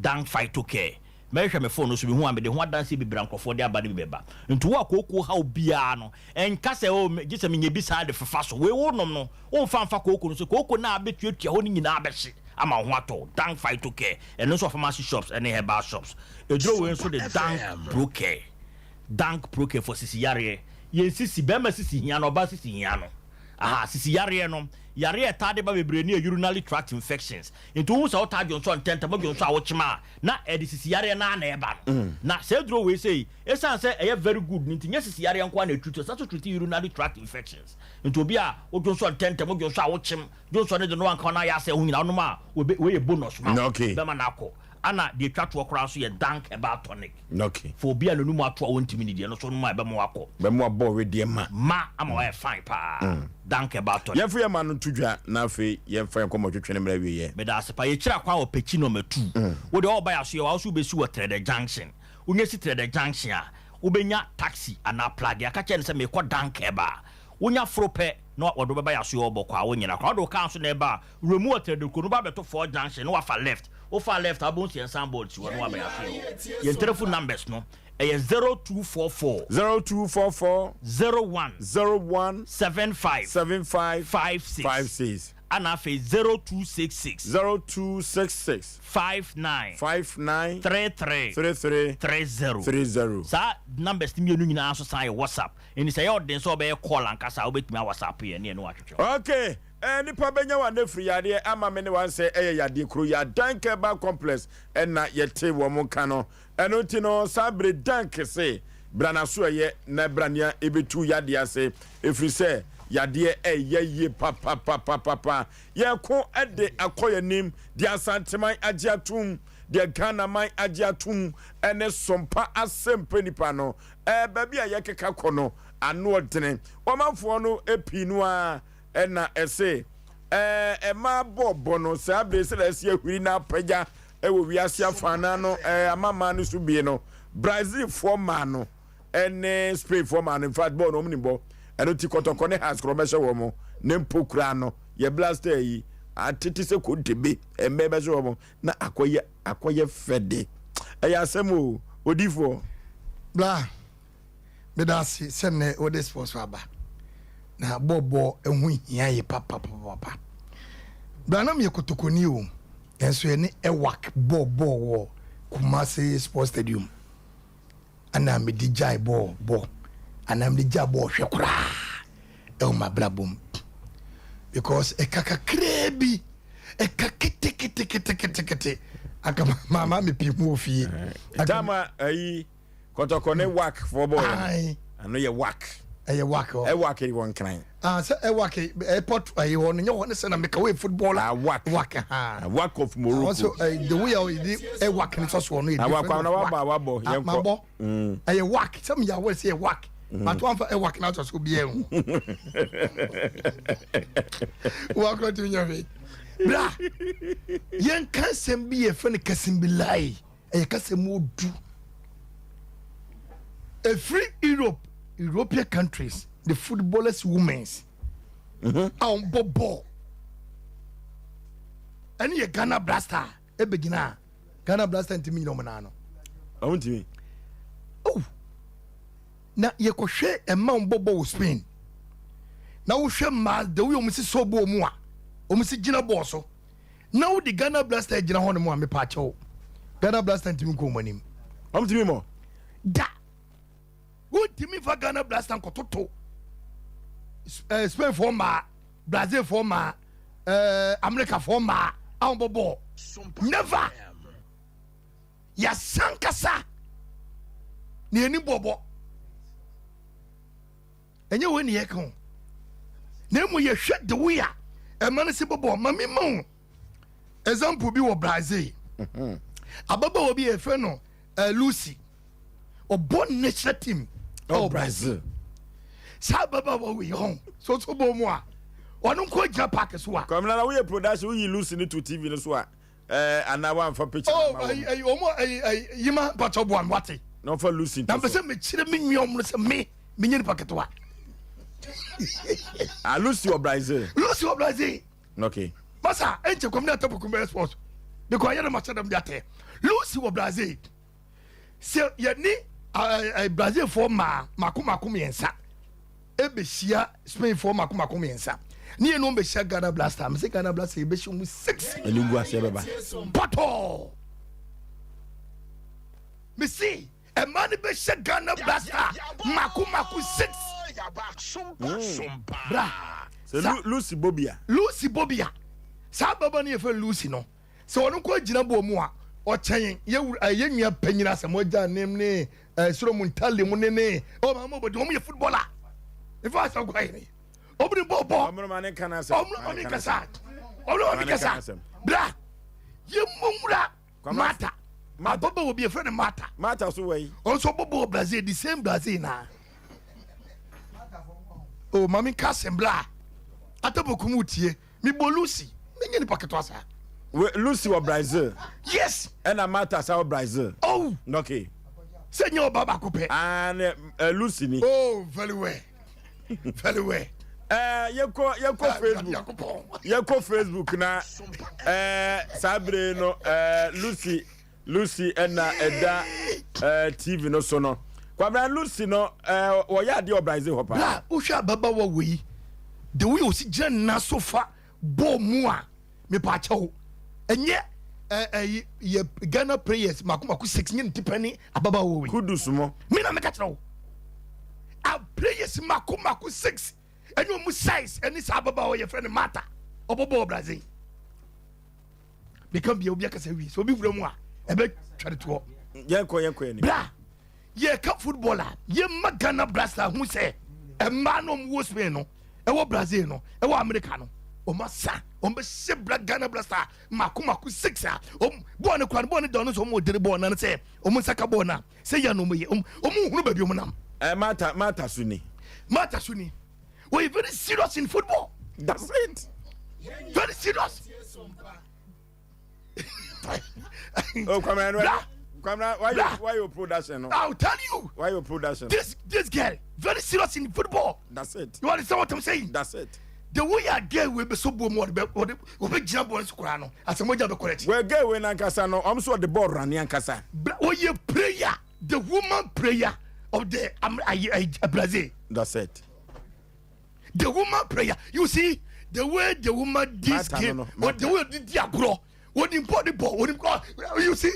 Dank Phyto Care. Mɛhwehwɛ me phone no so mehu a mede ho adanseɛ bebree a nkurɔfoɔ de aba no bi bɛba. Nti wo a kookoo haw biara no, nka sɛ oh gye sɛ menya bi saa de fefa so. Wei wonom no, womfa mfa kooko no so. Kooko no a abɛtuatua hɔ no nyinaa bɛhye ama wo ho atɔ wo. Dank Phyto Care, ɛno nso wɔ pharmacy shops ne herbal shops. Aduro wei nso de Dank Pro Care, Dank Pro Care for sisi yareɛ. Yɛn sisi, barima sisi hia no, ɔbaa sisi hia no. Aha, sisi yareɛ no, yareɛ a ɛtaa de ba bebree ne yɛ urinary tract infections. Nti wohu sɛ wotaa dwonsɔ ntɛntɛm, wodwonsɔ a wokyem a, na ɛde sisi yareɛ no ara na ɛba no. Na saa aduro wei sei, ɛsiane sɛ ɛyɛ very good no nti, nyɛ sisi yareɛ nko ara na ɛtreat, ɛsan nso treat urinary tract infections. Nti obi a wodwonsɔ ntɛntɛm, wodwonsɔ a wokyem, dwonsɔ no de no anka wo na ayɛ asɛe ho nyinaa, wonom a, wei yɛ bonus ma wo, ɛbɛma no akɔ. Ana deɛ ɛtwa toɔ koraa nso yɛ Dank Herbal Tonic. Okay. For obi a n'anum ato a ɔntumi nidi, ɛno nso wonom a ɛbɛma wakɔ. Bɛma wabɔ wedeɛ ma. Ma ama wayɛ fine paa. Dank Herbal Tonic. Yɛmfa yɛn ma no nto dwa na afei yɛmfa yɛn nkɔmmɔ twetwe no mmra awieɛ. Meda ase paa. Yɛkyiri akwan wɔ Pekyi nɔma tuu. Wo deɛ ɔɔba yɛaso yɛ hɔ a, wo nso wobɛsi wɔ Trɛdɛ junction. Wonya si Trɛdɛ junction a, wobɛnya taxi anaa plage. Ka kyerɛ no sɛ meekɔ Dank Herbal. Wonya foro pɛ na wɔde wo bɛba yɛaso yɛ hɔ bɔkɔɔ a wonyera koraa. Wode wo car nso na ɛba a, Wura mu wɔ Trɛdɛ kuro no, woba abɛto Fort Junction na wafa left. Wofa left a, wobɛhu sɛ yɛn sign board si hɔ na waba yɛn asoɛe hɔ. Yɛn telephone numbers no, ɛyɛ 0244. 0244. 01. 01. 75. 75. 56. 56. Ɛna afei 0266. 0266. 59. 59. 33. 33. 30. 30. Saa numbers no mmienu nyinaa nso san yɛ WhatsApp. Enti sɛ ɛyɛ wo den sɛ wobɛyɛ call ankasa a, wobɛtumi a WhatsApp yɛn ne yɛne wo atwetwe. Okay. Eh nipa bɛnya wa nefiri yadeɛ ama me ne wa nsɛ ɛyɛ yadeɛ kuro yi a Dank Herbal Complex ɛna yɛte wɔn nka no ɛno nti no saa bere Dank se bra naso ɛyɛ na bra nea ɛbɛtu yadeɛ ase ɛfiri sɛ yadeɛ ɛyɛ yie papapapapapa yɛko ɛde akɔ yɛnim deɛ Asanteman agye atum deɛ Ghana man agye atum ɛne sompa asɛmpɛ nipa no ɛɛ baabi a yɛkeka kɔ no ano ɔdene wɔmanfoɔ no pii no ara Ɛna ɛse, Ɛɛ, mmaa bɔɔlbɔ no, saa bere sɛdeɛ ɛsi ahuri na apagya wɔ wiase afanan no, ɛɛ, ama mmaa no so bie no, Brazilfoɔ mmaa no ne Spainfoɔ mmaa no, in fact, bɔɔl no wɔn nim bɔ. Ɛno ti kɔtɔkɔ ne Hearts korɔ bɛhyɛ wɔn, ne mpo koraa no, yɛ Blaster yi, atete sɛ kontebe, mmɛn bɛhyɛ wɔn, na akɔyɛ, akɔyɛ fɛ de. Ɛyɛ asɛm o, odiifoɔ. Bla. Meda ase sɛ nnɛ wode sports aba. Na bɔɔlbɔ ho hia ye papapapa. Bra na meyɛ kotokoni o, nanso yɛne EWAC bɔɔ bɔɔl wɔ Kumasi Sports Stadium. Ɛna mede gyae bɔɔl bɔ anaa mede gyae bɔɔl hwɛ koraa ɛwɔ m'abrabɔ mu. Because ɛka kakraa bi, ɛka keteketeketekete anka maama mepii mu wɔ fie. Tama ayi Kɔtɔkɔ ne wak foɔ bɔɔl no. Ano yɛ wak. Ɛyɛ wak hɔ. Ɛwak wɔ nkran. Ah sɛ ɛwak airport ɛyɛ hɔ no nyɛ hɔ ne sɛ na meka wɔ football. Ah wak. Wak ha. Ah, wak of Morocco. Also uh, the way a yɛde ɛwak ne sɔsoɔ no yɛ different. Awak na wabɔ awabɔ yɛn kɔ. Mabɔ. Ɛyɛ wak sɛ meyɛ awɔ sɛ yɛ wak. But wɔn fa ɛwak na asɔ so obiara ho. Wakɔ tumi nyɛ hwee. Bra yɛn ka nsɛm bi yɛ fɛ no kasimbilai. Ɛyɛ kasa mu odu. Ɛfiri Europe, European countries, the footballers women's mhm. a wɔbɔ bɔɔl ɛne yɛ Ghana Blaster ɛbɛgyina a Ghana Blaster ntumi nyina wɔn nan ano. Ɔmo ntumi. Oh, na yɛkɔhwɛ ɛma wɔn bɔ bɔɔl wɔ Spain na wohwɛ mmaa the way wɔn si sɔ bɔɔl mu a wɔn si gyina bɔɔl so. na wode Ghana Blaster gyina hɔ nom a mepaakyɛw Ghana Blaster ntumi nkɔ wɔn anim. Wɔn ntumi mɔ. Da. Wontumi nfa Ghana Blaster nkɔtoto eh, Spain foɔ mmaa, Brazil foɔ mmaa, eh, America foɔ mmaa a wɔbɔ bɔɔl. Never. Yɛasankasa na yɛni bɔbɔ. Ɛnyɛ wei ne yɛka o. Na mmom yɛhwɛ the way a ɛma no si bɔbɔ. Ma me ma wo example bi wɔ Brazil. Mhm. Ababaawa bi yɛfrɛ no uh, Lucy. Ɔbɔ national team ɛwɔ Brazil. Saa ababaawa wei hɔn so so bɔ mu a ɔno nko gyina park so a. Kwamina na woyɛ production woyi Lucy ne to TV no so a. Ɛɛ anaa wamfa picture oh, ma wɔn. Ɛyi wɔn ɛyi ɛyi yima mpatsɔ bu ano wate. Na ɔfa Lucy nto so. Na mpɛsɛ mekyerɛ me nua wɔn sɛ me me nye nipa ketewa. Ah Lucy wɔ Brazil. Lucy wɔ Brazil. Okay. Masa ɛnkyɛ kɔm ne atɔ bokum bɛyɛ sports because ayɛ no ma hyɛ dɛm de atɛ Lucy wɔ Brazil. Sɛ yɛne Brazilfoɔ mmaa mako mako mmiɛnsa ɛbɛhyia Spainfoɔ mako mako mmiɛnsa ne yɛne wɔn bɛhyia Ghana Blaster mese Ghana Blaster yɛbɛhyia wɔn six. Ɛne gu aseɛ bɛba. Pɔtɔɔ mese ɛmaa no bɛhyɛ Ghana Blaster mako mako six. Bra. Sɛ Lucy Bobia. Lucy Bobia saa baba no yɛfɛ Lucy no. Sɛ ɔno nko gyina bɔ mu a, ɔkyɛn yɛ wura eh, yɛ nua panyin Asamoah Gyan ne ne eh, soro mu ntale mu ne ne oh, maama obodi wɔn yɛ footballer. Nfa asɛm kɔ ayɛ wɔn de bɔ bɔ. Ɔmo ma ne nka n'asɛm. Ɔmo ma ne nkasa. Ɔmo ma ne nkasa. Bra yɛ mu nwura Mata. Ababaawa bi yɛfrɛ no Mata. Mata so wɔ yi. Ɔno nso ɔbɔ bɔɔl Brazil the same Brazil na. Oh, maame nka asɛm bra. Atabokum tie. Me bɔ Lucy. Me nye nipa ketewa saa. We Lucy wɔ Brazil. Yes. Ɛna Martha sa wɔ Brazil. Oh. Okay. Sɛ nye ɔba baako pɛ. Ah ne uh, Lucy ni. Oh very well. Very well. Eh, yɛkɔ yɛkɔ ah, Facebook yɛkɔ Facebook na eh, saa bere no eh, Lucy Lucy ɛna ɛda eh, TV no so no. Kwabena Lucy no eh, wɔyɛ adeɛ wɔ Brazil hɔ paa. Bra wohwɛ ababaawa wei the way osi gyina ne nan so fa bɔɔl mu a mepaakyɛw ɛnyɛ ɛyi yɛ Ghana players mako mako six nye ne ti pɛ ne ababaawa wei. Kudus mo. Me na meka kyerɛ wo a players mako mako six ɛne ɔmo size ɛne saa ababaawa yɛfrɛ no Martha ɔbɔ bɔɔl Brazil. Meka bia obi akasa wie sɛ obi wura mu a ɛbɛ twɛre toɔ. Yɛnkɔ yɛnkɔ yɛn. Bra yɛka football a yɛma Ghana Blaster hu sɛ mmaa no ɔmo wɔ Spain no ɛwɔ Brazil no ɛwɔ America no ɔmo asa ɔmo bɛhyɛ bra Ghana Blaster mako mako six a ɔmo bɔɔl no kora no bɔɔl no da ɔno sɛ ɔmo dere bɔɔl no sɛ ɔmo nsa ka bɔɔl no a sɛ yɛ no ɔmo yɛ ɔmo ɔmo hunu baabi ɔmo nam. Ɛ Martha Martha so ni. Martha so ni. Wɔyɛ very serious in football. That's it. Very serious. Oh, Kwamina, no, Kwamina, why you, why you production? No? I'll tell you. Why you production? This this girl very serious in football. That's it. You understand what I'm saying? That's it. The way a girl will be so boom or the be gyina bɔ nso koraa no asɛm ogya bɛ kɔrɛ Well, girl wey nankasa no, ɔmo so the ball run nankasa. Oye prayer, the woman prayer of the um, uh, Brazil. That's it. The woman prayer. You see, the way the woman this game, no, no, or the way the diagro, when the body ball, when you see.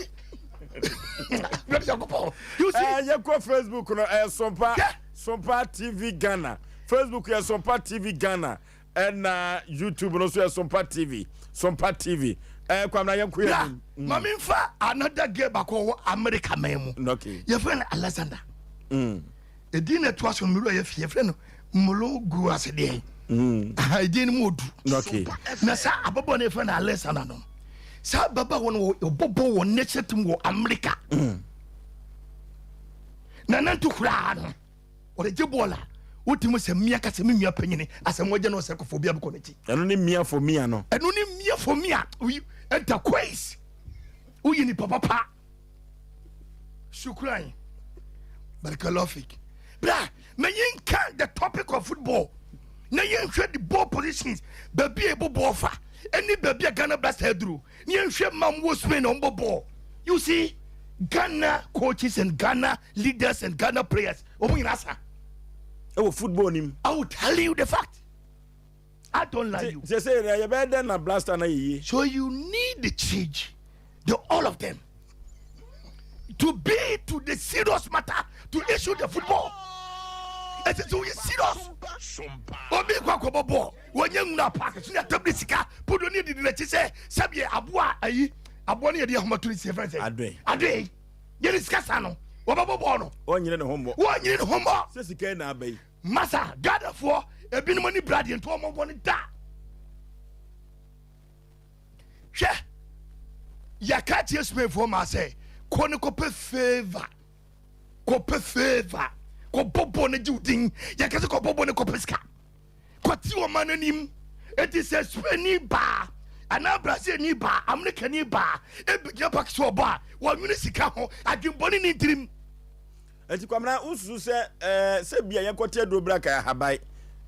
You see, yɛkɔ Facebook no ɛyɛ Sompa Sompa TV Ghana. Facebook yɛ Sompa TV Ghana. Ɛna YouTube no so yɛ Sompa TV. Sompa TV. Ɛɛ Kwamina yɛn ko yɛ nim. Maame nfa another girl baako wɔ America man mu. Okay. Yɛfrɛ no Alexander. Mm. Edin na ɛtoa so no mewura yɛ fie yɛfrɛ no Mmolo ase deɛ. Mm. Edin no mu odu. Okay. Na saa ababaawa no yɛfrɛ no Alexander no. Saa ababaawa no ɔbɔbɔ wɔ national team wɔ America. Mm. Na nanto koraa no ɔde gye bɔɔl a wotumi sɛ mmea kasa me nua panyini asɛm wɔgye no sɛ kɔfɔ bi abɛkɔ n'akyi. Ɛno ne mmea for mia no. Ɛno ne mmea for mia. Ɛnta kwais. Woyi nipa papa. Shukran. Barakallahu Bra, ma yɛnka the topic of football. Na yɛnhwɛ the ball positions, baabi a ɛbɔ bɔɔl fa, ɛne baabi a Ghana Blaster aduru. Na yɛnhwɛ ma wɔ Spain a wɔbɔ bɔɔl. You see, Ghana coaches and Ghana leaders and Ghana players, wɔn nyinaa sa. Ɛwɔ football nim. I will tell you the fact. I don't lie you. Sɛ sɛ yɛ bɛyɛ dɛn na blaster na yɛ yie. So you need the change the all of them to be to the serious matter to issue the football. Ɛsɛ sɛ woyɛ serious. Obi kɔ akɔbɔ bɔɔl wɔnyɛ nwura park so ne atam de sika podo ne didi n'akyi sɛ sɛdeɛ aboa ayi aboa ne yɛde ahoma to ne sie fɛn sɛ adoe adoe yɛde sika sa no wɔbɛbɔ bɔɔl no wɔnyere ne ho mmɔ wɔnyere ne ho mmɔ sɛ sika na aba yi Masa, Ghanafoɔ ebinom ani bra deɛ nti wɔn bɔ no da. Hwɛ, yɛka kyerɛ Spainfoɔ maa sɛ kɔ ne kɔpɛ favour, kɔpɛ favour, kɔbɔ bɔɔl no gye wo din. Yɛka sɛ kɔbɔ bɔɔl no kɔpɛ sika, kɔte ɔman no anim. Eti sɛ Spain ni baa anaa Brazil ni baa, America ni baa, ebegyina park so ɔbɔ a, wɔnwene sika ho, adwembɔne ne ntirim. Enti Kwamina, wosusu sɛ ɛɛ sɛ bia yɛnkɔte aduro bra ka ahaban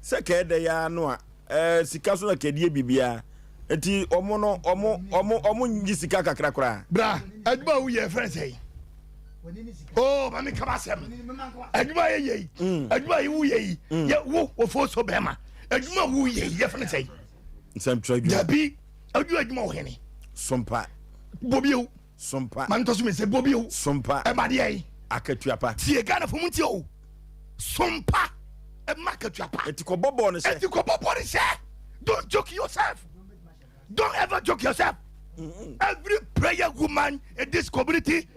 sɛ kɛɛ dɛ ya no a ɛɛ sika so na kɛdie biribiara nti ɔmo no ɔmo ɔmo ɔmo nyi sika kakra koraa. Bra, adwuma a woyɛ fɛn sɛ oh maame kaba asɛm adwuma yɛ yɛ yi mm. adwuma yɛ woyɛ yi mm. yɛ wo wɔfo so bɛrima adwuma woyɛ yi yɛ fɛn sɛ nsɛmtwerɛ adwuma dabi adwuma adwuma wɔ hene sompa bobiew Sompa. Ma ntɔ so mi sɛ bobi o. Sompa. Ɛma deɛ yi. Akatua pa. Tie Ghana fo mu ntie o. Sompa ɛma akatua pa. Eti kɔ bɔ bɔɔl no hyɛ. Eti kɔ bɔ bɔɔl no hyɛ. Don't joke yourself. Don't ever joke yourself. Mm -hmm. Every prayer woman in this community,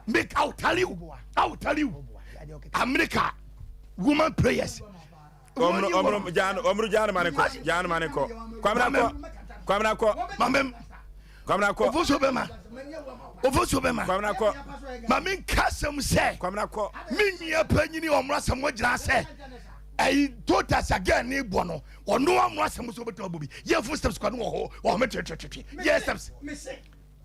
make I will tell you, I will tell you, America, woman prayers. Ɔmro ɔmro gyaano ɔmro gyaano ma ne kɔ gyaano ma ne kɔ. Kwamina kɔ kwamina kɔ. Mamem. Kwamina kɔ. Ofosuo bɛma. Ofosuo bɛma. Kwamina kɔ. Ma mi nka asɛm sɛ. Kwamina kɔ. Mi nua panyini ɔmro asɛm wɔgyina sɛ ɛyi totas again ne bɔ no ɔno ɔmro asɛm so obetuma bɔ bi yɛ fo steps kwa no wɔ hɔ wɔ hɔ twetwetwe yɛ steps.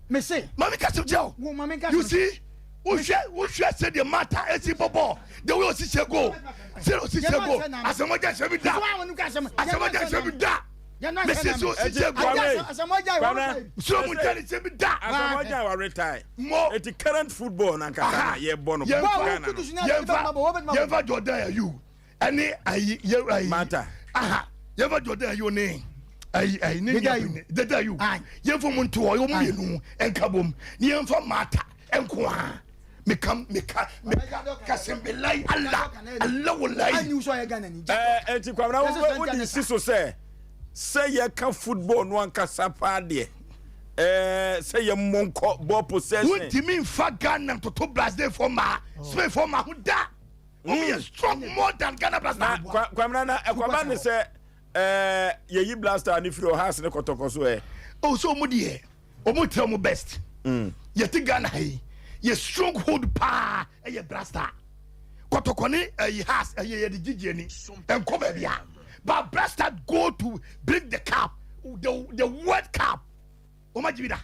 Mese. Mami kasa kyerɛ o. Wo mami kasa. You see, wohwɛ wohwɛ sɛ deɛ mata esi bɔ bɔɔl the way osi hyɛ goal sɛ osi hyɛ goal asɛmɔgya hyɛ bi da asɛmɔgya hyɛ bi da mesi sɛ osi hyɛ goal suro mu ntɛni hyɛ bi da. Asɛmɔgya wa retire. Mo eti current football na nkasa na yɛ bɔ no Ghana no. Yɛnfa yɛnfa Jordan Ayew ɛne ayi yɛ ayi mata aha yɛfa Jordan ayi ne ayi ayi ne nua bi deda ayi yɛnfa mu nto hɔ yɛn mmienu nka bom ne yɛnfa mata nko a meka meka meka kasembilai ala ala wolayi. ɛɛ eti kwamina wo wo di si so sɛ sɛ yɛka football no ankasa paa deɛ ɛɛ sɛ yɛ mmɔ nkɔ ball possession. wontumi nfa Ghana ntoto Brazil fo maa Spain fo maa ho da. Wɔn yɛ strong more than Ghana Blaster. Na Kwamina na ɛkwaba ne sɛ ɛɛ yɛyi Blaster ne firi ɔhaase ne kɔtɔkɔ so ɛ. O so wɔn deɛ wɔn tẹ wɔn best. Mm. Yɛte Ghana ha yi yɛ stronghold paa ɛyɛ Blaster. Kɔtɔkɔ ne ɛyi house ɛyɛ yɛde gyigyi ani ɛnkɔ baabi a. But Blaster go to bring the cup the the world cup. Wɔn agye bi da.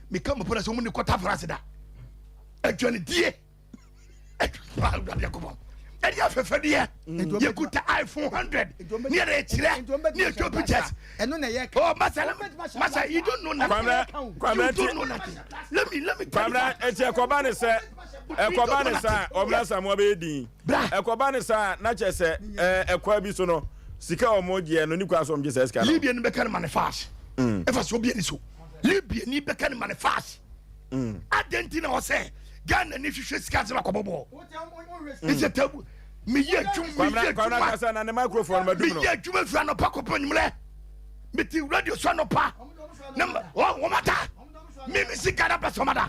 Meka mo pɔ na sɛ wɔn ni kɔta France da. Aduane die. Awurade Nyankopɔn ɛde afɛfɛdeɛ mm. yɛkuta iphone 100 ne yɛde kyerɛ ne yɛtwa pictures ɛno na ɛyɛ oh masa masa you don't know nothing you don't know nothing let me let me tell you kwamina eti ɛkɔba ne sɛ ɛkɔba ne sɛ ɔmuna samoa bɛyɛ din ɛkɔba ne sɛ na kyɛ sɛ ɛɛ ɛkɔ bi so no sika a wɔn gyeɛ no ne kura so wɔn gye sɛ sika no. libya ni bɛka ne manifas ɛfa so obi ani so libya ni bɛka ne manifas. Adɛn nti na ɔsɛ Ghana ni hwehwɛ sika sɛ wakɔbɔ bɔɔl? It's a taboo. Meyɛ adwuma meyɛ adwuma meyɛ adwuma firi anɔpa kɔpɛ nwummerɛ mete radio so anɔpa na wɔmada mimi si Ghana pɛ sɛ ɔmada.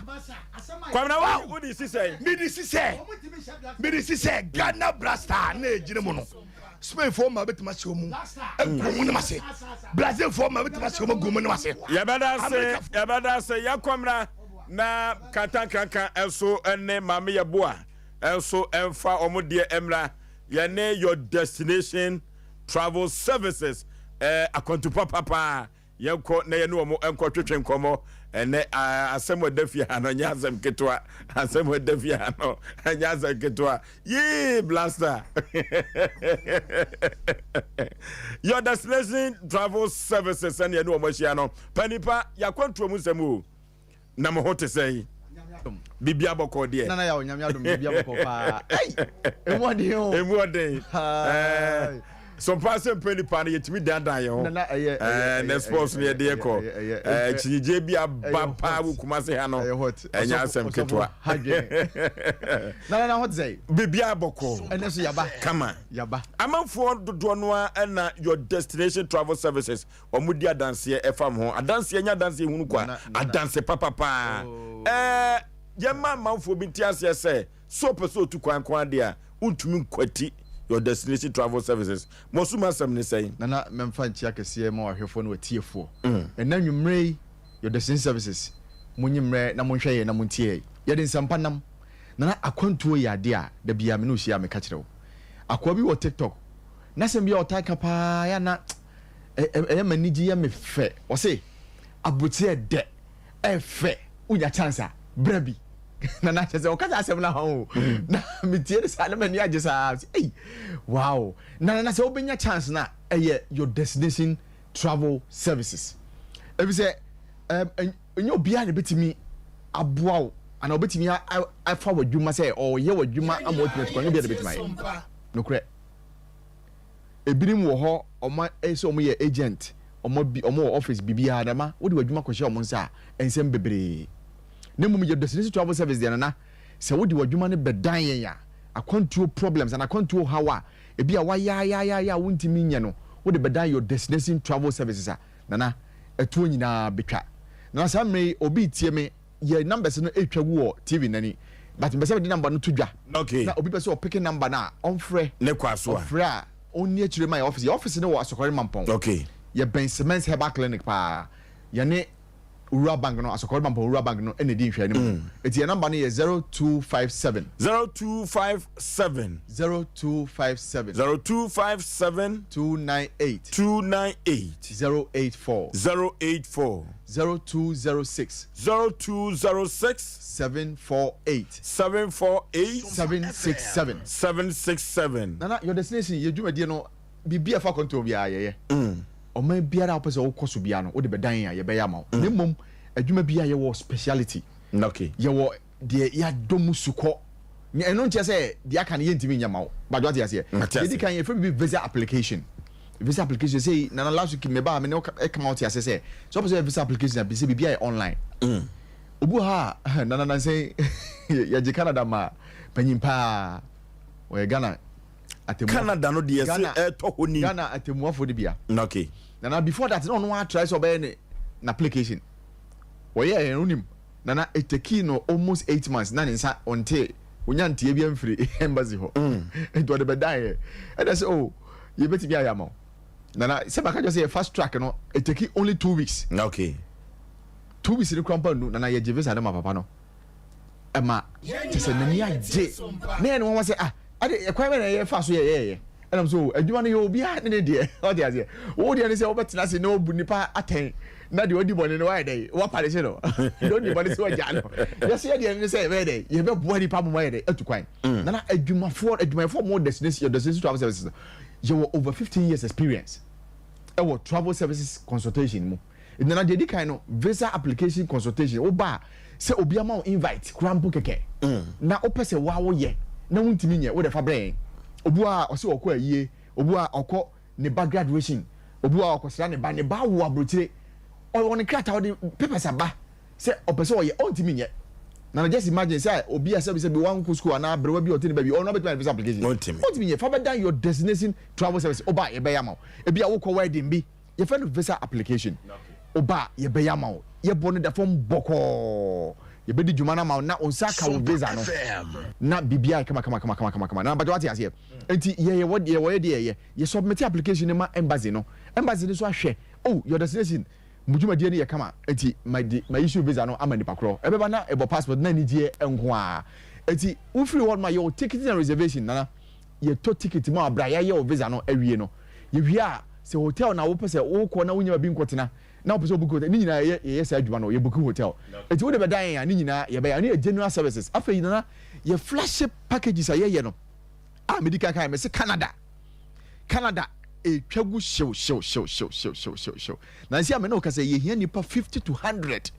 Kwamina wo di si sɛ? Mede si sɛ mede si sɛ Ghana Blaster na ɛgyina mu no. Spainfoɔ ma bɛtumi ahyɛ wɔn mu agu wɔn anim ase. Brazilfoɔ ma bɛtumi ahyɛ wɔn agu wɔn anim ase. Yɛbɛda ase, yɛbɛda ase. Yɛkɔ mmra na Kantankanka nso ne Maame Yeboah nso mfa wɔn deɛ mmra. Yɛne Your Destination Travel Services, eh, akwantu papa paa. Yɛnkɔ na yɛne wɔn nkɔtwetwe nkɔmmɔ ɛnɛ. Asɛm a ɛda fie ha no nyɛ asɛm ketewa. Asɛm a ɛda fie ha no nyɛ asɛm ketewa. Yee, blaster. Your destination travel services ɛne yɛne wɔn ahyia no. Panipa, yɛakwantuo mu nsɛm o. Na mo ho te sɛn? Biribi abɔkɔ deɛ. Nana yaw nyame adom biribi abɔkɔ paa. Ei! Emu ɔden o. Emu ɔden. Sompa sɛ mpɛ nipa no yɛtumi dandan yɛn ho. Nana ɛyɛ ɛyɛ ɛɛ sports no yɛde yɛ kɔ. Ɛɛ kyinigye bi aba paa wɔ Kumasi ha no. Ɛyɛ hot. Ɛnyɛ asɛm ketewa. Nana na hot sɛ. Biribi abɔkɔ. Ɛnɛ so yaba. Kama. Yaba. Amanfoɔ dodoɔ no ara ɛna your destination travel services wɔn di adanseɛ ɛfa ho. Adanseɛ nyɛ adanseɛ hunu kwa. Adanse papapaa. Ɛɛ yɛma amanfoɔ bi nte aseɛ sɛ. Sɛ ɔpɛ sɛ ɔtu kwan nko ara deɛ a, wontumi nkwati your destination travel services. Mo so m'asɛm ne sɛn? Nana mɛmfa nkyia kɛseɛ ma w'ahwɛfoɔ ne w'atiefoɔ ɛnnɛ anwummerɛ yi Your Destination Services monye mmerɛ na monhwɛ yɛn na montie yɛn Yɛde nsɛmpa nam Nana akwantuo yɛ adeɛ a da biara me ne wo hyia a meka kyerɛ wo Akoa bi wɔ TikTok n'asɛm bi a ɔtaa ka paa yɛ a na ɛyɛ m'anigye yɛ me fɛ Ɔse aburokyire ɛdɛ ɛfɛ wonya chance a bra bi na na kyerɛ sɛ ɔka saa asɛm no ho o na metie no saa na m'ani agye saa sɛ ei wow na na sɛ wobɛnya chance no a ɛyɛ your destination travel services ɛfiri sɛ ɛnyɛ obiara na ɛbɛtumi aboa wo anaa wobɛtumi afa w'adwuma sɛ ɔyɛ w'adwuma ama watumi atu kwan ɛnyɛ obiara na ɛbɛtumi ayɛ nokorɛ Ebinom wɔ hɔ ɔmo ayɛ sɛ ɔmo yɛ agent, ɔmo bi ɔmo wɔ office biribiara dɛm a wode w'adwuma kɔhyɛ ɔmo nsa a nsɛm bebree. Na mmom yɛ Destination Travel Service deɛ Nana, sɛ wode w'adwuma no bɛdan yɛn a, akwantuo problems anaa akwantuo haw a ebi a w'ayaayaayaya a wontumi nyɛ no wode bɛdan your Destination Travel Services a, Nana, ɛtoɔ nyinaa bɛtwa. Nana saa mmerɛ yi obi retie me yɛ numbers no retwa gu wɔ TV no ani but mepɛ sɛ mede number no to dwa okay. na obi pɛ sɛ ɔpeke number no a ɔmfrɛ ne kwa so a ɔfrɛ a ɔnni akyire ma yɛ office yɛ office no wɔ Asɔkɔre Mampɔn okay. yɛbɛn Cements Herbal Clinic paa yɛne Rural Bank no Asɔkɔre Mampɔn Rural Bank no ɛna ɛdi nhwɛanim mm. Eti yɛ number no yɛ 0257 0257 0257 0257 298 298 084 084 0206. 0206. 748. 748. 767. 767. Nana, your destination, yɛ dwumadie no, biribi a ɛfa akwantuo biara yɛyɛ. Ɔman biara a wopɛ sɛ wokɔ so biara no, wode bɛdan yɛn a, yɛbɛyɛ ama wo. Na mmom, adwuma biara yɛwɔ speciality. Okay. Yɛwɔ deɛ yɛadɔ mu sukɔ. Ɛno nkyerɛ sɛ deɛ aka no yɛntumi nyɛ ma wo. Badwo ate aseɛ. Deɛ ɛdi kan yɛfrɛ biribi visa application. Visa application sei nana last week meba a me ne wo kama wote aseɛ sɛ sɛ wopɛ sɛ yɛ visa application a sɛ biribi ayɛ online. Mm. Obi wɔ ha a nana nansɛn yɛgye Canada ma panyin paa ɔyɛ Ghana atemmuafo. Canada no deɛ sɛ ɛtɔ hɔ ni. Ghana atemmuafo de bia. Okay. Nana before that na ɔno atry sɛ ɔbɛyɛ ne n'application. Wɔyɛ yɛn onim. Nana etekii no almost 8 months na ne nsa ɔnte onya nteɛ bi amfiri embassy hɔ nti ɔde bɛdan yɛ ɛna sɛ oh yɛbɛtumi ayɛ ama wo Nana sɛ maka kyerɛ sɛ yɛ fast track no eteki only 2 weeks. Okay. 2 weeks no kura mpa nnu Nana yɛgye visa no ma papa no ɛma kyɛ sɛ n'ani agye na yɛ ne wɔn sɛ ah ade ɛkwan bɛ na yɛfa so yɛ yɛyɛ ɛnam so adwuma no yɛ obiara ne ne deɛ ɔte aseɛ wo deɛ ne sɛ wobɛtena ase na wobu nipa atɛn na deɛ ɔdi bɔne no wayɛ dɛ wapare se no deɛ ɔdi bɔne sɛ wagya no yɛsɛ yɛ deɛ ne sɛ yɛbɛyɛ dɛ yɛbɛboa nipa moma yɛ dɛ atu kwan mm. Nana adwumafoɔ adwumayɛfoɔ mo destination destination travel services no yɛwɔ over 15 years experience ɛwɔ travel services consultation mu. Nana deɛ di kan no visa application consultation wo ba a sɛ obi ama wo invite koraa mpo kɛkɛ na wopɛ sɛ woa woyɛ na wontumi nyɛ wode fa brɛ yɛn. Obi wɔ ha a ɔse ɔkɔ ayie, obi wɔ ha a ɔkɔ ne ba graduation, obi wɔ ha a ɔkɔsra ne ba, ne ba awo abrokyire, ɔwɔ ne krataa ɔde papers aba sɛ ɔpɛ sɛ ɔyɛ ɔntumi nyɛ. Nana just imagine sɛ obi a sɛbi sɛbi wankɔ school anaa aberewa bi a ɔte ne baabi ɔno abɛtumi ayɛ visa application? Ɔntumi nyɛ. Fa bɛdan your destination travel service woba a yɛbɛyɛ ama wo. Ebi a wokɔ wedding bi yɛfrɛ no visa application woba a yɛbɛyɛ ama wo yɛbɔ no da fam bɔkɔɔ yɛbɛdi dwuma no ama wo na wo nsa aka wo visa no na biribiara yɛ kama kama kama kama kama kama na mpatwa wate aseɛ nti yɛyɛ wɔ deɛ wɔyɛ deɛ yɛyɛ yɛ submit application no ma embassy no embassy no nso ahwɛ oh your destination mo dwumadie no yɛ kama nti ma de ma issue visa no ama nipa korɔ ɛbɛba na ɛbɔ passport na anigyeɛ nko ara nti wofiri hɔ no ma yɛwɔ ticketing and reservation nana yɛtɔ ticket ma wo berɛ a yɛayɛ wo visa no awie no. Yɛwie a, sɛ hotel na wopɛ sɛ wokɔ na wonnya baabi nkɔtena na wopɛ sɛ wobuki hotel, ne nyinaa yɛyɛ yɛyɛ saa adwuma no, yɛbuki hotel. Enti wode bɛdan yɛn a, ne nyinaa yɛbɛyɛ. Ɛno yɛ general services. Afei Nana, yɛ flagship packages a yɛyɛ no a medi kan kaeɛ, mese Canada, Canada ɛtwa gu hyew hyew hyew hyew hyew hyew hyew hyew. Nansi a me ne wo kasa yi, yɛhia nnipa 50 to 100.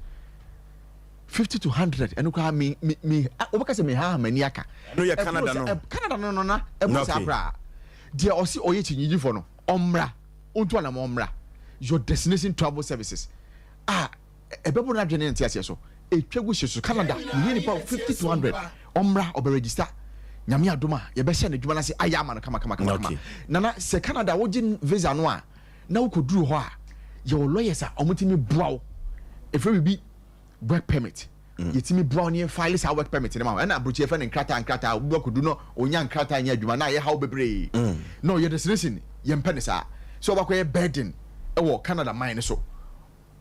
50 to 100 ɛno koraa me me me wobɛka sɛ mehaha m'ani aka. Ɛno yɛ Canada no. Canada no no na ɛboro saa koraa. Deɛ ɔse ɔyɛ kyinnyegyefoɔ no, ɔmmra, ɔntu anamɔn mmra Your Destination Travel Services a ɛbɛboro n'adwene ne ne nteaseɛ so. Ɛtwa gu hye so. Canada, yɛhia nnipa 50 to 100. Ɔmmra, ɔbɛ register. Nyame adom a, yɛbɛhyɛ n'adwuma no ase ayɛ ama no kama kama kama kama. Nana, sɛ Canada wogye visa no a, na wokɔduru hɔ a, yɛwɔ lawyers a wɔtumi boa wo. Ɛfrɛ biribi work permit. Yɛtumi boa wo na yɛ file saa work permit no ma wo. Ɛna abrokyi yɛfrɛ no nkrataa nkrataa. Obi akɔdu no ɔnya nkrataa nyɛ adwuma na ayɛ haw bebree. No, yɛ destination yɛmpɛ no saa. Sɛ wobɛkɔyɛ burden wɔ Canada man no so.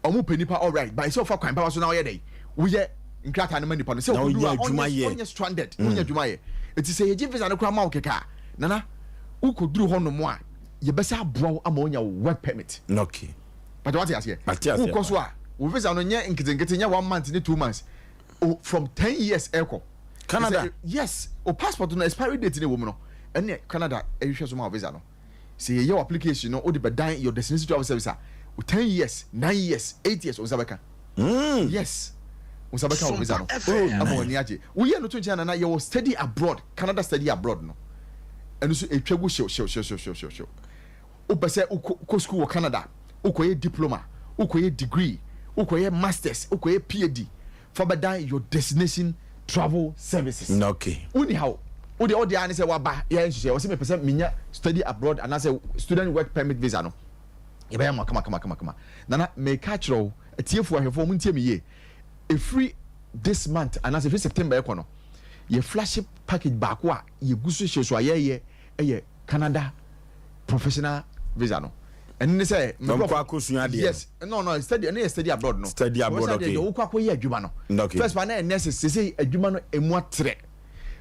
Ɔmo pɛ nipa alright but sɛ ɔfa kwan papa so na ɔyɛ dɛn woyɛ nkrataa no ma nipa no sɛ ɔkɔduru a ɔnyɛ ɔnyɛ stranded ɔnyɛ adwuma yɛ. Eti sɛ yɛgye visa no koraa ma wo kɛkɛ a Nana wokɔduru hɔ nom a yɛbɛsa aboa wo ama woanya wo work permit. Okay. But wate aseɛ? Mate aseɛ Wokɔ so a wo visa no nyɛ nketenkete nyɛ one month ne 2 months o, from 10 years ɛkɔ. Canada? Yes, o passport no expiry date no ɛwɔ mu no ɛne Canada ɛhwehwɛ so ma wo visa no. Sɛ yɛyɛ wo application no wode bɛdan your destination travel service a, wo 10 years, 9 years, 8 years wo nsa bɛka. Yes, wo nsa bɛka wo visa no ama w'ani agye. Woyɛ no to nkyɛn a Nana, yɛwɔ study abroad, Canada study abroad no ɛno nso ɛtwa gu hyew hyew hyew hyew hyew hyew hyew. Wopɛ sɛ wokɔ sukuu wɔ Canada, wokɔyɛ diploma, wokɔyɛ degree, wokɔyɛ masters, wokɔyɛ PhD, fa bɛdan your destination travel services. Wonni haw. Wo deɛ wo deɛ ara ne sɛ woaba yɛayɛ nhyehyɛeɛ, wɔse mepɛ sɛ menya study abroad anaasɛ student work permit visa no, yɛbɛyɛ ama wo kama kama kama kama. Nana, meka akyerɛ wo, atiefoɔ, ahwɛfoɔ, montie me yie, ɛfiri this month anaasɛ ɛfiri September ɛkɔ no, yɛ flagship package baako a yɛgu so hyɛ so a yɛreyɛ yɛ Canada professional visa no. Ɛno ne sɛ me nkurɔfo akɔsua adeɛ. Yes, no, study, ɛno yɛ study abroad no. Study abroad, okay. Deɛ wokɔ akɔyɛ adwuma no. Okay. First pa na yɛ nurses, sese adwuma no emu atrɛ.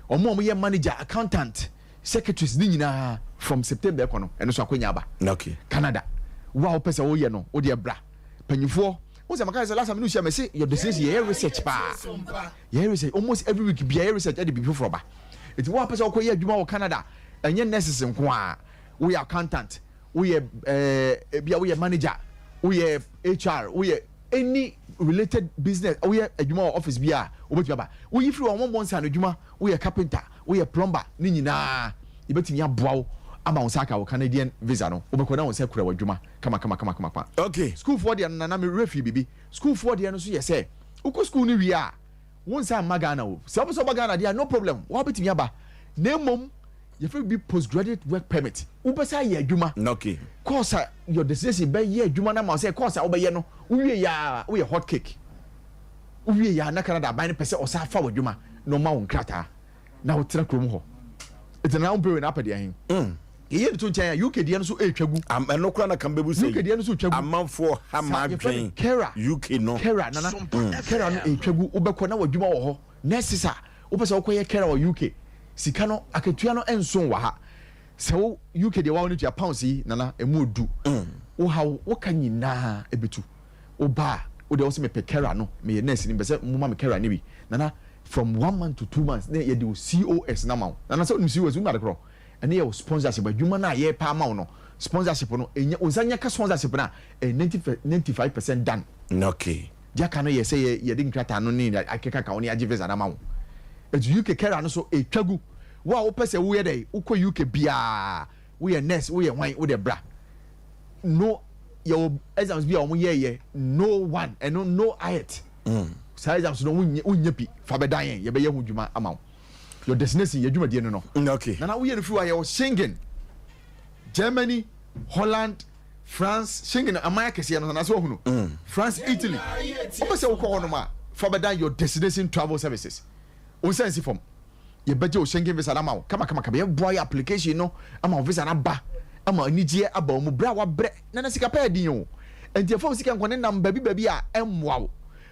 Wɔn a wɔyɛ manager, accountant, secretaries ne nyinaa from September ɛkɔ no, ɛno nso akɔnya aba. Okay. Canada, wo a wopɛ sɛ woyɛ no, wo deɛ bra. Panyinfoɔ, wo sɛ maka sɛ last time ne wohyia me se your destination yɛyɛ research paa. Yɛyɛ research almost every week bia yɛyɛ research ɛde biribi foforɔ ba. Eti wo a wopɛ sɛ wokɔyɛ adwuma wɔ Canada, ɛnyɛ nurses nko ara, woyɛ accountant, woyɛ ɛɛ ebi a woyɛ manager, woyɛ HR, woyɛ any related business, woyɛ adwuma wɔ office bi a wobɛtumi aba. Woyi firi wɔn wɔn nsa ano adwuma, woyɛ carpenter, woyɛ plumber, ne nyinaa yɛbɛtumi aboa wo ama wo nsa aka wo Canadian visa no. Wobɛkɔ na wo nsa kura w'adwuma kama kama kama kama kama. Okay. Sukuufoɔ deɛ no nana me werɛ fii biribi. Sukuufoɔ deɛ no nso yɛ sɛ wokɔ sukuu no wie a wo nsa mma Ghana o. Sɛ wopɛ sɛ woba Ghana deɛ a no problem, woabɛtumi aba. Na mmom yɛfrɛ biribi postgraduate work permit. Wobɛsan ayɛ adwuma. Okay. Course a your destination bɛyɛ adwuma no ama wo sɛ course a wobɛyɛ no wowie yɛ a woyɛ hot cake. Wowie yɛ a na Canada aban no pɛ sɛ ɔsan fa w'adwuma na ɔma wo nkrataa na wotena kurom hɔ. Nti nana wompɛ wei na apɛ deɛ he? Yɛyɛ no to nkyɛn a UK deɛ no nso ɛretwa gu. Am ɛno koraa na kan bɛbu sɛ UK deɛ no nso retwa gu. Amanfoɔ ha Saa yɛfrɛ no m'adwen Kera. UK no. Kera nana Kera no ɛretwa gu. Wobɛkɔ na w'adwuma wɔ hɔ. Nurses a wopɛ sɛ wokɔyɛ Kera wɔ UK sika no akatua no nso wɔ ha. Sɛ wo UK deɛ wawo no tua pounds yi nana ɛmu odu. Wo haw wo ka nyinaa ɛbɛtu. Wo ba a wo deɛ wo sɛ mepɛ Kera no meyɛ nurse ni mepɛ sɛ moma me Kera no bi nana from one month to 2 months na yɛde wo COS no ama wo. Nana sɛ wonim COS wonim ade korɔ? Ɛno yɛ wo sponsorship adwuma no a yɛrepɛ ama wo no sponsorship no ɛnya wo nsa nya ka sponsorship no a ɛyɛ 95% done. Okay. Deɛ aka no yɛ sɛ yɛ yɛde nkrataa no ne akeka ka wo ne agye visa no ama wo. Ɛti UK kɛra no so ɛtwa gu. Wo a wopɛ sɛ woyɛ dɛ wokɔ UK biara woyɛ nurse woyɛ hwan wode bra. No yɛwɔ exams bi a wɔn yɛɛyɛ no one ɛno no IELTS. Saa exams no wonyɛ wonyɛ bi fa bɛdan yɛn yɛbɛyɛ ho dwuma ama wo. Your destination yɛ dwumadie no no. Okay. Nana woyɛ no firi hɔ a yɛwɔ Schengen, Germany, Holland, France, Schengen aman akɛseɛ no anaasɛ wahu no. France, Italy. Wopɛ sɛ wokɔ hɔnom a fa bɛdan your destination travel services. Wo nsa nsi fam. Yɛbɛgye wo Schengen visa no ama wo kama kama kama. Yɛboa yɛ application no ama wo visa no aba ama anigyeɛ aba wo mu berɛ a wabrɛ. Nana sika pɛ yɛ den o. Enti ɛfa wo sika nkɔ ne nam baabi baabi a ɛmmoa wo.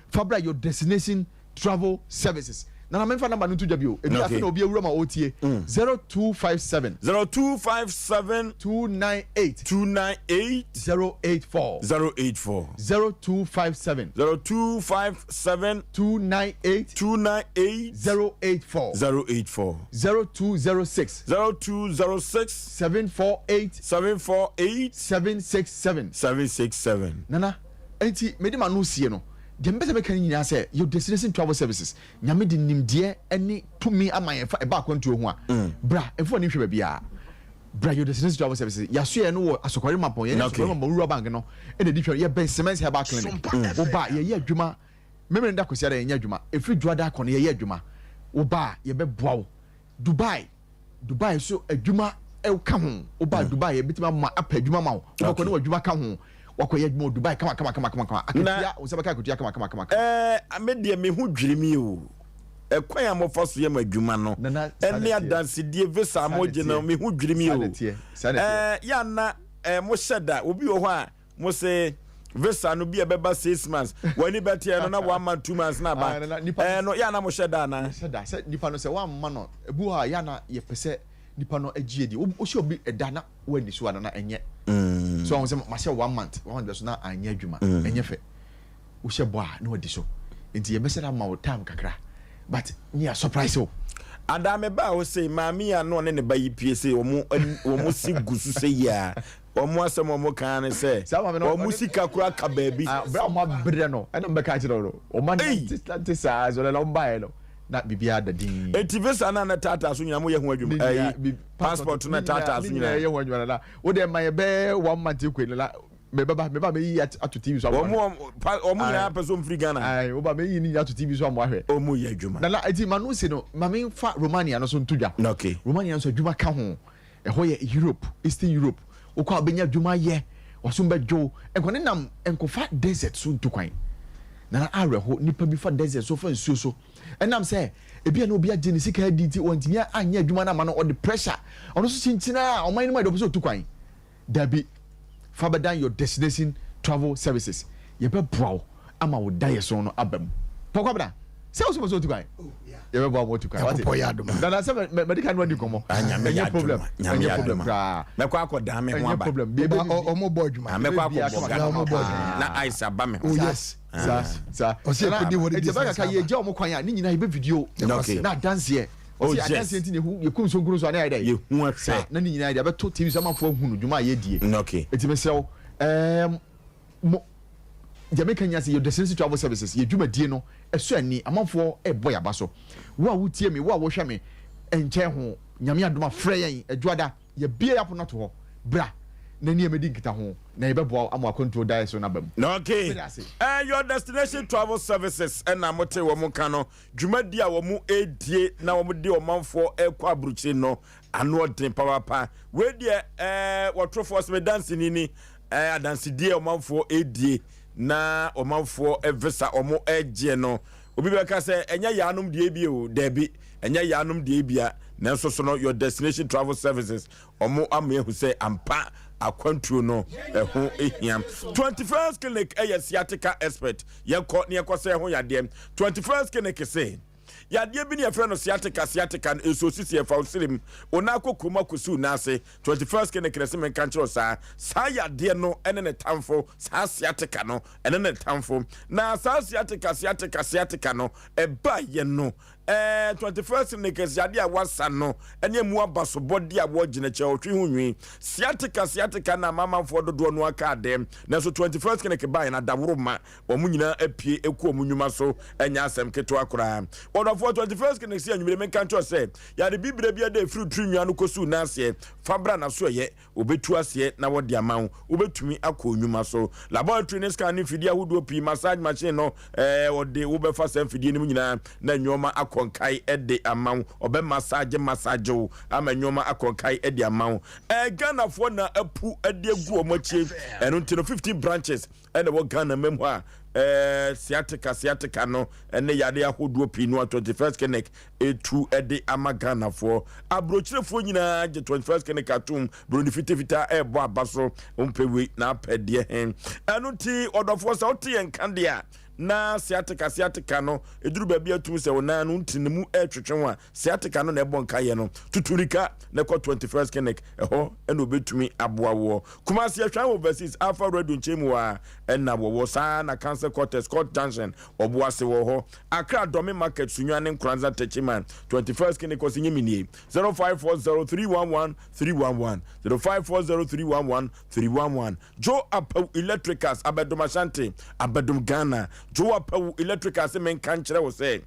Fa bra your destination travel services. Nana memfa number no nto dwa bio. Ebi afei na obi awura ma ɔretie. 0257. 0257. 298. 298. 084. 084. 0257. 0257. 298. 298. 084. 084. 0206. 0206. 748. 748. 767. 767. Nana, enti mede m'ano sie no, deɛ mepɛ sɛ meka no nyinaa sɛ your destination travel services, Nyame de nimdeɛ ne tumi ama yɛn fa ɛba akwantuo ho a, bra, mfa w'ani nhwɛ baabiara. Bra your destination travel services. Yɛaso yɛn no wɔ Asɔkɔre Mampɔn. Yɛne Asɔkɔre Mampɔn Rural Bank no ɛna ɛdi twɛn. Yɛbɛn Cements Herbal Clinic. Wo ba a, yɛyɛ adwuma. Memeneda da Kwasiada yɛnyɛ adwuma. Ɛfiri Dwoada akɔ no yɛyɛ adwuma. Wo ba a, yɛbɛboa wo. Dubai, Dubai nso adwuma ka ho. Wo ba Dubai yɛbɛtumi ama apɛ adwuma ma wo. Wobɛkɔ ne w'adwuma ka ho. Wakɔyɛ adwuma wɔ Dubai kama kama kama kama kama. Akatua, wo nsa bɛka akatua kama kama kama kama. Ɛɛ, me deɛ me ho dwiri me o. Ɛkwan a mofa so yɛ mo adwuma no ɛne adansedie visa a mogye no me ho dwiri me o. Ɛɛ, yɛ ana ɛɛ mohyɛ da obi wɔ hɔ a mo se visa no bi a ɛbɛba 6 months w'ani bɛteɛ no na one month 2 months na aba ɛɛ no yɛ ana mohyɛ da anaa? Yɛhyɛ da sɛ nipa no sɛ wamma no ebi wɔ hɔ a yɛ ana yɛpɛ sɛ nipa no agye adi wohyɛ obi ɛda na wanni so a nana ɛnyɛ so ahun sɛ mahyɛ one month one month bɛ so na anyɛ adwuma ɛnyɛ fɛ. Wohyɛ bɔ a na wadi so nti yɛbɛhyɛ da ama wo time kakra but ne yɛ surprise wo. Adaa me baa hɔ sei maame yi a na ɔne ne ba yi pie sei wɔn wɔn si gu so sɛ yi a wɔn asɛm a wɔn kan ne sɛ wɔn sika kura ka baabi. Ah, bere a wɔn abrɛ no ɛna mbɛka akyerɛ no wɔn anante nante saa so na wɔn baeɛ no na biribiara da din. Eti visa na na taataa so nyinaa mo yɛ ho adwuma ɛyi passport na taataa so nyinaa. Yɛ ho adwuma na wo deɛ ma yɛ bɛɛ one month ekwe na mebɛba meba meyi ato tv so ama wɔn wɔn nyinaa pɛ so mfiri Ghana. Ayi woba meyi ne nyinaa ato tv so ama ahwɛ. Wɔn yɛ adwuma. Nana eti ma no si no ma me nfa Romania no so nto dwa. Okay. Romania nso adwuma ka ho ɛhɔ yɛ Europe Eastern Europe wokɔ a wobɛnya adwuma ayɛ wasom bɛdwo nkɔ ne nam nkɔfa desert so ntu kwan. Nana awerɛho nipa bi fa desert so fa nsuo so ɛnam sɛ ebi a na obi agye ne sika adi nti wɔntumi anyɛ adwuma no ama no ɔde pressure ɔno nso kyinkyina a ɔman no mu a ɛde ɔpɛ sɛ ɔtu kwan. Dabi, fa bɛdan your destination travel services. Yɛbɛboa wo ama wo daeɛso no aba mu. Paul Kwabena, sɛ wo so pɛ sɛ otu kwan? Yɛbɛboa wo ma woatu kwan. Wate? Nyankopɔn yɛ adom a. Dada sɛ mɛdi kan ne wadi nkɔmmɔ. Ah, Nyame yɛ Ɛnyɛ problem. adom a, Nyame Ɛnyɛ yɛ problem adom a. koraa. Mɛkɔ akɔdan me ho Ɛnyɛ aba. problem. Ɔba, Biribi ɔ- ɔmo bɔ adwuma. Ah, mɛkɔ Biribiara akɔbɔ kama Ghana. Ɔmo bɔ adwuma. Na ice aba me ho. Oh yes. Saa, saa. Ɔsɛ Nana, yɛkɔdi holidays enti ɛbɛyɛ ansa kakra aba. yɛgya wɔn kwan a, ne nyinaa yɛbɛ video. Okay. Na adanseɛ. Oh, Ɔsɛ yes. adanseɛ nti na yɛhu yɛkum sonkunu so a ne ayɛ dɛ. Yɛhu ahwɛ. Saa, na ne nyinaa yɛde abɛto TV so amanfoɔ ahu no dwuma a yɛdie. Okay. Enti mesrɛ wo, ɛɛm, mo, deɛ meka nyinaa sɛ yɛ Destination Travel Services, yɛ dwumadie no ɛsɔ ani, amanfoɔ ɛrebɔ yɛn aba so. Wo a wotie me, wo a wohwɛ me, ɛnkyɛn ho, Nyame adom a, frɛ yɛn, Adwoada, yɛabue yɛn apono ato hɔ, bra na ne yɛn mmɛdi nkitaho, na yɛbɛboa wo ama w'akwantuo daeɛso no aba mu. Okay. Meda ase. Eh, your destination travel services ɛna mote wɔn ka no dwumadi a wɔn redie na wɔn de ɔmanfoɔ rekɔ aburukyiri no ano ɔden papaapa. Wei deɛ ɛɛ wɔtorofoɔ sɛ me danseni ni ɛɛ adansedie a ɔmanfoɔ redie na ɔmanfoɔ visa wɔn regyeɛ no obi bɛka sɛ ɛnyɛ yaanom deɛ bi o daabi ɛnyɛ yaanom deɛ bia nanso so no your destination travel services wɔn ama ehu sɛ ampa akwantuo no ɛho ehia. 21st clinic ɛyɛ sciatica expert yɛnkɔ ne yɛnkɔ sɛ ɛho yadeɛ. 21st clinic se yadeɛ bi ne yɛfrɛ no sciatica. Sciatica no nsuo sisi ɛfa wo sirim wo nan akɔ kurom akɔsi wo nan ase. 21st clinic na sɛ menka nkyerɛ wo saa saa yadeɛ no ɛne ne tamfo saa sciatica no ɛne ne tamfo na saa sciatica sciatica sciatica no ɛba yɛ no ɛɛ 21st clinic yadeɛ a wasa no ɛne emu abasobɔde a wɔgyina kyɛ ɔtwe ho nwi sciatica. Sciatica na amamanfoɔ dodoɔ no aka adɛm nanso 21st clinic baeɛ no adaworo ma wɔn nyinaa apue ɛkɔ wɔn nnwuma so ɛnyɛ asɛm ketewa koraa. Wɔdɔfoɔ 21st clinic sɛ anwummere menka nkyerɛ sɛ yɛade bibire bi ada ɛfiri tiri nwa no kɔsiw n'aseɛ fa bra n'aso ɛyɛ wɔbɛtu aseɛ na wɔde ama wo wobɛtumi akɔ nnwuma so. Laboratory ne scan ne mfidie ahodoɔ pii, massage machine no ɛɛ wɔde wobɛfa saa mfidie no mu nyinaa na nneɛma akɔ nkae ɛde ama wo. Ɔbɛ massage massage wo ama nneɛma akɔ nkae ɛde ama wo. Ɛɛ Ghanafoɔ na apu ɛde agu wɔn akyi ɛno nti no 15 branches ɛna ɛwɔ Ghana mam hɔ a ɛɛ sciatica sciatica no ɛne yare ahodoɔ pii no a 21st clinic etu ɛde ama Ghanafoɔ. Aburokyerefoɔ nyinaa gye 21st clinic atom. Buroni fitafita ɛɛbɔ aba so mpɛ wei na apɛ deɛ hɛn ɛno nti ɔdɔfoɔ sɛ wote yɛn nka deɛ a na sciatica sciatica no eduru baabi atum sɛ wo nan no nti ne mu ɛretwetwe ho a sciatica no na ɛbɔ nkaeɛ no tuturika na ɛkɔ 21st clinic ɛhɔ ɛna obetumi aboa woɔ. Kumasi Ahwan Overseas Alpha Radio nkyɛn mu a ɛna wɔwɔ saa na Council Quarters Court Junction Ɔboase wɔ hɔ. Accra Dome Market Sunyani ne Nkoranza Techiman 21st clinic ɔsi nye minie 0540 311 311 0540 311 311. Joe Apawu Electricals Abɛdom Ashanti Abɛdom Ghana. Joe Apawu Electricals menka nkyerɛ wo sɛ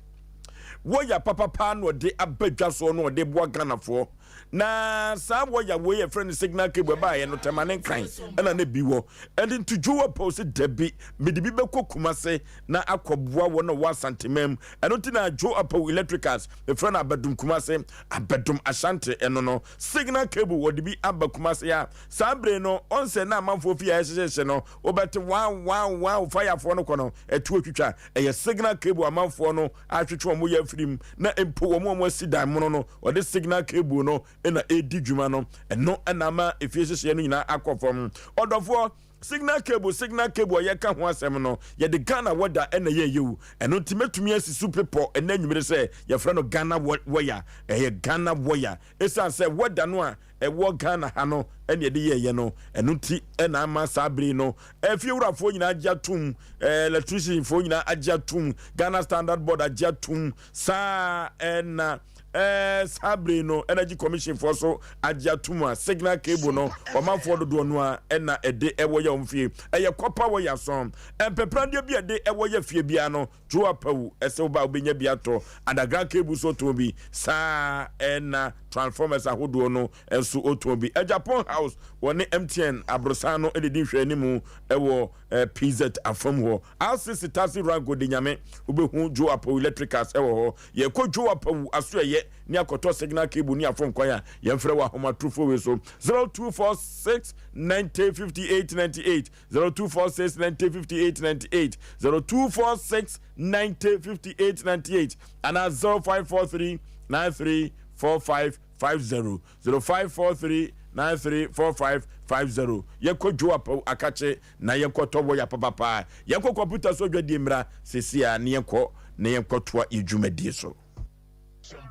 Wɔya papapaa na ɔde aba dwa soɔ na ɔde boa Ghanafoɔ. Na saa wɔya wei yɛfrɛ no signal cable ɛbaeɛ no Tema ne Nkran ɛna na bi wɔ. Ɛnti nti Joe Apawu se dabi mede bi bɛkɔ Kumase na akɔboa wɔn a wɔwɔ Asanteman mu. Ɛno nti na Joe Apawu Electricals mefrɛ no Abɛdom Kumase, Abɛdom Ashanti ɛno no signal cable wɔde bi aba Kumase a saa bere no ɔnsɛ na amanfoɔ fie a ɛhyehyehye no wobɛte wow wow wow firefoɔ no kɔ no ɛtuo twitwa ɛyɛ signal cable amanfoɔ no atwetwe wɔn yɛ afiri mu na mpo wɔn a wɔasi dan mono no wɔde signal cable no na ɛredi dwuma no ɛno na ama efie hyehyeɛ no nyinaa akɔ fam ɔdɔfoɔ signal cable signal cable a yɛka ho asɛm no yɛde Ghana wɔda ɛna yɛ yɛwu ɛno nti mɛtumi asi so pepɔ ɛnɛ anwummere sɛ yɛfrɛ no Ghana wɔya ɛyɛ Ghana wɔya ɛsiane sɛ wɔda no a ɛwɔ Ghana ha no ɛne ɛde yɛɛyɛ no ɛno nti ɛna ama saa bere no afiewurafoɔ nyinaa agye atom electricianfoɔ nyinaa agye atom Ghana Standard Board agye atom saa ɛna ɛɛ saa bere no Energy Commission foɔ so agye atom a signal cable no ɔmanfoɔ dodoɔ no a ɛna ɛde ɛwɔ yɛ wɔn fie ɛyɛ kɔpa wɔ yɛ asɔn mpɛpɛradeɛ bi a ɛde ɛwɔ yɛ fie biara no Joe Apawu ɛsɛ wo ba a wobɛnya bi atɔ underground cable nso ɔtɔn bi saa ɛna transformers ahodoɔ no nso ɔtɔn bi Agyapong House wɔne MTN aborosan no ɛdedi nhwɛanimu ɛwɔ eh, PZ afam hɔ RCC taxi rank Odenyame wobɛhu Joe Apawu electricals ɛwɔ hɔ yɛkɔ Joe Apawu asoɛyɛ ne akɔtɔ signal cable ne afom kwan a yɛmfrɛ wɔ ahomatorofo wei so 0246 90 58 98 0246 90 58 98 0246 90 58 98 anaa 0543 93 45 50 0543 93 45 50 yɛkɔ dwo apaw akakye na yɛnkɔtɔ wɔ yɛ papapaa yɛnkɔ kɔmputa so adwadie mmra sɛsi a ne yɛnkɔ na yɛnkɔtoa yɛ dwumadie so.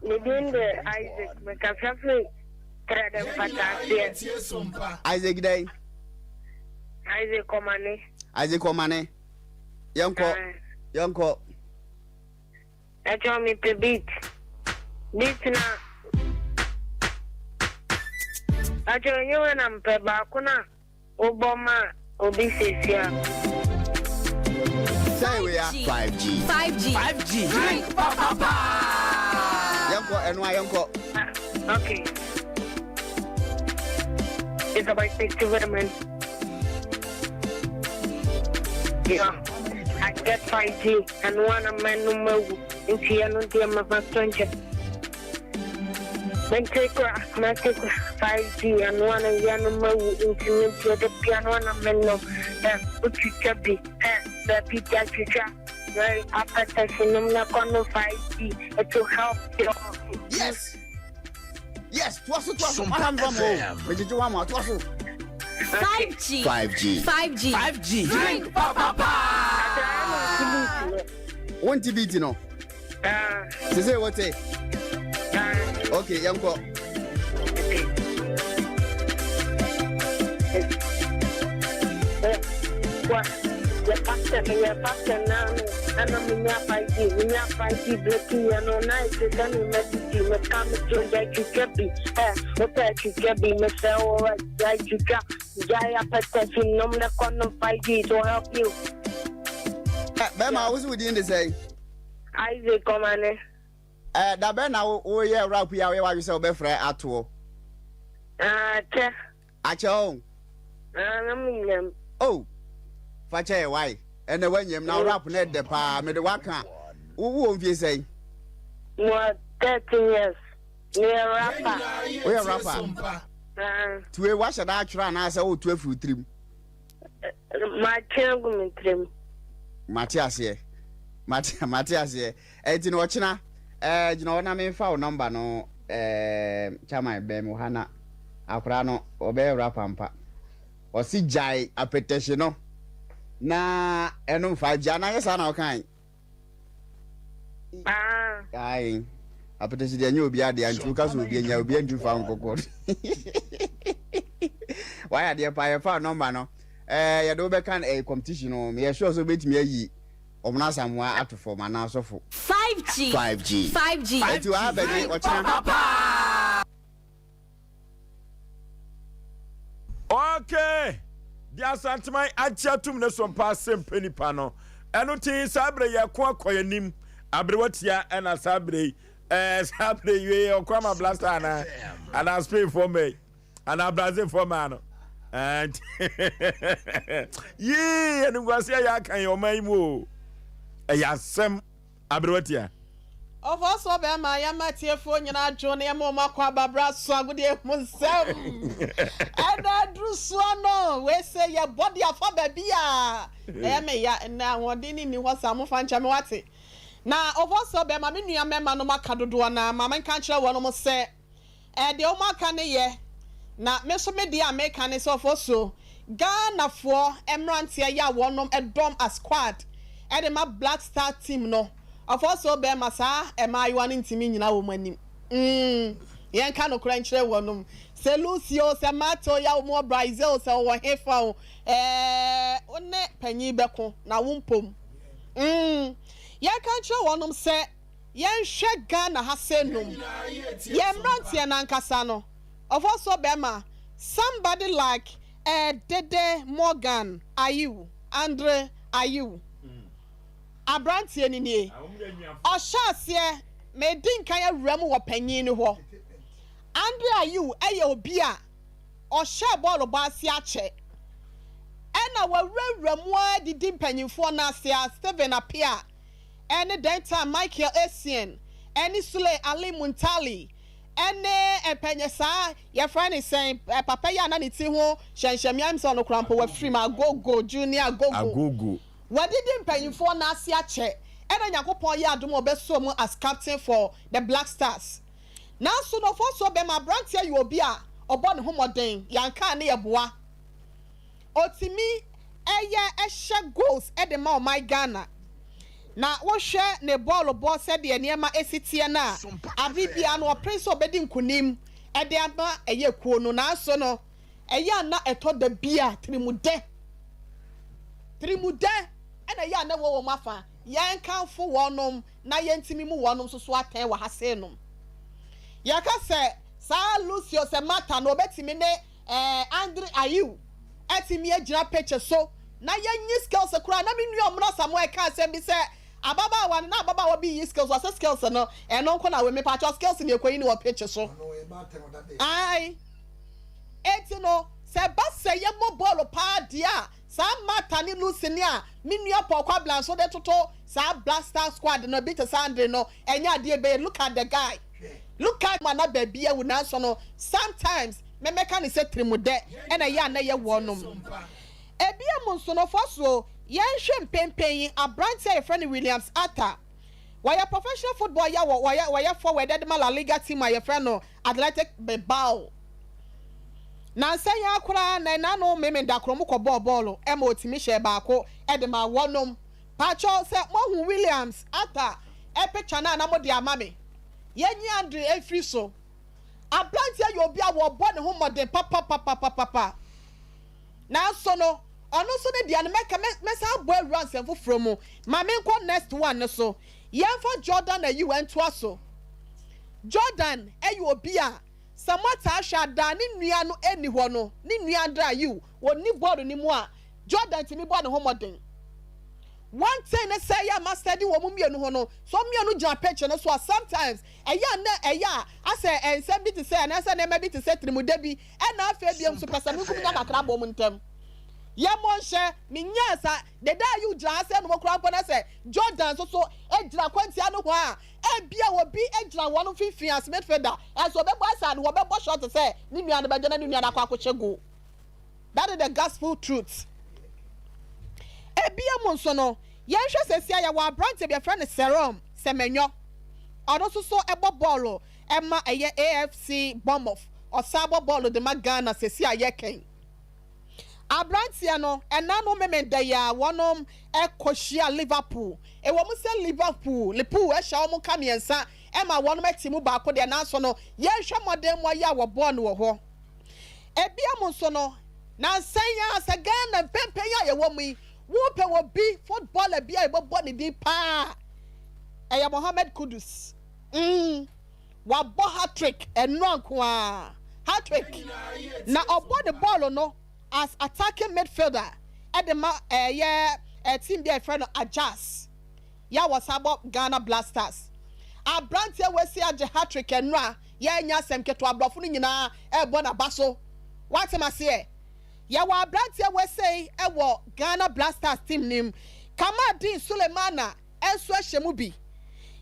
Me din de Isaac. Mekasa firi Trɛdɛ mpataaseɛ. Isaac dɛn? Isaac Ɔmane. Isaac Ɔmane. Yɛnkɔ. Yɛnkɔ. Ɛkyɛw mepɛ beat. Beat na. Ɛkyɛw enye wei na mepɛ baako na. Wobɔ ma obi sesia. Sɛ wei a. 5G. 5G. 5G. Drink papa paa. Yɛnkɔ ɛno a yɛnkɔ. Okay. It's about 60 women. Yeah. I get 5G and one a man no mawu. Nti ɛno deɛ mafa so nkyɛ. Mente kora, mate kora, 5G, ɛno ana wia no mawu, nti me deɛ da bia no ana me nom, ɛ, wotwitwa bi, ɛ, baabi gya twitwa, very apɛtɛhye nom na kɔ no 5G, it will help your. Yes! Yes, toa so, toa so, ɔha mfa mo o, megyegye wo ama, toa so. 5G. 5G. 5G. 5G. Drink papa paa. Wonti beat no? Sese wote? Okay, yɛnkɔ. Yɛ pastor meyɛ pastor naa no ɛna menya 5G menya 5G breaking yɛ no na ɛte sɛ ne mɛdidi meka meto gya twitwa bi ɛ wopɛ twitwa bi mesrɛ wo gya twitwa gya apɛtɛsi nom ne kɔ nom 5G to help you. Bɛma wo so wo din de sɛn? Isaac Omane. Eh, da bɛn na woyɛ rap yi a woyɛ w'adwene sɛ wobɛfrɛ atoɔ? Ah, akyɛ. Akyɛ o. Ah, na menyam. Oh, fa kyɛ yɛ wae. Ɛnɛ woanyam na rap no ɛdɛ paa mede waka. Wo wɔ mfie sɛn? Mewɔ 13 years. Meyɛ rapper. Woyɛ rapper? Ah. Tue wahyɛ da atwerɛ anaasɛ woto afiri wo tirim? Matwe agu me tirim. Mate aseɛ. Mate mate aseɛ. Ɛnti no ɔkyena ɛɛ gyina hɔ na memfa wo nɔmba no ɛɛ chairman bɛn me ha na akwadaa no ɔbɛyɛ rapper ampa. Ɔse gyae apɛtɛhye no na ɛnom 5G anaa nyɛ saa na ɔkae? Ayi, apɛtɛsi deɛ nyɛ obi adeɛ nti woka sɛ obi anya obi antumi fa nkɔkɔ. Wayɛ adeɛ paa yɛfa nɔmba no. Ɛɛ yɛde wobɛka ɛɛ competition no meyɛ sure sɛ wobɛtumi ayi ɔmono asamoa ato fam anaa asɔfo. 5G. 5G. 5G. Ɛti waa bɛgye ɔkyena. Okay! Deɛ Asanteman agye atom ne so mpa asɛm pɛ nipa no. Ɛno nti saa berɛ yɛko akɔ yɛn anim. Aberewa tia ɛna saa bere yi ɛɛ saa bere yi wei ɔkɔ ama blaster anaa anaa Spain fɔ mɛ yi anaa Brazil fɔ mɛ ano ɛɛ yii ɛnumguase ɛyɛ aka yi ɔman yi mu o ɛyɛ asɛm aberewa tia. Ɔfɔsoɔ bɛɛma, yɛma atiefoɔ nyinaa dwo na yɛma wɔn akɔ aba bra so agodie mu nsɛm ɛna aduru soɔ no. Wei se yɛbɔ de afa baabi a ɛyɛ me ya nnɛ, ahoɔden no nni hɔ saa, momfa nkyɛ me wate. Na ɔfɔsoɔ bɛɛma, me nua mɛma nom aka dodoɔ no ara ma menka nkyerɛ wɔnom sɛ Ɛɛ deɛ wɔn aka no yɛ, na me nso me deɛ a meka ne sɛ ɔfɔsuo, Ghanafoɔ mmeranteɛ yi a wɔnom dɔm as squad de ma Black Star team no, ɔfɔsuo bɛɛma saa mmaayewa no ntumi nnyina wɔn anim. Mm, yɛnka nokorɛ nkyerɛ wɔnom. Sɛ Lucy o, sɛ Martha o, ya wɔn wɔ Brazil o, sɛ wɔwɔ hefa o, ɛɛ wo ne panyin bɛko na wo mpom. Mm, yɛnka nkyerɛ wɔnom sɛ. Yɛnhwɛ Ghana ha sɛ nom yɛn mmeranteɛ no ankasa no ɔfɔsoɔ bɛɛma somebody like eh Dede Morgan Ayew Andre Ayew abranteɛ no nie ɔhyɛ aseɛ medi nkan awura mu wɔ panyin no hɔ Andre Ayew yɛ obi a ɔhyɛɛ bɔɔlo bɔ ase akyɛ ɛna wawurawura mu ara didi mpanyinfoɔ no ase a Stephen Appiah ne Dentan Michael Essien ne Sule Ali Muntali ne mpanyɛ saa yɛfrɛ ne sɛn papa yi a na ne ti ho hyɛnhyɛmmea m sɛ ɔno koraa mpo wafiri mu Agogo Junior Agogo. Agogo. Wadidi mpanyinfoɔ no ase akyɛ ɛna Nyankopɔn yɛ adom a ɔbɛsɔɔ mu as captain for the Black Stars. Nanso no ɔfɔsoɔ bɛma abranteɛ yɛ obi a ɔbɔ ne ho mmɔden yɛanka a ne yɛboa. Ɔtumi yɛ hyɛ goals de ma ɔman Ghana. Na wohwɛ ne bɔɔlobɔ sɛdeɛ nneɛma si teɛ no a, abre biara no ɔpere sɛ ɔbɛdi nkunim de ama ɛyɛ kuo no. Nanso no, ɛyɛ a na ɛtɔ da bi a tirimudɛ, tirimudɛ na ɛyɛ a na ɛwɔ wɔn afa. Yɛnkamfo wɔnom na yɛntumi mu wɔnom nso so atɛn wɔ ha sei nom. Yɛka sɛ saa Lucius Mata no ɔbɛtumi ne Eh Andre Ayew atumi agyina pitch so na yɛnyi skills koraa na me nua Ɔmena Samoa ɛka asɛm bi sɛ ababaawa no na ababaawa bi yi skills ɔsɛ skills no ɛno nko na wɔ mepakyɛw skills na ɛkɔyi no wɔ pitch so ae eti no sɛ ɛba sɛ yɛmmɔ bɔɔlo paa deɛ a saa Martha ne Lucy ne a me nua Paul Kwabla nso de toto saa Black Star squad no bi te sɛ Andre no ɛnyɛ adeɛ ɛbɛyɛ look at the guy look at ma na baabi awu nanso no sometimes Me mɛka no sɛ tirimudɛ na ɛyɛ a na ɛyɛ wɔnom. Ebiem nso no, fa so yɛnhwɛ mpɛnpɛn yi, aberanteɛ a yɛfrɛ no Williams Arthur. Wɔyɛ professional football yɛ wɔ wɔyɛ wɔyɛ forward de ma La Liga team a yɛfrɛ no Athletic Bilbao. Nansa yi ara koraa na ɛnaano Memenda koro wɔn kɔ bɔɔ bɔɔlo ma otumi hyɛɛ baako de maa wɔnom. Pakyɛw sɛ moahu Williams Arthur picture no a na mode ama me. Yɛnyi Andre mfiri so. Aberanteɛ yɛ obi a wɔbɔ ne ho mmɔden papapapapapa. Nanso no, ɔno nso ne deɛ no, mɛka, mɛ, mɛsan abɔ awura nsɛm foforɔ mu. Ma menkɔ next one no so. Yɛmfa Jordan Ayew ntoa so. Jordan yɛ obi a, sɛ moataa hwɛ a, daa ne nua no nni hɔ no, ne nua Andre Ayew, ɔnni bɔɔlo no mu a, Jordan tumi bɔ ne ho mmɔden. One thing ne sɛ, ɛyɛ a ma study wɔn mmienu ho no, sɛ wɔn mmienu gyina pitch no so a, sometimes Ɛyɛ a na ɛyɛ a asɛ nsɛm bi te sɛ anaasɛ nneɛma bi te sɛ tirimude bi, ɛna afei bio nso pɛsɛmenkominya kakra bɔ wɔn ntam. Yɛmmɔ nhyɛ, menyaa sa deda a Yiw gyina ha sɛ nom koraa mpo na sɛ Jordan nso so gyina akwantia no hɔ a, ebia obi gyina wɔn mfimfini as midfielder, ɛnso ɔbɛbɔ asa no, wɔbɛbɔ shot sɛ ne nua no bɛgye na ne nua no akɔ akɔhyɛ goal. That is the gospel truth. Ebia mu nso no, yɛnhwɛ sɛsi a yɛwɔ aberanteɛ bi yɛfrɛ no Serom Semenyo. Ɔno nso so bɔ bɔɔlo ma ɛyɛ AFC Bournemouth. Ɔsan bɔ bɔɔlo de ma Ghana sɛsi a yɛka yi. Aberanteɛ no, ɛna no Memenda yi a wɔnom kɔ hyia Liverpool. Ɛwɔ mu sɛ Liverpool, Liverpool hyɛ wɔn ka mmiɛnsa ma wɔnom te mu baako deɛ nanso no yɛnhwɛ mmɔdenmmɔ yi a wɔbɔɔ no wɔ hɔ. Ebiom nso no, nansa yi ara sɛ Ghana mpɛnpɛn yi a yɛwɔ mu yi, wopɛ obi footballer bi a yɛbɛbɔ ne din paa a, ɛyɛ Mohammed Kudus. Mm, wabɔ hat-trick nnora nko ara. Hat-trick. Na ɔbɔ ne bɔɔlo no as attacking midfielder de ma ɛyɛ team bi a yɛfrɛ no Ajax. yɛ a wɔsan bɔ Ghana Blasters. Abranteɛ wei se agye hat-trick nnora, yɛ ɛnyɛ asɛm ketewa, aborɔfo no nyinaa ɛrebɔ n'aba so. Woate m'aseɛ? Yɛwɔ abranteɛ wei sei wɔ Ghana Blasters team no mu, Kamaldeen Sulemana nso hyɛ mu bi.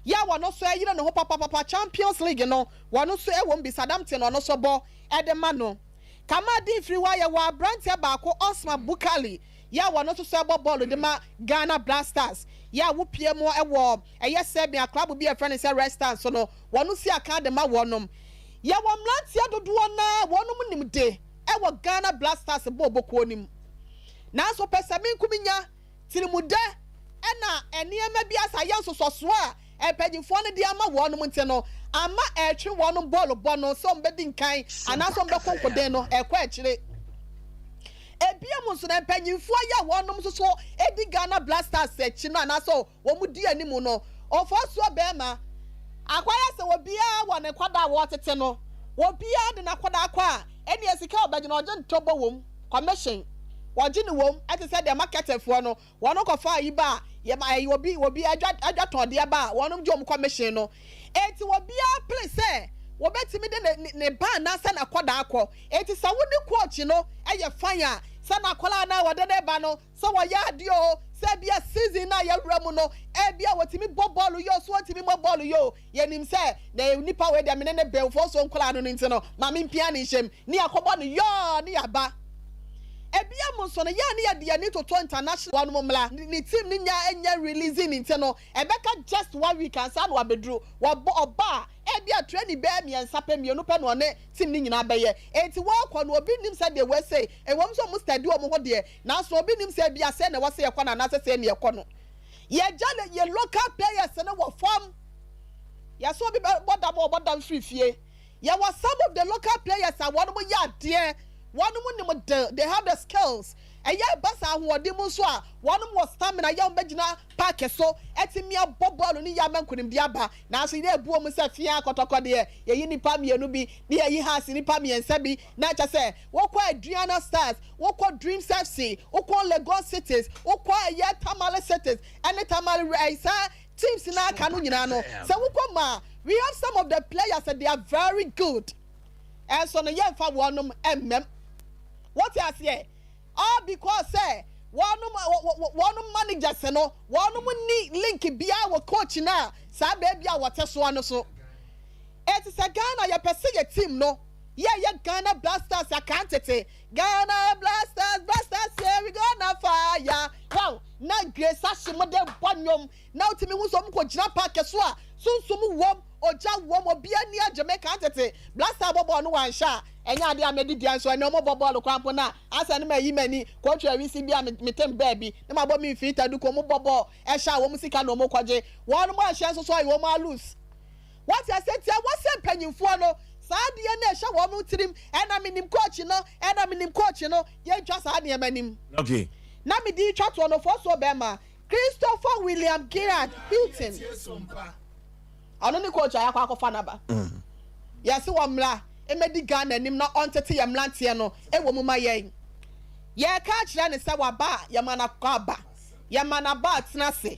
Yɛ a wɔno nso ɛyere ne ho papapapa, Champions League no wɔno nso ɛwɔ mu bi, Southampton ɔno nso bɔ de ma no. Kamaldeen firi hɔ a, yɛwɔ abranteɛ baako Osman Bukali yɛ a wɔno nso so ɛbɔ bɔɔlo de ma Ghana Blasters. Yɛ a wopie mu wɔ ɛyɛ Serbian club bi a yɛfrɛ no sɛ Red Star nso no, wɔno si akan de ma wɔnom. Yɛwɔ mmeranteɛ dodoɔ no ara a wɔnom nim de wɔ Ghana Blasters bɔɔlbɔ kuo no mu. Nanso pɛsɛmenkominya, tirimudɛ na nneɛma bi asa ayɛ nsosɔsoɔ a mpanyinfoɔ no de ama wɔnom nti no, ama ɛretwe wɔnom bɔɔlbɔ no sɛ wɔbɛdi nkan anaasɛ wɔbɛkɔ nkoden no ɛrekɔ akyire. Ebiom nso no, mpanyinfoɔ yi a wɔnom nso so di Ghana Blasters akyi no anaasɛ wɔn di anim no, Ofosuo barima, akɔyɛ sɛ obiara wɔ ne nkwadaa a wɔretete no, obiara de n'akwadaa kɔ a, ɛnneɛ sika a ɔbɛgye no, ɔgye ntɔbɔ wom, commission, wɔgye no wom, ɛte sɛ deɛ marketerfoɔ no, wɔn kɔfa ayi ba a, yɛma ɛyi obi, obi adwa, adwa tɔn deɛ ba a, wɔn gye wɔn commission no. Enti obiara pere sɛ wɔbɛtumi de ne, ne, ne ba anaasɛ n'akwadaa akɔ. Enti sɛ wo ne coach no yɛ fine a, sɛ n'akwadaa no a wɔde ne ba no, Sɛ wɔyɛ adeɛ oo, sɛ ebia season no a yɛawura mu no, ebia wɔtumi bɔ bɔɔlo yie oo, sɛ wɔntumi mmɔ bɔɔlo yie oo, yɛnim sɛ na nipa wei deɛ me ne no bɛn mfoosoɔ nkwadaa no no nti no, ma mempia no nhyɛ mu, ne yɛakɔbɔ no yɔɔ ne yɛaba. Ebia mu nso no, yɛ a ne yɛde yɛn ani toto international wɔnom mmra, ne team no nya nyɛ releasing nti no, ɛbɛka just one week ansa na wabɛduru. Wɔbɔ, ɔba a, ebia training bɛyɛ mmiɛnsa pɛ, mmienu pɛ na ɔne team no nyinaa bɛyɛ. Enti wɔrekɔ no, obi nnim sɛ deɛ wei sei, ɛwom sɛ wɔn study wɔn ho deɛ, Nanso obi nim sɛ ebia sɛɛ na ɛwɔ sɛ yɛkɔ no anaasɛ sɛɛ na yɛkɔ no. Yɛgya yɛn local players no wɔ fam. Yɛsɛ obi bɔ dam a ɔbɔ dam firi fie. Yɛwɔ some of the local players a wɔn yɛ adeɛ, wɔn nim de, they have the skills. Ɛyɛ ɛba saa ahoɔden mu nso a, wɔn wɔ stamina yɛ wɔn bɛgyina park so atumi abɔ bɔɔlo no yie ama nkunimdie aba. Nanso yɛn abu wɔn sɛ fia kɔtɔkɔ deɛ, yɛyi nnipa mmienu bi, ne yɛyi Hearts nnipa mmiɛnsa bi, na kyɛ sɛ wokɔ Aduana Stars, Wokɔ Dreams FC, wokɔ Legon Cities, wokɔ ɛyɛ Tamale Cities ɛne Tamale ɛyi saa teams no aka no nyinaa no, sɛ wokɔ mu a, we have some of the players they are very good. Ɛnso no yɛnfa wɔnom mmɛm. Wote aseɛ? All because sɛ wɔnom wɔnom managers no wɔnom nni link biara wɔ coach no a saa baabi a wɔte soɔ no so. Eti sɛ Ghana yɛpɛ sɛ yɛ team no yɛyɛ Ghana Black Stars akan tete Ghana Blasters Blasters yeah we gonna fire wow na Grace Ashim de bɔ nnwom na wotumi hu sɛ wɔn kɔ gyina park so a sunsum wɔm ogya wɔm obi ani agye me kan tete Blaster bɔ bɔɔl no wanhyɛ a ɛnyɛ adeɛ a mɛdi dua nso ɛnɛ wɔn bɔ bɔɔl koraa mpo na asɛ no ma yi m'ani kɔtwa awisi bi a metem baabi na mabɔ me mfii tadu kɔ wɔn bɔ bɔɔl ɛhyɛ a wɔn sika na wɔn kɔgye wɔn mo anhyɛ nso so ayɛ wɔn alus Wate aseɛ? Nti ɛwɔ sɛ mpanyinfoɔ no, saa adeɛ no a ɛhyɛ wɔn tirim, ɛna menim coach no, ɛna menim coach no, yɛntwa saa nneɛma no mu. Okay. Na mede retwa toɔ no, Ofosuo bɛrima, Christopher William Gerard Hughton, ɔno ne coach a yɛakɔ akɔfa no aba. Yɛse ɔmmra mmɛdi Ghana anim na ɔntete yɛn mmeranteɛ no wɔ mu ma yɛn. Yɛreka akyerɛ no sɛ waba a, yɛma no akɔ aba, yɛma no aba a tena ase.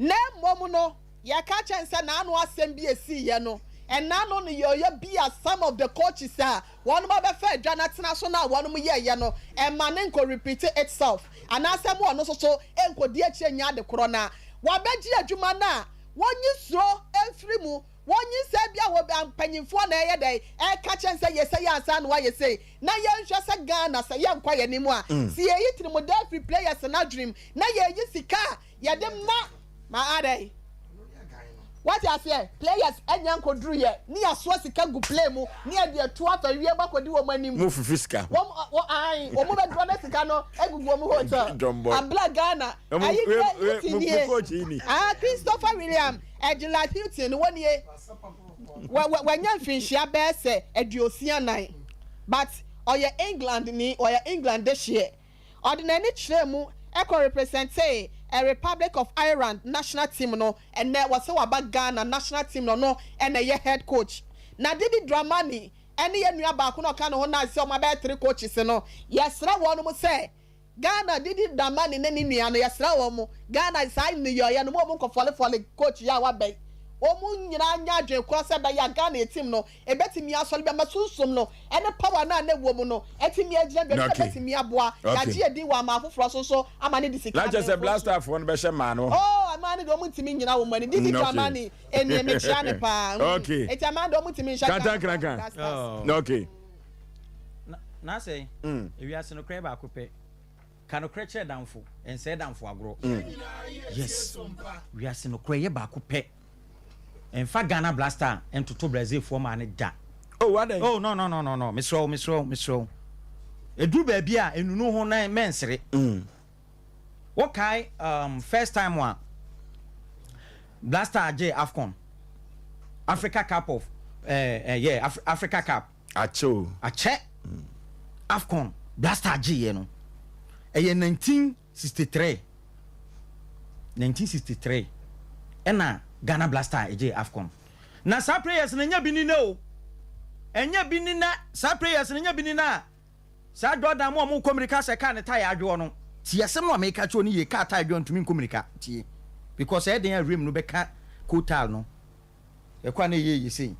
Na mmom no, Yɛka kyerɛ no sɛ n'ano asɛm bi a esiiɛ no, ɛnna ano no yɛ bi a some of the coaches a wɔnom abɛfa adwa no atena so no a wɔnom yɛeɛ no, ɛmma no nkɔ repeat itself anaasɛ ma ɔno nso so nkɔdi akyire nyɛ ade korɔ no a wabɛgye adwuma no a wɔnyi suro mfiri mu, wɔnyi sɛ ebia wɔ mpanyinfoɔ na ɛyɛ dɛn ɛreka kyerɛ no sɛ yɛ sei ansa na wayɛ sei na yɛnhwɛ sɛ Ghana sɛ yɛnkɔ yɛn anim a, sɛ yɛyi tirimuda firi players no adwenem na yɛyi sika a Yɛde ma ma adɛn? Wate aseɛ? Players anya nkɔduru yɛ ne yɛasoa sika gu plane mu ne yɛde atu afa wiem akɔdi wɔn anim. Mo fifi sika. Wɔn wɔ ae wɔn bɛdrɔ ne sika no agugu wɔn hotel. Dɔmbɔ. Abla Ghana. Ayi Mo Hilton mo nie. coach yi ni. Ah Christopher William Ɛgyelad Hilton wɔ nie. Wɔ wɔ wanya mfinhyia bɛyɛ sɛ 64 but ɔyɛ England ni ɔyɛ England dehyeɛ. Ɔde n'ani kyerɛɛ mu kɔ representee Republic of Ireland national team no. Ɛnnɛ wɔsɛ waba Ghana national team no ɔno na ɛyɛ head coach. Na Didi Dramani ne yɛn nua baako no a ɔka ne ho no a sɛ wɔabɛyɛ three coaches no, yɛsrɛ wɔnom sɛ. Ghana Didi Dramani ne ne nua no yɛsrɛ wɔn Ghana saa nneyɔeɛ no mo wɔn nkɔ fɔle fɔle coach yi a waba yi wɔn nyinaa nyɛ adwene korɔ sɛ ɛbɛyɛ a Ghana yɛ team no ɛbɛtumi asɔre bi ama sunsum no ɛne power no a na ɛwɔ mu no atumi agyina baabi na ɛbɛtumi aboa yɛagye yɛ din wɔ aman afoforɔ so nso ama no de sika Na kyerɛ sɛ abenfo Black nso Star foɔ no bɛhyɛ mmaa no. Oh mmaa no deɛ wɔn ntumi nnyina wɔn ani Didi Dramani ɛnie mekyea no paa mm Okay. eti mmaa no deɛ wɔn ntumi nhyɛ Ghana Kantan krankan. Black Stars. Okay. Na sɛ ewiase nokorɛ yɛ baako pɛ. Ka nokorɛ kyerɛ damfo, ɛnsɛe damfo agorɔ. Yes, wiase nokorɛ yɛ baako pɛ. Ɛnfa Ghana Blaster ntoto Brazil foɔ maa no da. Oh, adɛn? Oh, no, no, no, no, no. Mesrɛ wo, mesrɛ wo, mesrɛ wo. Ɛduru baabi a, ɛnunu ho na mɛnsere. Wokae um, first time a Blaster gyee AFCON, Africa Cup of, eh, eh, yeah, Af Africa Cup. Akyɛ o. Akyɛ. AFCON Blaster gyeeɛ no, ɛyɛ 1963. 1963 ɛna Ghana Blaster gyee AFCON. Na saa players no ɛnyɛ bi ni nɛ o. Ɛnyɛ bi ni nɛ. Saa players no ɛnyɛ bi ni nɛ a saa Jordan mu a wɔn kɔ mirika sɛ kaa ne tae adwoɔ no. Tie asɛm no a meka kyerɛ wo no yie, kaa tae adwoɔ ntumi nkɔ mirika. Tie. Because ɛyɛ den a rim no bɛka coal tar no. Ɛkɔ a na ɛyɛ yie sei.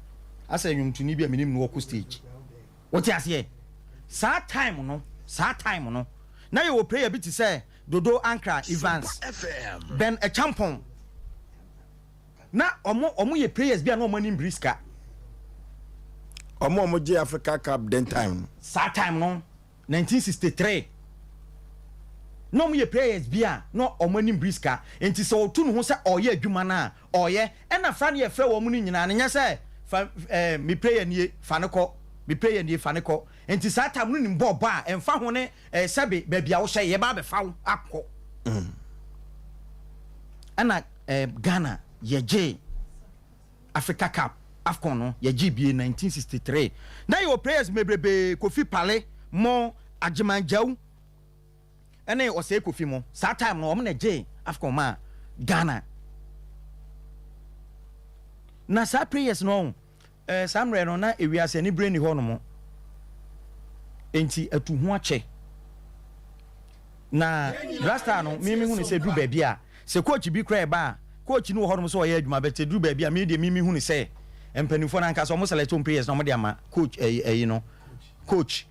Asɛ nnwomtoni bi a menim no ɔkɔ stage. Wote aseɛ? Saa time no, saa time no, na yɛwɔ prayer bi te sɛ Dodo Ankra Evans, Ben Acheampong. Na ɔmo ɔmo yɛ prayers bi a na ɔmo ani mbiri sika. Ɔmo a ɔmo gye Africa Cup den time no. Saa time no. 1963 na ɔmo yɛ prayers bi a na ɔmo anim biri sika nti sɛ ɔtu ne ho sɛ ɔyɛ adwuma no a ɔyɛ ɛna fra ne yɛfrɛ wɔn no nyinaa no nyɛ sɛ fa ɛɛ me prayer nie fa no kɔ me prayer nie fa no kɔ nti saa tam no nim bɔɔl bɔ a ɛnfa ho ne ɛɛ sɛbe baabi a wohyɛ yɛba abɛfa wo akɔ ɛna ɛɛ Ghana yɛgyee. Africa Cup, Afcon no yɛgyee bie 1963. Na yɛwɔ players bebrebee, Kofi Pale mo, Agyeman Gyau ɛne Osei Kofi mo. Saa time no wɔn na ɛgyee Afcon maa Ghana. Na saa players no ɔho, eh, saa mmerɛ no na ewiase anibere nni hɔ nom. Enti atu ho akyɛ. Na Black no, me mehu no sɛ ɛduru baabi a, sɛ coach bi koraa ɛba a, coach no wɔ hɔnom sɛ ɔyɛ adwuma but ɛduru baabi a, me deɛ me mehu no sɛ mpanimfoɔ no ankasa wɔn select wɔn players na wɔde ama coach ɛyi ɛyi no, coach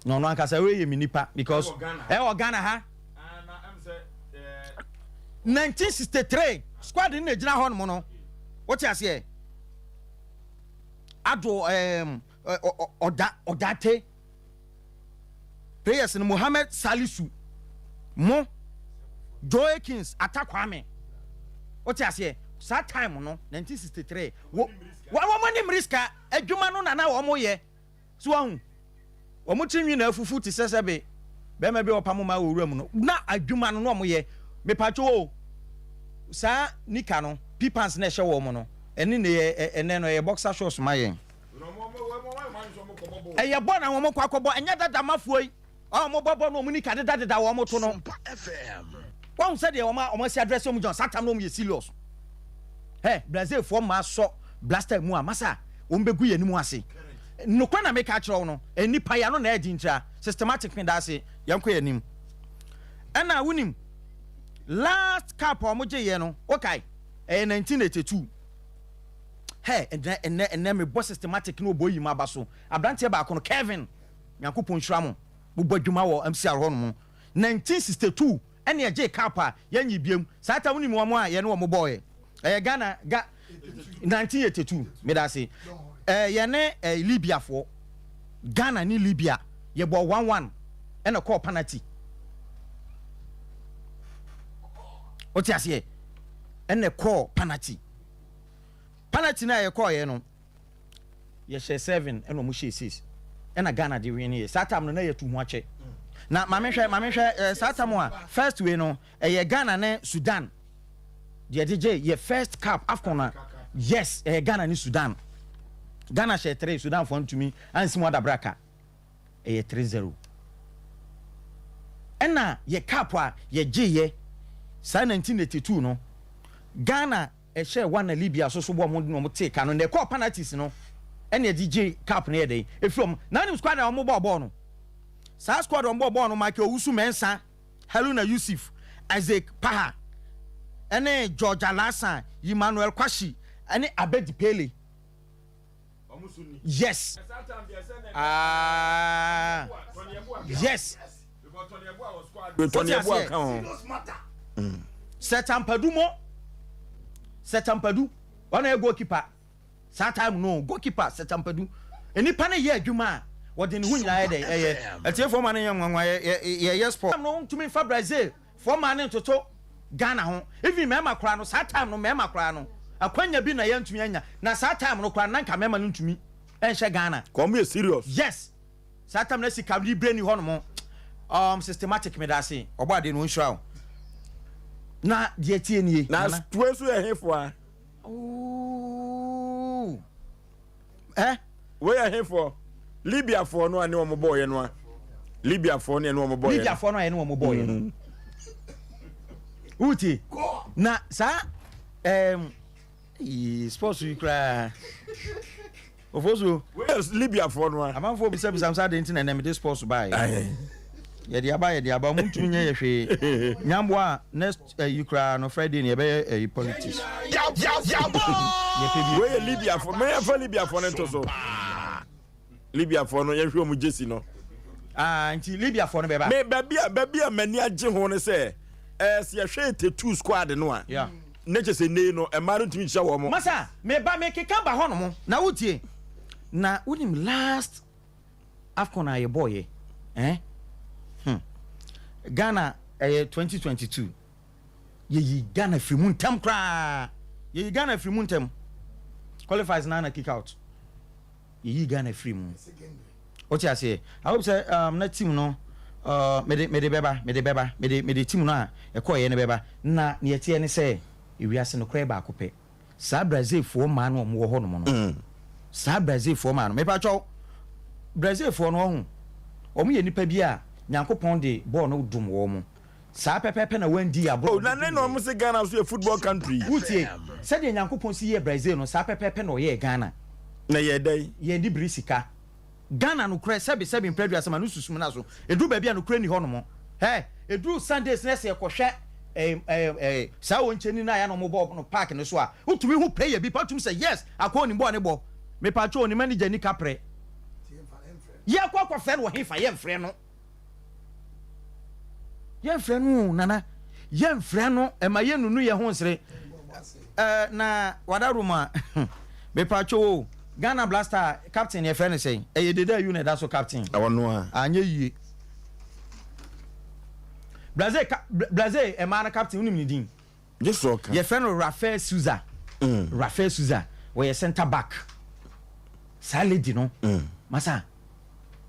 na ɔno ankasa wei yɛ me nipa because ɛwɔ Ghana ha. 1963 squad no na egyina hɔnom no, wote aseɛ? Ado ɛɛm ɔda ɔdate. Players no Mohammed Salisu mo, Joe Akins, Atta Kwame. Wote aseɛ? Saa time no, 1963, wɔ wɔn ani mmiri sika adwuma no na na wɔn yɛ. So wahu? Wɔn tiri nwi na afufu te sɛ sɛbe bɛrima bi a ɔpam mmaa wɔ wura mu no. Na adwuma no na wɔn yɛ. Mepatwo o, saa nika no, pea pants na ɛhyɛ wɔn no, ɛne ne yɛ ɛnɛ no ɛyɛ boxer shorts ma yɛn. Ɛyɛ bɔ na wɔn kɔ akɔbɔ, ɛnyɛ dada mafoɔ yi a wɔn bɔ bɔ na wɔn nika deda deda wɔn to no. Wɔn sɛ deɛ wɔn a wɔn asi adrɛs wɔn gyina saa tam na wɔn yɛ serious. Hɛ Brazil foɔ mmaa sɔ blaster mu a masa wɔn bɛ gu yɛn anim ase. Nokora na meka akyerɛ wɔn no, nnipa yɛ ano na ɛdi ntira systematic me da ase yɛn kɔ yɛn anim. Ɛna wonim last cup a wɔn gye yɛ no, okay, ɛyɛ 1982. Hey, ɛnɛ, ɛnɛ, ɛnɛ mebɔ systematic ne ɔbɔ yi m'aba so. Abranteɛ baako no, Kevin, Nyankopɔn nhyira mo. Mobɔ adwuma wɔ MCR hɔ nom. 1962 ɛne ɛgyee cup a yɛnye biam. Saa time wonim wɔn a yɛne wɔn bɔɔɛ? Ɛyɛ Ghana, Ga, 1982, medase. Ɛɛ, yɛne ɛɛ Libyafoɔ. Ghana ne Libya, yɛbɔɔ 1-1 ɛna kɔɔ penalty. Wote aseɛ? Ɛna ɛkɔɔ penalty. Penalty no a yɛkɔɔeɛ no, yɛhyɛɛ seven ɛna ɔmo hyɛɛ six ɛna Ghana de win yɛ. Saa tam no na yɛtu ho akyɛ. Na maame hwɛ maame hwɛ ɛɛ saa tam a first wei no ɛyɛ Ghana ne Sudan deɛ de gye yɛ first cup AFCON a yes ɛyɛ Ghana ne Sudan. Ghana hyɛɛ three Sudan foɔ ntumi ansi mu adabraka. ɛyɛ 3-0. Ɛna yɛ cup a yɛgyeeɛ saa 1982 no, Ghana ɛhyɛɛ one na Libya so so bɔ ɔmo na ɔmo tee ka no na ɛkɔɔ penalties no ɛna yɛde gye cup no yɛ dɛn ɛfiri ɔmo. Na wonim squad a ɔmo bɔɔ bɔɔl no? Saa squad a ɔmo bɔɔ bɔɔl no Michael Owusu Mensah. Haruna Yusif, Isaac Paha, ɛne George Alhassan, Emmanuel Kwashi, ɛne Abedi Pele. Yes. Ah. Yes. Tony Yeboah ka ho. Sɛ Tampadu mo. Sɛ Tampadu. Ɔna yɛ goalkeeper. Saa time no goalkeeper Sɛ Tampadu. Nipa no yɛ adwuma a wɔde ne ho nyinaa yɛ dɛ ɛyɛ. Atiefoɔ ma no nyɛ nwanwa yɛ yɛ sport. No ntumi nfa Brazil foɔ mmaa no ntoto Ghana ho even mmarima koraa no saa time no mmarima koraa no akwanya bi na yɛntumi anya na saa time no koraa no na nka mmarima no ntumi nhyɛ Ghana. Kɔ ɔmo yɛ serious. Yes saa time no sika libre ni hɔ nom um systematic medase ɔbɔ adeɛ no ɔnhyira wo na deɛ tie nie. Na wei nso yɛ hefoa? Ooh. Eh? Wei yɛ hefoɔ? Libyafoɔ no a ne wɔn bɔɔyɛ no a. Libyafoɔ no a ne wɔn bɔɔyɛ. Libyafoɔ no a ne wɔn bɔɔyɛ no. Wotie? Na saa ɛɛm sports yi koraa. Ofosuo. Wei yɛ Libyafoɔ no a. Amanfoɔ bisabisa sɛ adeɛ nti na ɛnɛ mede sports baeɛ. Yɛde aba yɛde aba ɔmo ntumi nyɛ yɛ hwee. Nyamboa a next ɛyi koraa no Friday no yɛbɛyɛ ɛyi politics. Yɛpɛ bi. Wei yɛ Libyafoɔ mɛ yɛmfa Libyafoɔ no nto so. Libyafoɔ no yɛnhwɛ ɔmo gyesi no. Ah nti Libyafoɔ no bɛba. Me baabi a baabi a m'ani agye ho ne sɛ ɛɛ sɛ yɛhwɛ Tetu squad no a. Yeah. Ne kyɛ sɛ nnɛ yi no mmaa no ntumi nhyɛ wɔn. Masa meba mekeka ba hɔ nom na wotie na wonim last Afcon a yɛbɔɔyɛ eh hmm Ghana ɛyɛ 2022 yɛyi Ghana firi mu ntɛm koraa yɛyi Ghana firi mu ntɛm qualifies na na kick out yɛyi Ghana firi mu wote aseɛ I hope sɛ um, na team no uh, mede mede bɛba mede bɛba mede mede team no a ɛkɔɔyɛ no bɛba na neɛ ɛteɛ ne sɛ ewiase nokorɛ baako pɛ Saa Brazilfoɔ mmaa no a wɔwɔ hɔ nom no, saa Brazilfoɔ mmaa no, mepakyɛw, Brazilfoɔ no ɔho, wɔn yɛ nnipa bi a Nyankopɔn de bɔɔl no dom wɔn. Saa pɛpɛɛpɛ na wɔn andi agorɔ Oh, a na wɔde ne dom na yɛn. wɔn se Ghana nso yɛ football country. Wotie, sɛdeɛ Nyankopɔn si yɛɛ Brazil no, saa pɛpɛɛpɛ na ɔyɛɛ Ghana. Na ɛyɛɛ dɛn? Yɛn de biri sika. Ghana nokorɛ sɛbe sɛbe mprɛ aduasa ma no susum no aso ɛduru baabi a nokorɛ nni hɔ nom hɛ ɛduru Sundays na sɛ yɛkɔhwɛ eh, eh, eh, saa ɔnkyɛni no a yɛ na ɔmo bɔ no park no so a wotumi hu player bi pa wotumi sɛ yes akɔ onim bɔɔ ne bɔ mepatwo onim manager ni kaprɛ yɛkɔ akɔfrɛ no wɔ hefa yɛmfrɛ no Yɛnfrɛ no o Nana, yɛnfrɛ no, ɛma yɛnnunu yɛn ho nsere. Eh, na wada room a, mepatwo o, Ghana Blaster captain yɛfrɛ no sɛn? Ɛyɛ Dede Ayew na ɛda so captain. Ɔno a. Anyɛ yie. Brazil, Brazil ɛmaa no captain, wonim ne din? Gye sɛ ɔka. Yɛfrɛ no Rafael Souza. Rafael Souza, ɔyɛ centre back. Saa lady no, masa,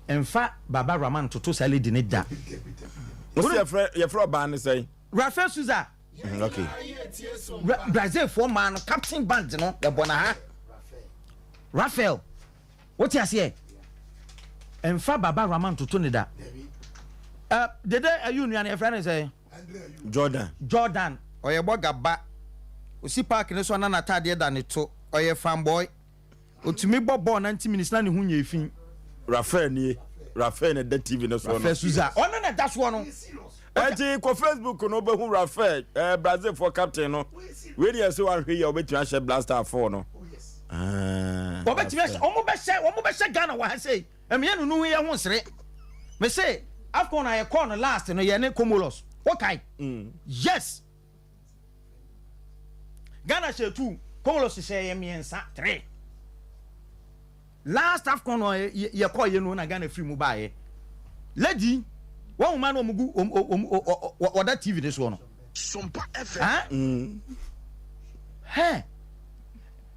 mfa Baba Rahman ntoto saa lady no da. Wo se yɛfrɛ yɛfrɛ ɔbaa no sɛn? Rafael Souza. Okay. Ra Brazil foɔ maa no captain band no yɛbɔ na ha. Rafael, wote aseɛ? Mfa Baba Rahman ntoto ne da. Uh, dede ayi onua no yɛfrɛ no sɛn? Jordan. Jordan, ɔyɛ bɔga ba. Osi park no so a na n'ataadeɛ da ne to. Ɔyɛ fanboy. Otumi bɔ bɔɔl 90 minutes na ne ho nyɛɛ fi. Rafael nie. Rafael na ɛda TV no soɔ no. Rafael Souza. Ɔno na ɛda soɔ no. Ɛnti kɔ Facebook no wobɛhu Rafael, eh, Brazil foɔ captain no. Wei deɛ sɛ wanhwɛ yie a wobɛtumi ahyɛ Blaster 4 no. Ah, Wɔbɛtumi ahyɛ, wɔn bɛhyɛ, wɔn bɛhyɛ Ghana wɔ ha sei. Ɛmeyɛ nunu ho yɛ ho nsere. Me se Afcon a yɛkɔɔ no last no yɛ ne Comoros. Wokae? Mm. Yes. Ghana hyɛ two, Comoros hyɛ yɛ mmiɛnsa, three. Last Afcon no yɛkɔɔ yɛ no na Ghana firi mu baeɛ. Lady, wɔn nwoma no wɔn gu wɔn wɔn wɔda TV ne soɔ no. Sompa FM. Mm. Hɛ.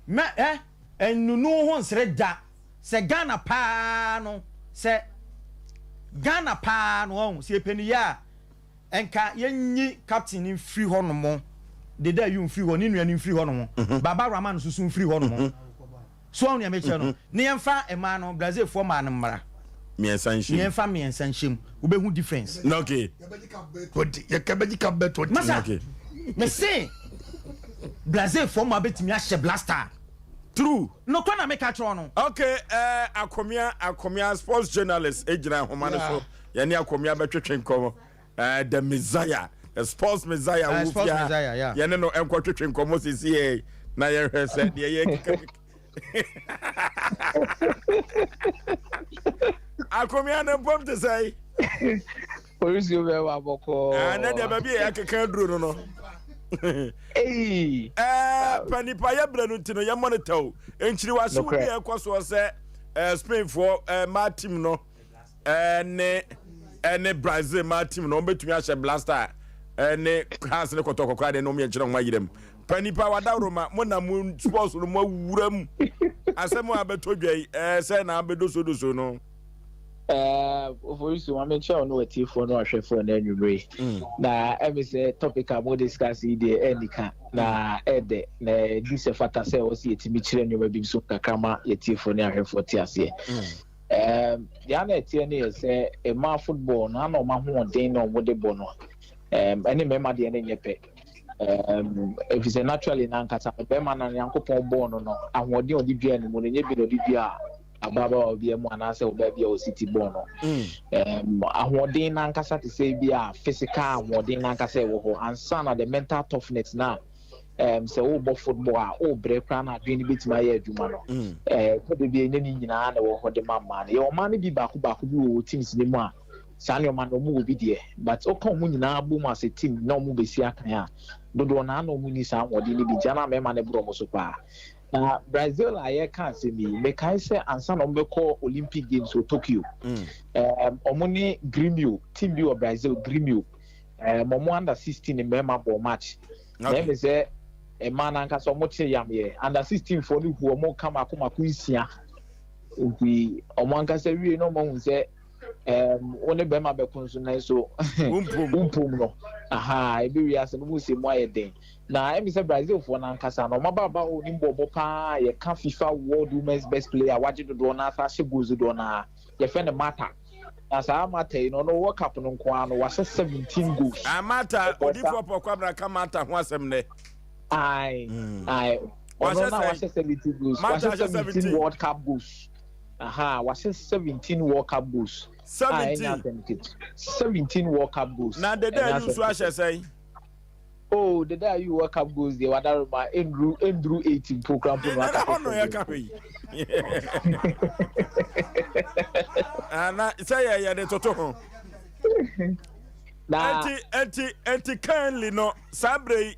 Mɛ ɛ ɛnunu ho nsere da. Sɛ Ghana paa no sɛ Ghana paa no ɔho sɛ yɛpɛ no yie a nka yɛnyi captain no mfiri hɔ nom Dede Ayew mfiri hɔ ne nua no mfiri hɔ nom Baba Rahman nso so mfiri hɔ nom so ɔho nea mekyerɛ no ne yɛmfa mmaa no Brazil foɔ mmaa no mmra Mmiɛnsa nhyɛ mu. Ne yɛmfa mmiɛnsa nhyɛ mu wobɛhu difference. Na okay. Yɛbɛgye cup bɛ 20. Masa Okay. mese Brazil foɔ mmaa bɛtumi ahyɛ blaster. True. Nokorɛ na meka kyerɛ wo no. Ok eh, Akomea, Akomea sports journalist gyina nhoma no so. Yɛne Akomea bɛtwetwe nkɔmmɔ. The Messiah, the sports Messiah uh, wɔ sports fie ha. Messiah, yeah. Yɛne no nkɔtwetwe nkɔmmɔ sisi yɛ na yɛhwɛ sɛ deɛ yɛkeka Akomea ne mpɔm te sɛe. Polisi bɛ wa bɔkɔɔ. Ah, na deɛ baabi a yɛakeka aduro no no. Eyi. Ɛɛ pɛ nipa yɛ brɛ no nti no yɛ monitor o. Nkyiriwase wo bi a ɛkɔ soɔ sɛ ɛɛ Spainfoɔ ɛɛ mmaa team no ɛne ɛne Brazil mmaa team no wɔn bɛtumi ahyɛ blaster ɛne Hans ne kɔtɔkɔ koraa deɛ ne wɔn yɛ nkyerɛ wɔn ayerɛ mu. Pɛ nipa wadaworo mo na mo sports no mo awura mu. Asɛm a abɛtɔ dwa yi ɛɛ sɛ na abɛdosodoso no. Oforisu, ma menkyerɛ wo ne w'atiefoɔ ne w'ahwɛfoɔ no anwummere yi. Na ɛme sɛ topic a mo discuss yi deɛ ɛnika na ɛdɛ na ɛdi sɛ fata sɛ ɛwɔ sɛ yɛtumi kyerɛ nneɛma bi nso kakra ma yɛtiefoɔ ne ahwɛfoɔ te aseɛ. Deɛ ana ɛteɛ no yɛ sɛ mmaa football no ana ɔma ahoɔden na ɔmo de bɔ no ɛne mmarima deɛ no nyɛ pɛ. Ɛfiri sɛ naturally na ankasa bɛrima na Nyankopɔn bɔɔ no no ahoɔden a ɔde dua ne mu no nyɛ bi na ɔde dua ababaawa bi mu anaasɛ ɔbaa bi a ɔsi ti bɔɔl no. Ahoɔden n'ankasa te sɛ bi a physical ahoɔden n'ankasa ɛwɔ hɔ ansa na the mental toughness na sɛ wobɔ football a wobrɛ koraa na adwene no bɛtumi ayɛ adwuma no. Ɛtɔ bi ɛnyɛ ne nyinaa na ɛwɔ hɔ de ma mmaa no. Yɛwɔ mmaa no bi baako baako bi wɔ teams no mu a saa nneɛma no wɔn wɔ bi deɛ, but woka wɔn nyinaa bom as a team na wɔn bɛsi akan a, dodoɔ no ara na wɔn nni saa ahoɔden no bi nti ana mmarima no borɔ wɔn so paa. Na Brazil a yɛreka asɛm yi, mekae sɛ ansa na wɔbɛkɔ Olympic Games wɔ Tokyo, um, wɔn ne Grêmio, team bi wɔ Brazil, Grêmio, um, wɔn under 16 mmarima bɔɔ match. Na ɛmi sɛ mmaa no ankasa wɔn kye yam yɛ under 16 foɔ no hu wɔn ka mako mako nsia. Nti wɔn ankasa wie na wɔn ahu sɛ um, wo ne bɛrima bɛko nso nanso wompom no. Aha, ebi wiase no mu sɛ mu ayɛ den. Na ɛmi sɛ Brazil foɔ no ankasa no ɔmo ababaawa a onim bɔɔlbɔ paa a yɛka FIFA World Women's Best Player a wagye dodoɔ no ara san ahyɛ goals dodoɔ no ara, yɛfrɛ no Marta. Na saa Marta yi no ɔno World Cup no nko ara no wahyɛ 17 goals. Ah Marta, Ɔbɔ sa. Odiyifoɔ Paul Kwabena ka Marta ho asɛm nnɛ. Ae, ae. Ɔno Wahyɛ na sɛn? wahyɛ 17 goals. Marta Wahyɛ ahyɛ 17 17. World Cup goals. Aha, wahyɛ 17 World Cup goals. A ɛnyɛ 17. asɛm ketewa. 17 World Cup goals. Na Dede Ɛnyɛ Ayew asɛm nso ahyɛ ketewa. sɛn? Oh dede ayew world cup goals deɛ wadaroma enduru enduru 8 mpo kora mpo na waka Ɛna hɔ no sɛ yɛka hwɛ yi. Ana sɛ yɛ yɛde toto ho. Na Enti enti enti currently no saa berɛ yi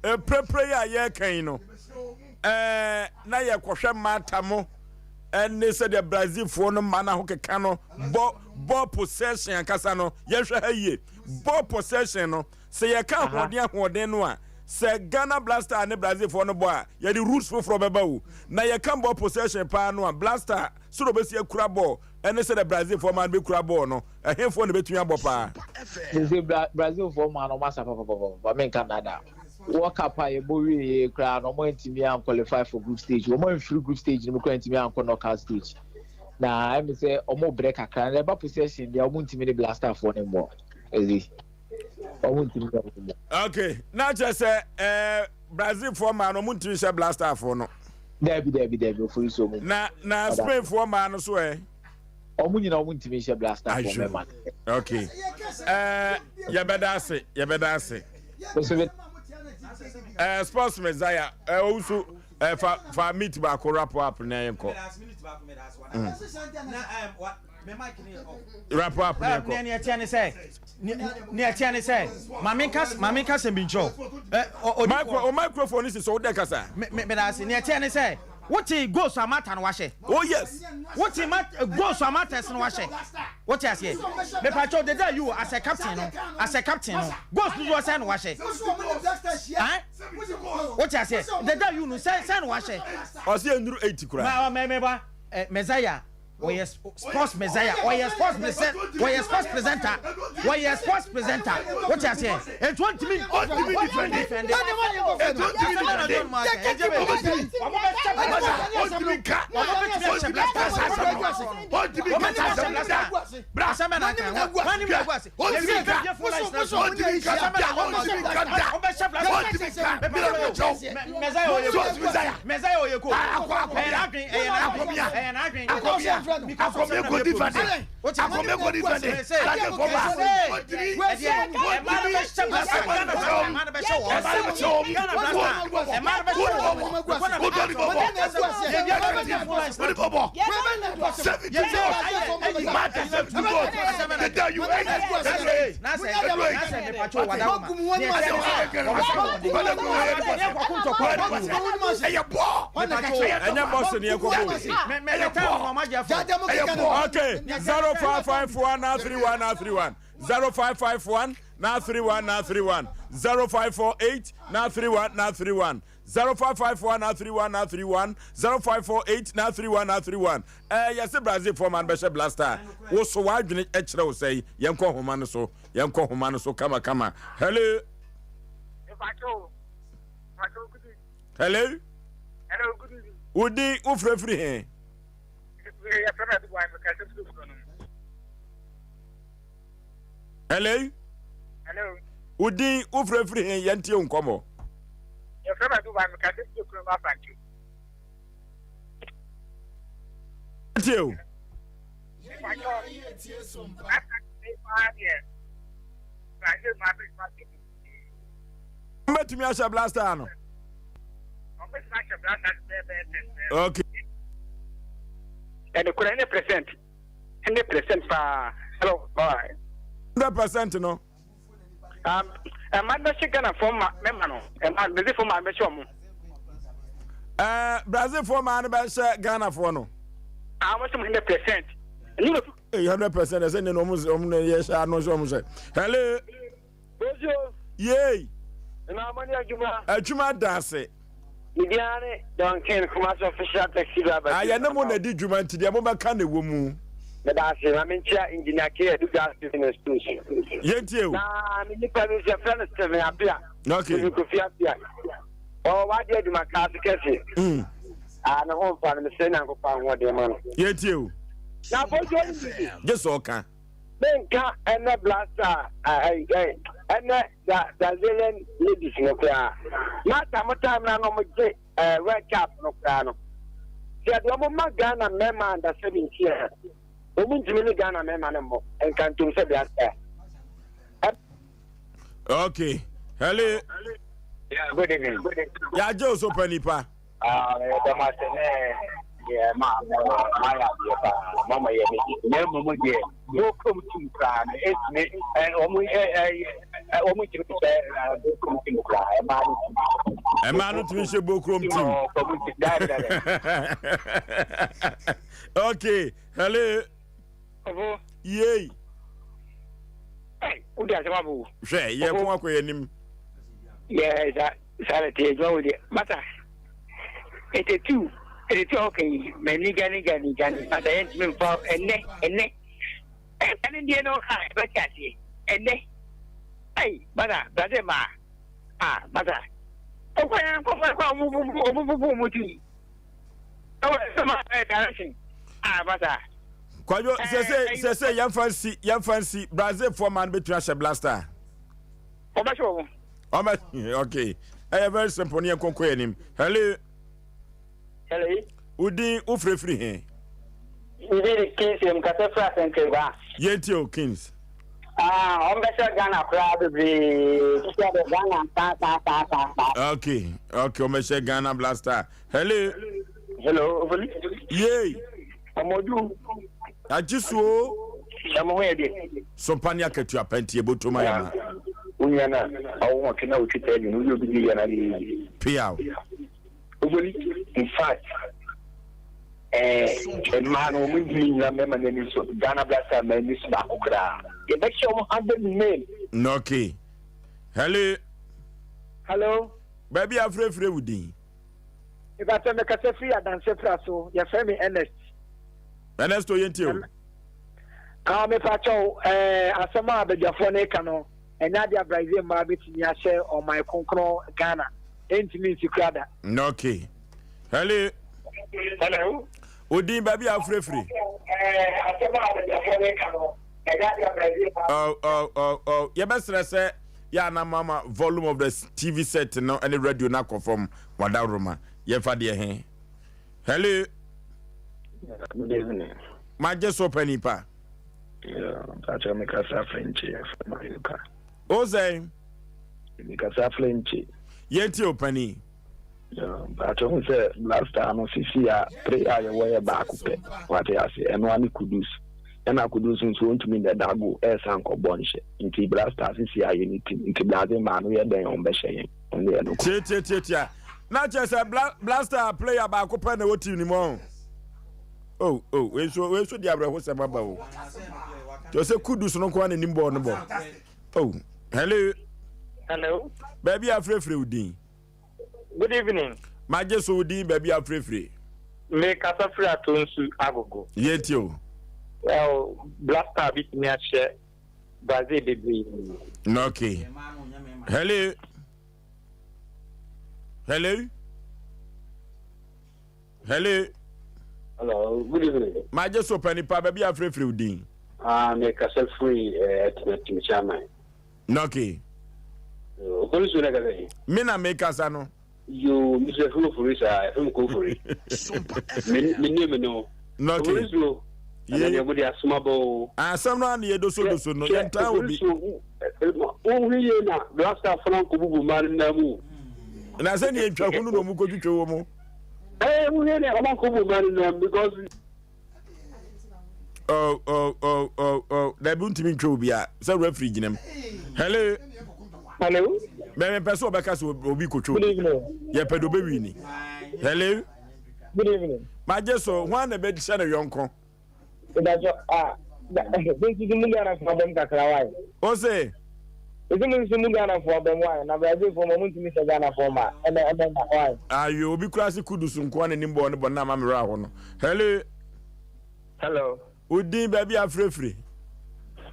mprepre yi a yɛreka yi no ɛɛ na yɛkɔhwɛ Marta mo ɛne sɛdeɛ Brazilfoɔ no mma no ahokeka no bɔ ball possession ankasa no yɛhwɛ ha yie ball possession no Sɛ yɛka ahoɔden ahoɔden no a, sɛ Ghana Black Star ne Brazil foɔ no bɔ a, yɛde rules foforɔ bɛba o. Na yɛka ball possession paa no a, Black Star sɛdeɛ ɔbɛsi akura ball ɛne sɛdeɛ Brazil foɔ maa no bɛkura ball no, ɛhefoɔ na ɛbɛtumi abɔ paa? Sese Bra Brazil foɔ maa no ɔmo asa papapapapa menka nnaadaa. World Cup a yɛbɔ wieɛ koraa no ɔmo antumi an qualify for group stage. Ɔmo amfiri group stage no mu koraa antumi ankɔ knockout stage. Na ɛmi sɛ ɔmo brɛ kakra na ɛba possession deɛ ɔmo ntumi ne Black Star foɔ no mmɔ. Ɛdi. Ɔmo ntumi nyɛ ɔmo mmɔ. Okay, na kyerɛ sɛ ɛɛ Brazil foɔ maa no ɔmo ntumi hyɛ Black Star foɔ no. Daabi daabi daabi ofori so ɔmo. Na na Spain foɔ maa no so ɛ. Ɔmo nyina ɔmo ntumi nhyɛ Black Star foɔ mɛma. Okay, ɛɛ yɛbɛda ase yɛbɛda ase. Ɛɛ sports messiah ɛɛ owusu ɛɛ fa fa meat baako wrap up na yɛn kɔ. Wrap up na yɛn kɔ. Nea ɛteɛ ne sɛ nea ɛteɛ ne sɛ maame nka maame nka sɛm bi nkyerɛ o. Micro o microphone si so wo dɛ kasa. Me me meda ase nea ɛteɛ ne sɛ wote goals a Martha no wahyɛ. Oh yes. Wote ma goals a Martha no wahyɛ. Wote aseɛ. Mepakyɛw deda you as a captain no as a captain no goals dodoɔ sɛn na wahyɛ. Ɛn wote aseɛ deda you no sɛn sɛn na wahyɛ. Ɔsi enduru 80 koraa. Ma ma me ba Messiah. Ɔyɛ sports messiah, ɔyɛ sports present, ɔyɛ sports presenter, ɔyɛ sports presenter. Wote aseɛ? Nti ɔntumi ɔntumi defend. Nti ɔntumi defend. Ɔntumi nka. Ɔntumi nka saa asɛm no. Ɔntumi nka saa asɛm no da. Bra. Ɔntumi nka. Ɔntumi nka da. Ɔntumi nka da. Ɔntumi nka. Mira mi kyɛw. Sports messiah. Messiah ɔyɛ ko. Akɔ akɔmia. Akɔmia. Akɔmia. Akɔmia kò defend. Akɔmɛ kɔ defend. Brazil fɔ ma. Wɔntumi. Wɔntumi. Ɛma no bɛhyɛ wɔn. Ɛma no bɛhyɛ wɔn. Wodi bɔbɔ. Wodi bɔbɔ. Yɛnyɛ kɛntɛ. Wodi bɔbɔ. 70 goals. Mata 70 goals. Deda you eight. Edu eight. Edu eight. Ɛyɛ bɔ. Ɛnyɛ bɔs ni ɛkɔ bɔ. Ɛyɛ bɔ. Okay, 0554 931 931 0551 931 931 0548 931 931 0554 931 931 0548 931 931. Ɛɛ yɛsɛ Brazil fɔ man bɛhyɛ blaster. Woso w'adwene kyerɛ wo sɛ yɛnkɔ homa no so yɛnkɔ homa no so kama kama. Hello. Hello. Wodi wofirafiri he? Hello. Hello. Wodin wofirafiri he yɛntie wo nkɔmmɔ. Yɛfrɛ me Aduba mekasa firi kurom Afrancho. Tie o. Mbɛtumi ahyɛ blaster no. Okay. Ɛne kura 100%, 100% paa. Hello, bye. 100% no. Um, ɛma no bɛhyɛ Ghana fo ma mɛma no ɛma Brazil fo ma bɛhyɛ ɔmo. Ɛɛ Brazil fo ma no bɛhyɛ Ghana fo no. Ah, wɔn sɛ 100%. Ɛyɛ 100% ɛsɛ ne na ɔmo ɔmo na yɛ hyɛ ano hyɛ ɔmo hyɛ. Hello. Bozo. Yay. Na mo ni adwuma. Adwuma da ase. Bibiara ne Duncan Kumasi official taxi driver. Ayɛ ne mo na di dwuma nti deɛ mo bɛka na ɛwɔ mu. Meda ase ma menkyia engineer K Adu Gas Business Tools. Yɛntie o. Na me nipa bi nso yɛfrɛ no Stephen Apia. Okay. Stephen Kofi Apia. Ɔwɔ wade adwuma kaa ase kɛse. Ah, ne ho mfa no mesrɛ Nyankopɔn ahoɔden ma no. Yɛntie o. Na bozo no bi. Gye sɛ ɔka. Menka ɛnɛ blaster ɛnɛ da Brazilian ladies no koraa. Mata mo time na na ɔmo gye World Cup no koraa no. Sɛ yɛde ɔmo ma Ghana mmarima under 17 a, ɔmo ntumi ne Ghana mmarima no mmɔ nkantom sɛ blaster. Okay. Hello. Yeah, good evening. Yɛagye wo so pa nipa. Ah, yɛda mo ase ne deɛ ma mayɛ adeɛ paa mama yɛ ne na mmom deɛ bokom tim koraa no ɛtumi ɔmo ɔmo ntumi sɛ bokom tim koraa ɛmaa no tim ɛmaa no tumi hyɛ bokom tim okay hello yei wode asɛm abo hwɛ yɛ ko akɔ yɛ anim yɛ sa Saa na ɛteɛ, adwuma wɔ deɛ, masa, 82, 82 a ɔka yi, m'ani gane gane gane, masa yɛntumi mfa ɛnɛ, ɛnɛ, ɛne deɛ na ɔka ɛbɛte aseɛ, ɛnɛ, ai, masa, brase maa, ah, masa, ɔkɔ yɛn nkɔfɔ ɛkɔ a ɔmo bubu ɔmo ti, ɛwɔ ɛsɛm a ɛyɛ direction, ah, masa. Kwadwo, sese, sese, yɛmfa nsi, yɛmfa nsi, Brazil foɔ maa no bɛtumi ahyɛ blaster. Ɔbɛhyɛ wɔn. Ɔbɛ okay. Ɛyɛ very simple ne yɛn nkonko yɛn nim. Hello. Hello. Udin wofirefiri he? Ndin de Kings em kasa firi Asɛnkyerɛgua. Yɛn ti o Kings. Ah, wɔn bɛhyɛ Ghana koraa bebree. Sisi abɛ Ghana saa saa saa saa saa. Okay, okay, wɔn bɛhyɛ Ghana Blaster. Hello. Hello, Ofoli. Yay. Ọmọdún. Agye so o. Ɛmo ho yɛ de. Sompa ne akatua pa nti ebotom ayɛ ma. Wo nua no a ɔwo ho ɔtwe na otwi pɛɛ de no woyɛ obi de yɛ n'ade yɛ yie. Piaw. Oboli in fact ɛɛ mmaa no wɔn ntumi nyina mmarima no ani so Ghana Black Star mmaa ani so baako koraa yɛbɛhyɛ wɔn 100 mil. Okay. Hello. Hello. Baabi afrɛfrɛ wo din. Mepakyɛ mekasa firi Adanse pra so yɛfrɛ me Ernest. Ernest o yɛntie o. Ah mepakyɛ wo ɛɛ asɛm a badwafoɔ no reka no ɛnyɛ adeɛ a Brazil mmaa bɛtumi ahyɛ ɔman kronkron Ghana ɛntumi nsi kura da. Okay. Hello. Hello. Odin baabi a afurefure. Ɛɛ asɛm a badwafoɔ no reka no ɛnyɛ adeɛ a Brazil mmaa. Oh oh oh oh yɛbɛsrɛ sɛ yɛ ana mama volume of the TV set no ɛne radio no akɔ fam wadaworoma yɛmfa deɛ he. Hello. Good evening. Magye so pa nipa. Mpakyɛ mekasa French yɛfrɛ me Ayuka. O sɛn? Mekasa French. Yɛntie o panin. Mpakyɛ hu sɛ Black no sisi a player a yɛwɔ yɛ baako pɛ wate ase ɛno ane Kudus ɛna Kudus nso ɔntumi nnɛ goal ɛsan kɔbɔ nhyɛ nti Black sisi a yɛ ne team nti Brazil maa no yɛ dɛn ɔmbɛhyɛ yɛn ɔno yɛ no. Tiatiatiatia na kyerɛ sɛ Black Star player baako pɛ na ɛwɔ team no mu ɔn. Oh oh wei nso wei nso di awerɛhosɛm aba o. Kyerɛ sɛ Kudus no nko ara na nim bɔɔl no bɔ. Oh hello. Hello. Baabi a afirafira wo din. Good evening. Magye so wo din baabi a afirafire. Me kasa firi Atonsu Agogo. Yɛntie o. Well, Black Star bi tumi ahyɛ Brazil bebree. Okay. Hello. Hello. Hello. Hello, good evening. Magye so pɛ nipa baabi a afirafiri wo din. Ah, me kasa firi Ɛtena Chairman. Okay. Okori so na kasa yi. Me na me kasa no. Yo, Mr. Furo Furi sa, FM ko Furi. Me me name no. Okay. Okori so. Ɛna deɛ mo de asoma bɔ o. Asɛm no ano yɛ dosodoso no, yɛn taa obi. Wohunu yie na Blaster fana nkɔbubu mmaa no nan mu. Na sɛ deɛ ntwa hunu na ɔmo kɔtwitwa wɔ mu. Ɛɛ wohwɛ deɛ ɔmo nkɔbu mmaa no nan because. Oh, oh, oh, oh, oh. Dabi ntumi ntwa obi a sɛ referee gyina mu. Hello. Hello. Mɛmɛ pɛ sɛ ɔbɛka sɛ obi kɔtwa obi. Yɛpɛ de ɔbɛwi ni. Hello. Good evening. Magye so, hwan na ɛbɛhyɛ ne yɔnko? Ìdájọ́ a nso mu Ghana fo abam kakra wae. O se. Ɛsɛ mu nso mu Ghana fo abam wae na Brazil fo ma mu ntumi sɛ Ghana fo ma ɛnɛ ɛnɛ na wae. Ayo obi kura se Kudus nkoa na nim bɔɔ ne bɔ na ama me werɛ aho no. Hello. Hello. Wo din baabi a afirafiri.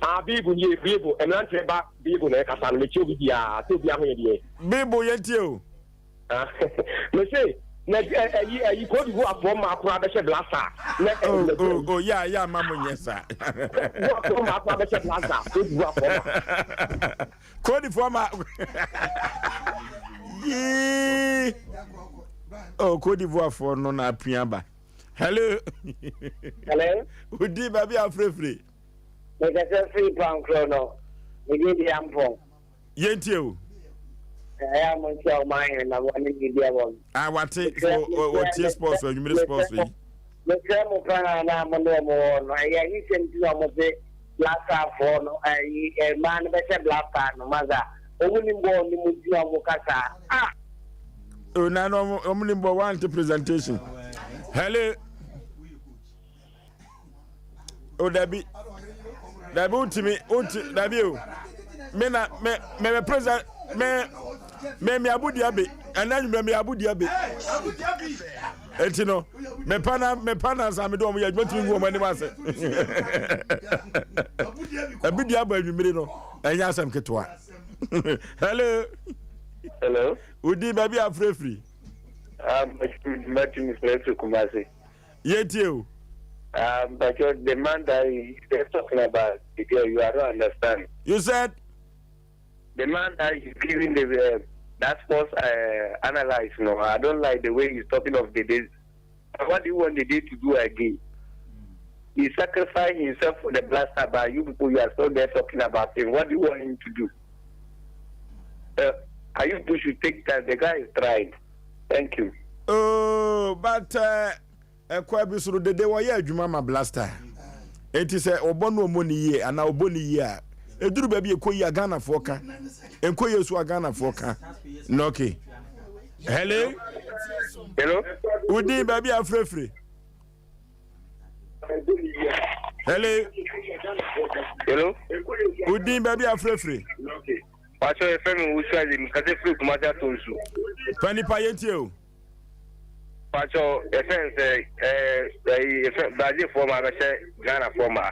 Ah Bible nie Bible mmeranteɛ ba Bible na ɛkasa no mekyɛ obi biara sɛ obi ho yɛ deɛ. Bible yɛntie o. Mese na ɛyi ɛyi Cote d'Ivoire foɔ mmaa koraa bɛhyɛ blaster na Oh oh oh ya ya ma mo nyɛ saa. Cote d'Ivoire foɔ mmaa koraa bɛhyɛ blaster Cote d'Ivoire foɔ mmaa. Cote d'Ivoire mmaa yii oh Cote d'Ivoire foɔ no na apia ba. Hello. Hello. Odi baabi afirefire. Mekasa firi Pankorɔ no, mede di ampɔn. Yɛntie o. Ɛyɛ a monkyia ɔman hene na wɔne ne di abɔ no. Ah, wate so ɔtie sports anwummere sports yi. Mesrɛ mo paa na mo ne wɔn wɔ no ɛyɛ ahisɛm nti na wɔn se blastafoɔ no ɛyi mmaa no bɛhyɛ blaster no masa wɔn nim bɔɔl no mu nti na wɔn kasa ah. O na na wɔn nim bɔɔl wɔn presentation. Hello. o dabi dabi wontumi wonti dabi o me na me me me president me me me abudi abe ɛna nwumɛ me abudi abe eti no me pa na me pa na nsa me de wɔn yɛ adwuma tumi ngu wɔn anim ase abudi abɔ anwummere no ɛnyɛ asɛm ketewa hello hello wodi baabi afirafiri. Ah, mɛtumi firafiri kumase. Yɛntie o. Ah, mpakyɛw, the man that he is talking about, the girl, you I don't understand. You said? The man that is giving the uh, that sports uh, analyze, no, I don't like the way he's talking of the days. What do you want the day to do again? He sacrificed himself for the blaster, but you people, you are still there talking about him. What do you want him to do? Uh, are you people should take time. The guy is trying. Thank you. Oh, but uh, ɛkwa bi so no dede wɔyɛ adwuma ma blaster eti sɛ ɔbɔ no ɔmɔ ne yie anaa ɔbɔ ne yie a eduru baabi ɛkɔ yie a Ghanafoɔ ka nkɔ yie so a Ghanafoɔ ka na okay hello hello wodin baabi a afirafire hello hello wodin baabi a afirafire. Pastor yɛfrɛ me Owusu Isaac mekasa firi Kumasi Atonsu. Pɛ nipa yɛntie o. Pastor yɛfrɛ no sɛ ɛɛ ɛyi yɛfrɛ Brazil foɔ ma bɛhyɛ Ghana foɔ ma.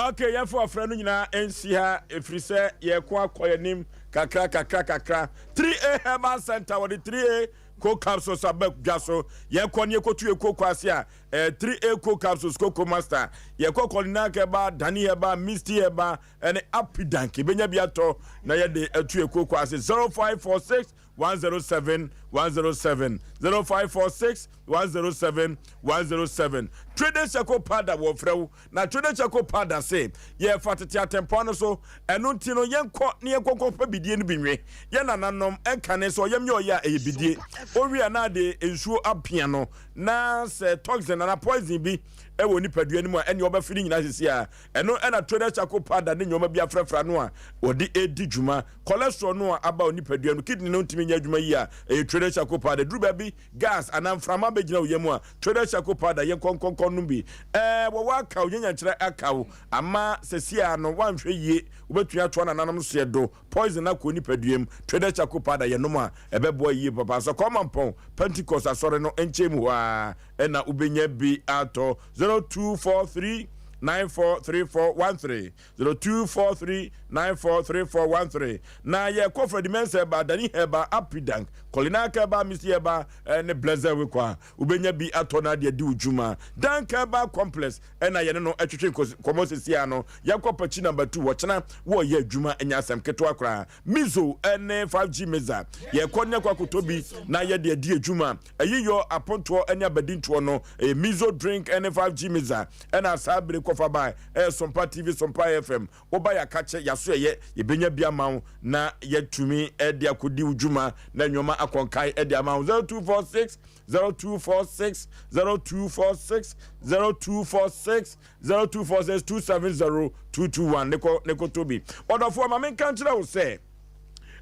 Ok yɛmfa ɔfrɛ no nyinaa nsi ha ɛfiri sɛ yɛko akɔ yɛnim kakra kakra kakra 3A Herbal Center wɔde 3A co capsules aba dwa so yɛkɔ ne yɛkɔtu yɛ koko ase a eh, 3A co capsules coco master yɛkɔ kɔlinak herbal dani herbal misty herbal ɛne apidank yɛbɛnya bi atɔ na yɛde atu yɛ koko ase 0546 107 107, 0546 107 107. Trading Circle Powder wɔfrɛ wo na Trading Circle Powder se yɛfa tete atɛmpɔn no so, ɛno nti no yɛnkɔ na yɛnkɔnkɔ pɛ bidie no bi nwe. Yɛn nananom ɛnkane sɛ ɔyam yɛ ɔyɛ a ɛyɛ bidie, owie a na ade nsuo apia no na sɛ toxin anaa poison bi ɛwɔ nipadua no mu a ɛne ɔbɛfe ne nyinaa sisi a ɛno ɛna Trading Charcoal Powder ne nneɛma bi afrafra no a wɔde ɛdi dwuma. Cholesterol no a aba onipadua no kidney no ntumi nyɛ adwuma yie a ɛyɛ Trading Charcoal Powder. Duru baabi gas anaa mframa bɛgyina wo yam a, Trading Charcoal Powder yɛ nkɔnkɔnkɔn nom bi. Ɛɛ wɔwɔ akaw, nyanyankyerɛ akaw ama sɛsi a no woanhwɛ yie wobɛtumi atoa nananom soɛ do poison akɔ onipadua mu. Trading Charcoal Powder yɛ nom a ɛbɛboa yie papa. Sɛ Kɔmampɔn Pentecost asɔre no nkyɛn mu hɔ ara ɛna wobɛnya bi atɔ. 0243 943413 0243 943413 Na yɛkɔ Freddie Mensah ɛba, Danny Herbal, Apidank, Colina Herbal, Misty Herbal ne Blessed Wekɔ a wobɛnya bi atɔ no ade adi wo dwuma. Dank Herbal Complex ɛna yɛne no ɛtwetwe nkɔmmɔ sesia no. Yɛkɔ Pakyi number 2 wɔkyena wɔyɛ adwuma ɛnyɛ asɛm ketewa koraa. Mizo ne 5G Meza yɛkɔ ne yɛkɔ akɔtɔ bi na yɛde adi adwuma. Ayiyɔ, apontoɔ ne abadintoɔ no ɛyɛ Mizo drink ne 5G Meza ɛna saa bere kɔfa bae ɛyɛ Sompa TV, Sompa FM. Woba yɛakakyɛ, yɛaso ɛyɛ, yɛbɛnya bi ama wo na yɛatumi de akɔdi wo dwuma na nneɛma akɔnkae de ama wo. 0246 0246 0246 0246 0246 270 221 ne kɔ ne kɔtɔ bi. Ɔdɔfoɔ ma menka nkyerɛ wo sɛ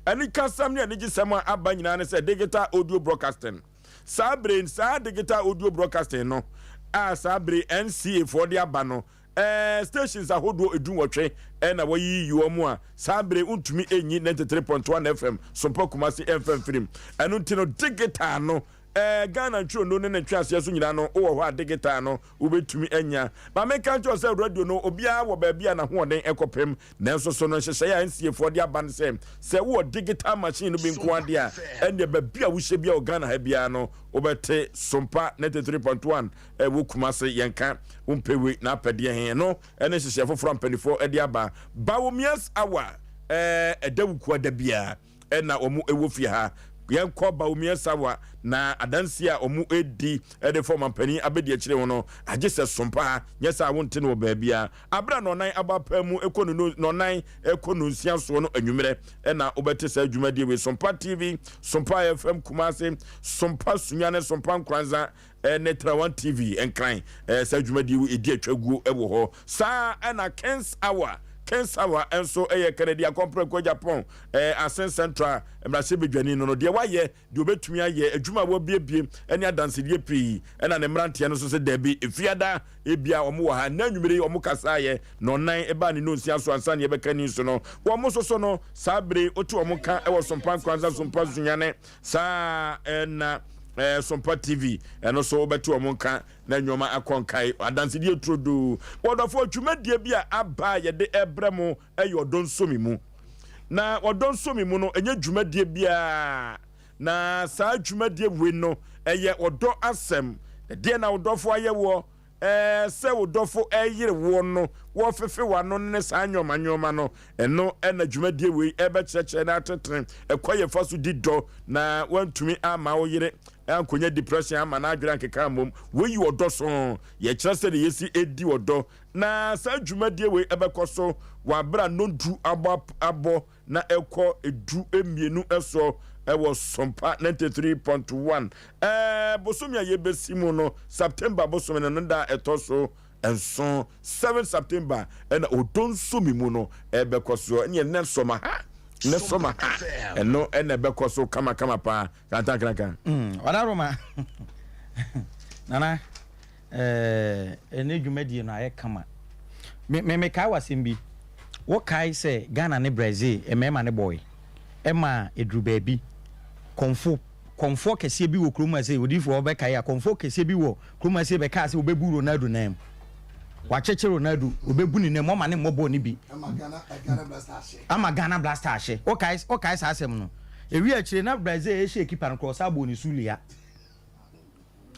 anikasɛm ne anigyesɛm a aba nyinaa ne sɛ digital audio broadcasting saa bere saa digital audio broadcasting no a saa bere NCA foɔ de aba no ɛɛ stations ahodoɔ edunwɔtwe ɛna wɔyiyi wɔn a saa bere ntumi enyi 93.1 FM Sompa Kumasi ɛnfɛ mfirim ɛno nti no digital no ɛɛ Ghana ntwirono ne ne ntweaseɛ so nyinaa no wowɔ hɔ a digital no wobɛtumi anya. Ma menka nkyerɛ wo sɛ radio no obiara wɔ baabi a n'ahoɔden kɔpem. Nanso so no nhyehyɛe a NCA foɔ de aba ne sɛ, sɛ wowɔ digital machine no bi nko ara deɛ a, ɛnneɛ baabi a wohyɛ biara wɔ Ghana ha biara no, wobɛte Sompa 93.1 wɔ Kumase. Yɛnka wompɛ wei na apɛ deɛ he. Ɛno ne nhyehyɛe foforɔ a mpanimfoɔ de aba. Bawumia's Hour, ɛda Wukuada biara. na wɔn wɔ fie ha. Yɛnkɔ Bawumia Sawa na adanseɛ a wɔn redi de fa ɔmampanin abɛdi akyire ho no, agye sɛ sompa, nyɛ saa a wonte no wɔ baabiara. Aberɛ a nɔnan abɔ apaa mu kɔ ne nɔnan kɔ nonsia soɔ no anwummerɛ na wobɛte saa dwumadie wei. Sompa TV, Sompa FM Kumase, Sompa Sunyani, Sompa Nkoranza ne Trawan TV Nkran saa dwumadie yi ɛdi atwa guo wɔ hɔ. Saa ɛna Kings Hour, Kings Hour nso yɛ Kennedy Akɔmprɛko Agyapong Asen Central mmarahyɛbadwani no no deɛ wayɛ, deɛ ɔbɛtumi ayɛ, adwuma a wabiebie ne adansedie pii ɛna ne mmeranteɛ no nso sɛ daabi efiada ebia wɔn wɔ ha nnɛ anwummere yi wɔn kasaeɛ nɔnan ɛbaa ne nonsia so ansa ne yɛbɛka ni nso no wɔn nso so no saa bere wote wɔn ka wɔ Sompa Nkoranza Sompa Sunyane Saa ara na Sompa TV ɛno so wobɛte wɔn nka na nneɛma akɔ nkae. Adansedie turodoo. Wɔdɔfoɔ, dwumadie bi a aba a yɛde ɛbrɛ mo ɛyɛ Ɔdɔ Nsomi Mu. Na Ɔdɔ Nsomi Mu no ɛnyɛ dwumadie biara. Na saa dwumadie wei no ɛyɛ ɔdɔ asɛm. Ɛdeɛn na wo dɔfoɔ ayɛ woɔ? Ɛɛ, sɛ wo dɔfo reyere woɔ no, wɔrefefe w'ano ne saa nnoɔma nnoɔma no, ɛno na dwumadie wei rebɛkyerɛkyerɛ na atenetene ɛkwan yɛfa so di dɔ na woantumi amma wo yere ankɔnya depression amma n'adwene ankeka ammom. Wei yɛ ɔdɔ so. Yɛkyerɛ sɛdeɛ yɛsi di ɔdɔ. Na saa dwumadie wei ɛbɛkɔ so wɔ aberɛ a nnɔndu abɔ abɔ na ɛkɔ du mmienu soɔ wɔ Sompa 93.1. Ɛɛ bosome a yɛbɛsi mu no, September bosome no, no da a ɛtɔ so nson, 7 September, ɛna Odɔ Nsomi mu no ɛbɛkɔ soɔ. Ɛneɛ nnɛ sɔma ha, nnɛ sɔma ha, ɛno ɛna ɛbɛkɔ so kamakama paa. Kantankraka. Mm, Ɔdaroma. Nana. Eh, ɛnɛ dwumadie no ayɛ kama. Me, me, mekae w'asɛm bi. Wokae sɛ Ghana ne Brazil mmarima no bɔe. Ɛma ɛduru baabi. Kɔmfo, kɔmfoɔ kɛseɛ bi wɔ kurom ha sei, odiyifoɔ wobɛkae a, kɔmfoɔ kɛseɛ bi wɔ kurom ha sei bɛkaa sɛ wɔbɛbu Ronaldo nan mu. Wakyekye Ronaldo, wɔbɛbu ne nan mu, ɔma ne mmɔ bɔɔl no bi. Ama Ghana Blaster ahye. Wokae, wokae saa asɛm no? Ɛwie akyire na Brazil ɛhyɛ kipa no korɔ, ɔsan bɔɔ ne sulia.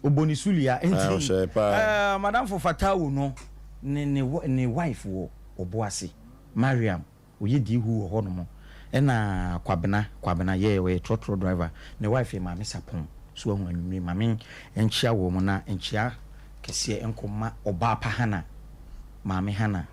Ɔbɔ ne sulia nti eh, madamfo Fatawu no ne ne ne wife wɔ Obuasi, Mariam, ɔyɛ diihu wɔ hɔ nom. Ɛna Kwabena, Kwabena, yeah, ɔyɛ trɔtrɔ driver. Ne wife yɛ Maame Sapon. So wahu anwummere ma me nkyea wɔn na nkyea kɛseɛ nkɔ ma ɔbaa pa Hannah, Maame Hannah,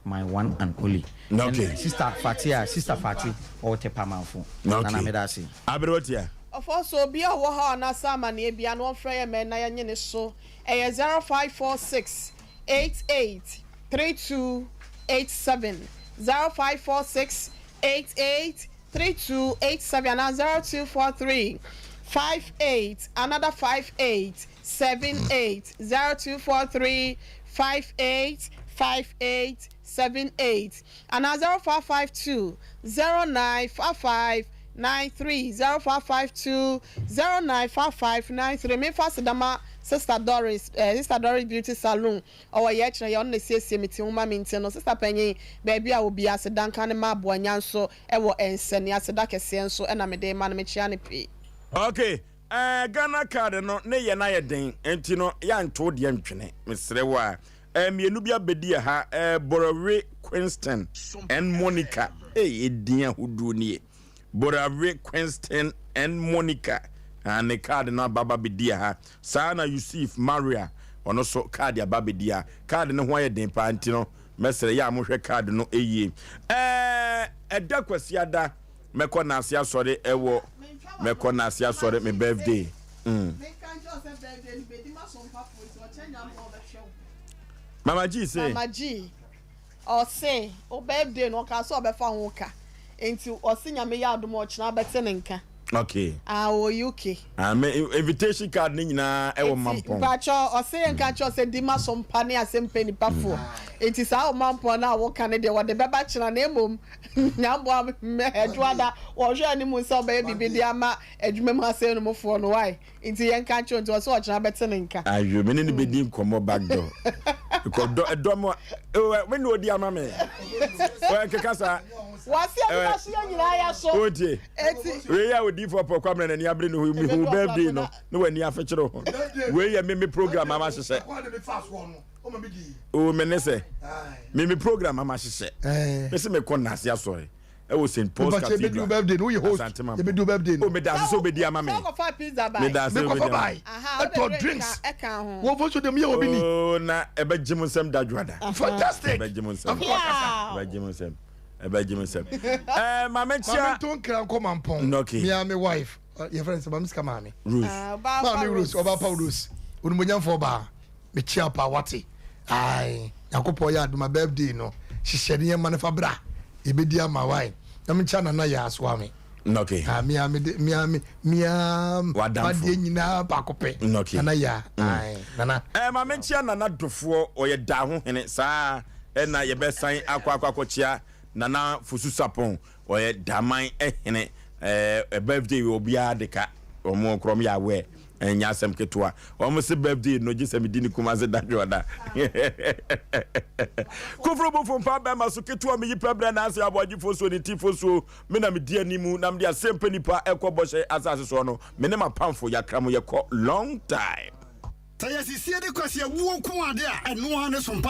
my one and only. Okay. Ɛna Sister Fati a, Sister Fati, ɔwɔ Tepa Manfo. Okay. Nana meda ase. Aberewa tia. Ɔfɔ so obi a ɔwɔ haw anaasɛ amaneɛ biara no ɔmfrɛ yɛn mɛ na yɛnye ne so. Ɛyɛ 0546 88 32 87, 0546 88 3287 anaa 0243 58 another 58 78, 0243 58 58 78 anaa 0552 09 55 93, 0552 09 55 93. Memfa aseda ma Sister Doris, eh, Sister Doris Beauty Saloon. Ɔwɔ yɛ kyerɛ yɛ, ɔno na esiesie me ti ho ma me nti no, Sister panyin, baabi a wɔ biara aseda nka ne ma aboa nya nso wɔ nsania, aseda kɛseɛ nso na mede rema no, mekyea no pii. Ok eh Ghana card no ne yɛ no ayɛ den nti no yɛanto deɛ ntwene mesrɛ wo a eh mmienu bi abɛdi ɛha eh Borawe Quinston and Monica ei edin ahodoɔ nie Borawe Quinston and Monica ah ne card no aba aba bɛdi ɛha saa na Yusuf Maria ɔno so card aba bɛdi ha card no ho ayɛ den paa nti no mɛsrɛ yɛ a mohwɛ card no yie eh ɛda Kwasiada Mɛkɔ Nase asɔre ɛwɔ Mɛkɔ Nase asɔre me birthday mm. Mama G se. Mama G ɔse wo birthday no ɔkaa sɛ ɔbɛfa ho ka nti ɔse Nyame yɛ adom a ɔkyena bɛte ne nka. Okay. Ah ɔwɔ UK. Ah me invitation card ne nyinaa ɛwɔ Mampɔn. Nti mpakyɛw ɔse yɛnka nkyerɛ wo sɛ di ma so mpa ne asɛm pɛ nipa foɔ nti saa wo Mampɔn no a woka no deɛ wɔde bɛba kyena na mmom Nyamboa mɛ Ɛdwoada wɔhwɛ anim sɛ ɔbɛyɛ biribi de ama adwuma mu asɛn no mu foɔ no why nti yɛn nka nkyerɛ nti ɔsɛ ɔkyena bɛte ne nka. Ayo me ne no bɛdi nkɔmmɔ back door because dɔ ɛdɔ mo a me na ɔdi ama me nkeka saa. Wɔse ɛbi so yɛ nyinaa yɛ so. Wotie wei a odiifoɔ pɔ kwamena n'ani abere ne ho mehu birthday no na w'ani afekyere ho wei yɛ me me program ama hyehyɛ. O me ne sɛ me me program ama hyehyɛ me se me kɔ nase asɔre ɛwɔ St Paul's Cathedral Asante Mampong o me da ase sɛ obedi ama me me da ase obedi ama me ɛtɔ drinks wɔn fo so dem yɛ obi ni o na ɛbɛgye mo nsɛm dadwada fantastic ɛbɛgye mo nsɛm ɛbɛgye mo nsɛm ɛbɛgye mo nsɛm ɛɛ maame kyia maame nto nkira nkɔ Mampong okay me and my wife yɛ fɛn sɛ maame sika maame Rose maame Rose ɔba pa Rose onimonyamfo ɔbaa. Mekyia paa wate ae Nyankopɔn yɛ adom a birthday no hyehyɛ nneɛma no fa bra yɛbɛdi ama wo ae na menkyia Nana Yaa asoa me Okay. Ah, me a me de me a me me a W'adamfo. madeɛ nyinaa baako pɛ Okay. Nana Yaa ae Nana. Eh, ma menkyia Nana Dofoɔ, ɔyɛ daa ho hene, saa ɛna yɛbɛsan akɔ akɔ akɔkyia Nana Fosu Sapon, Ɔyɛ Daman hene eh, birthday wei obiara de ka wɔn korɔ wɔn yɛ aware ɛnyɛ asɛm ketewa wɔn se birthday no gye sɛ medi ne Kumase dadwoɔda koforo bofo mpa bɛrima so ketewa meyi pɛ brɛ na ase aboagyefo so ne tifo so me na medi animu na mede asɛm pɛ nipa ɛkɔ bɔhyɛ asase soɔ no me ne m'apamfo yakra mo yɛkɔ long time. Sɛ yɛsisie de kwasi awuo nko ade a, ɛno ara ne sompa.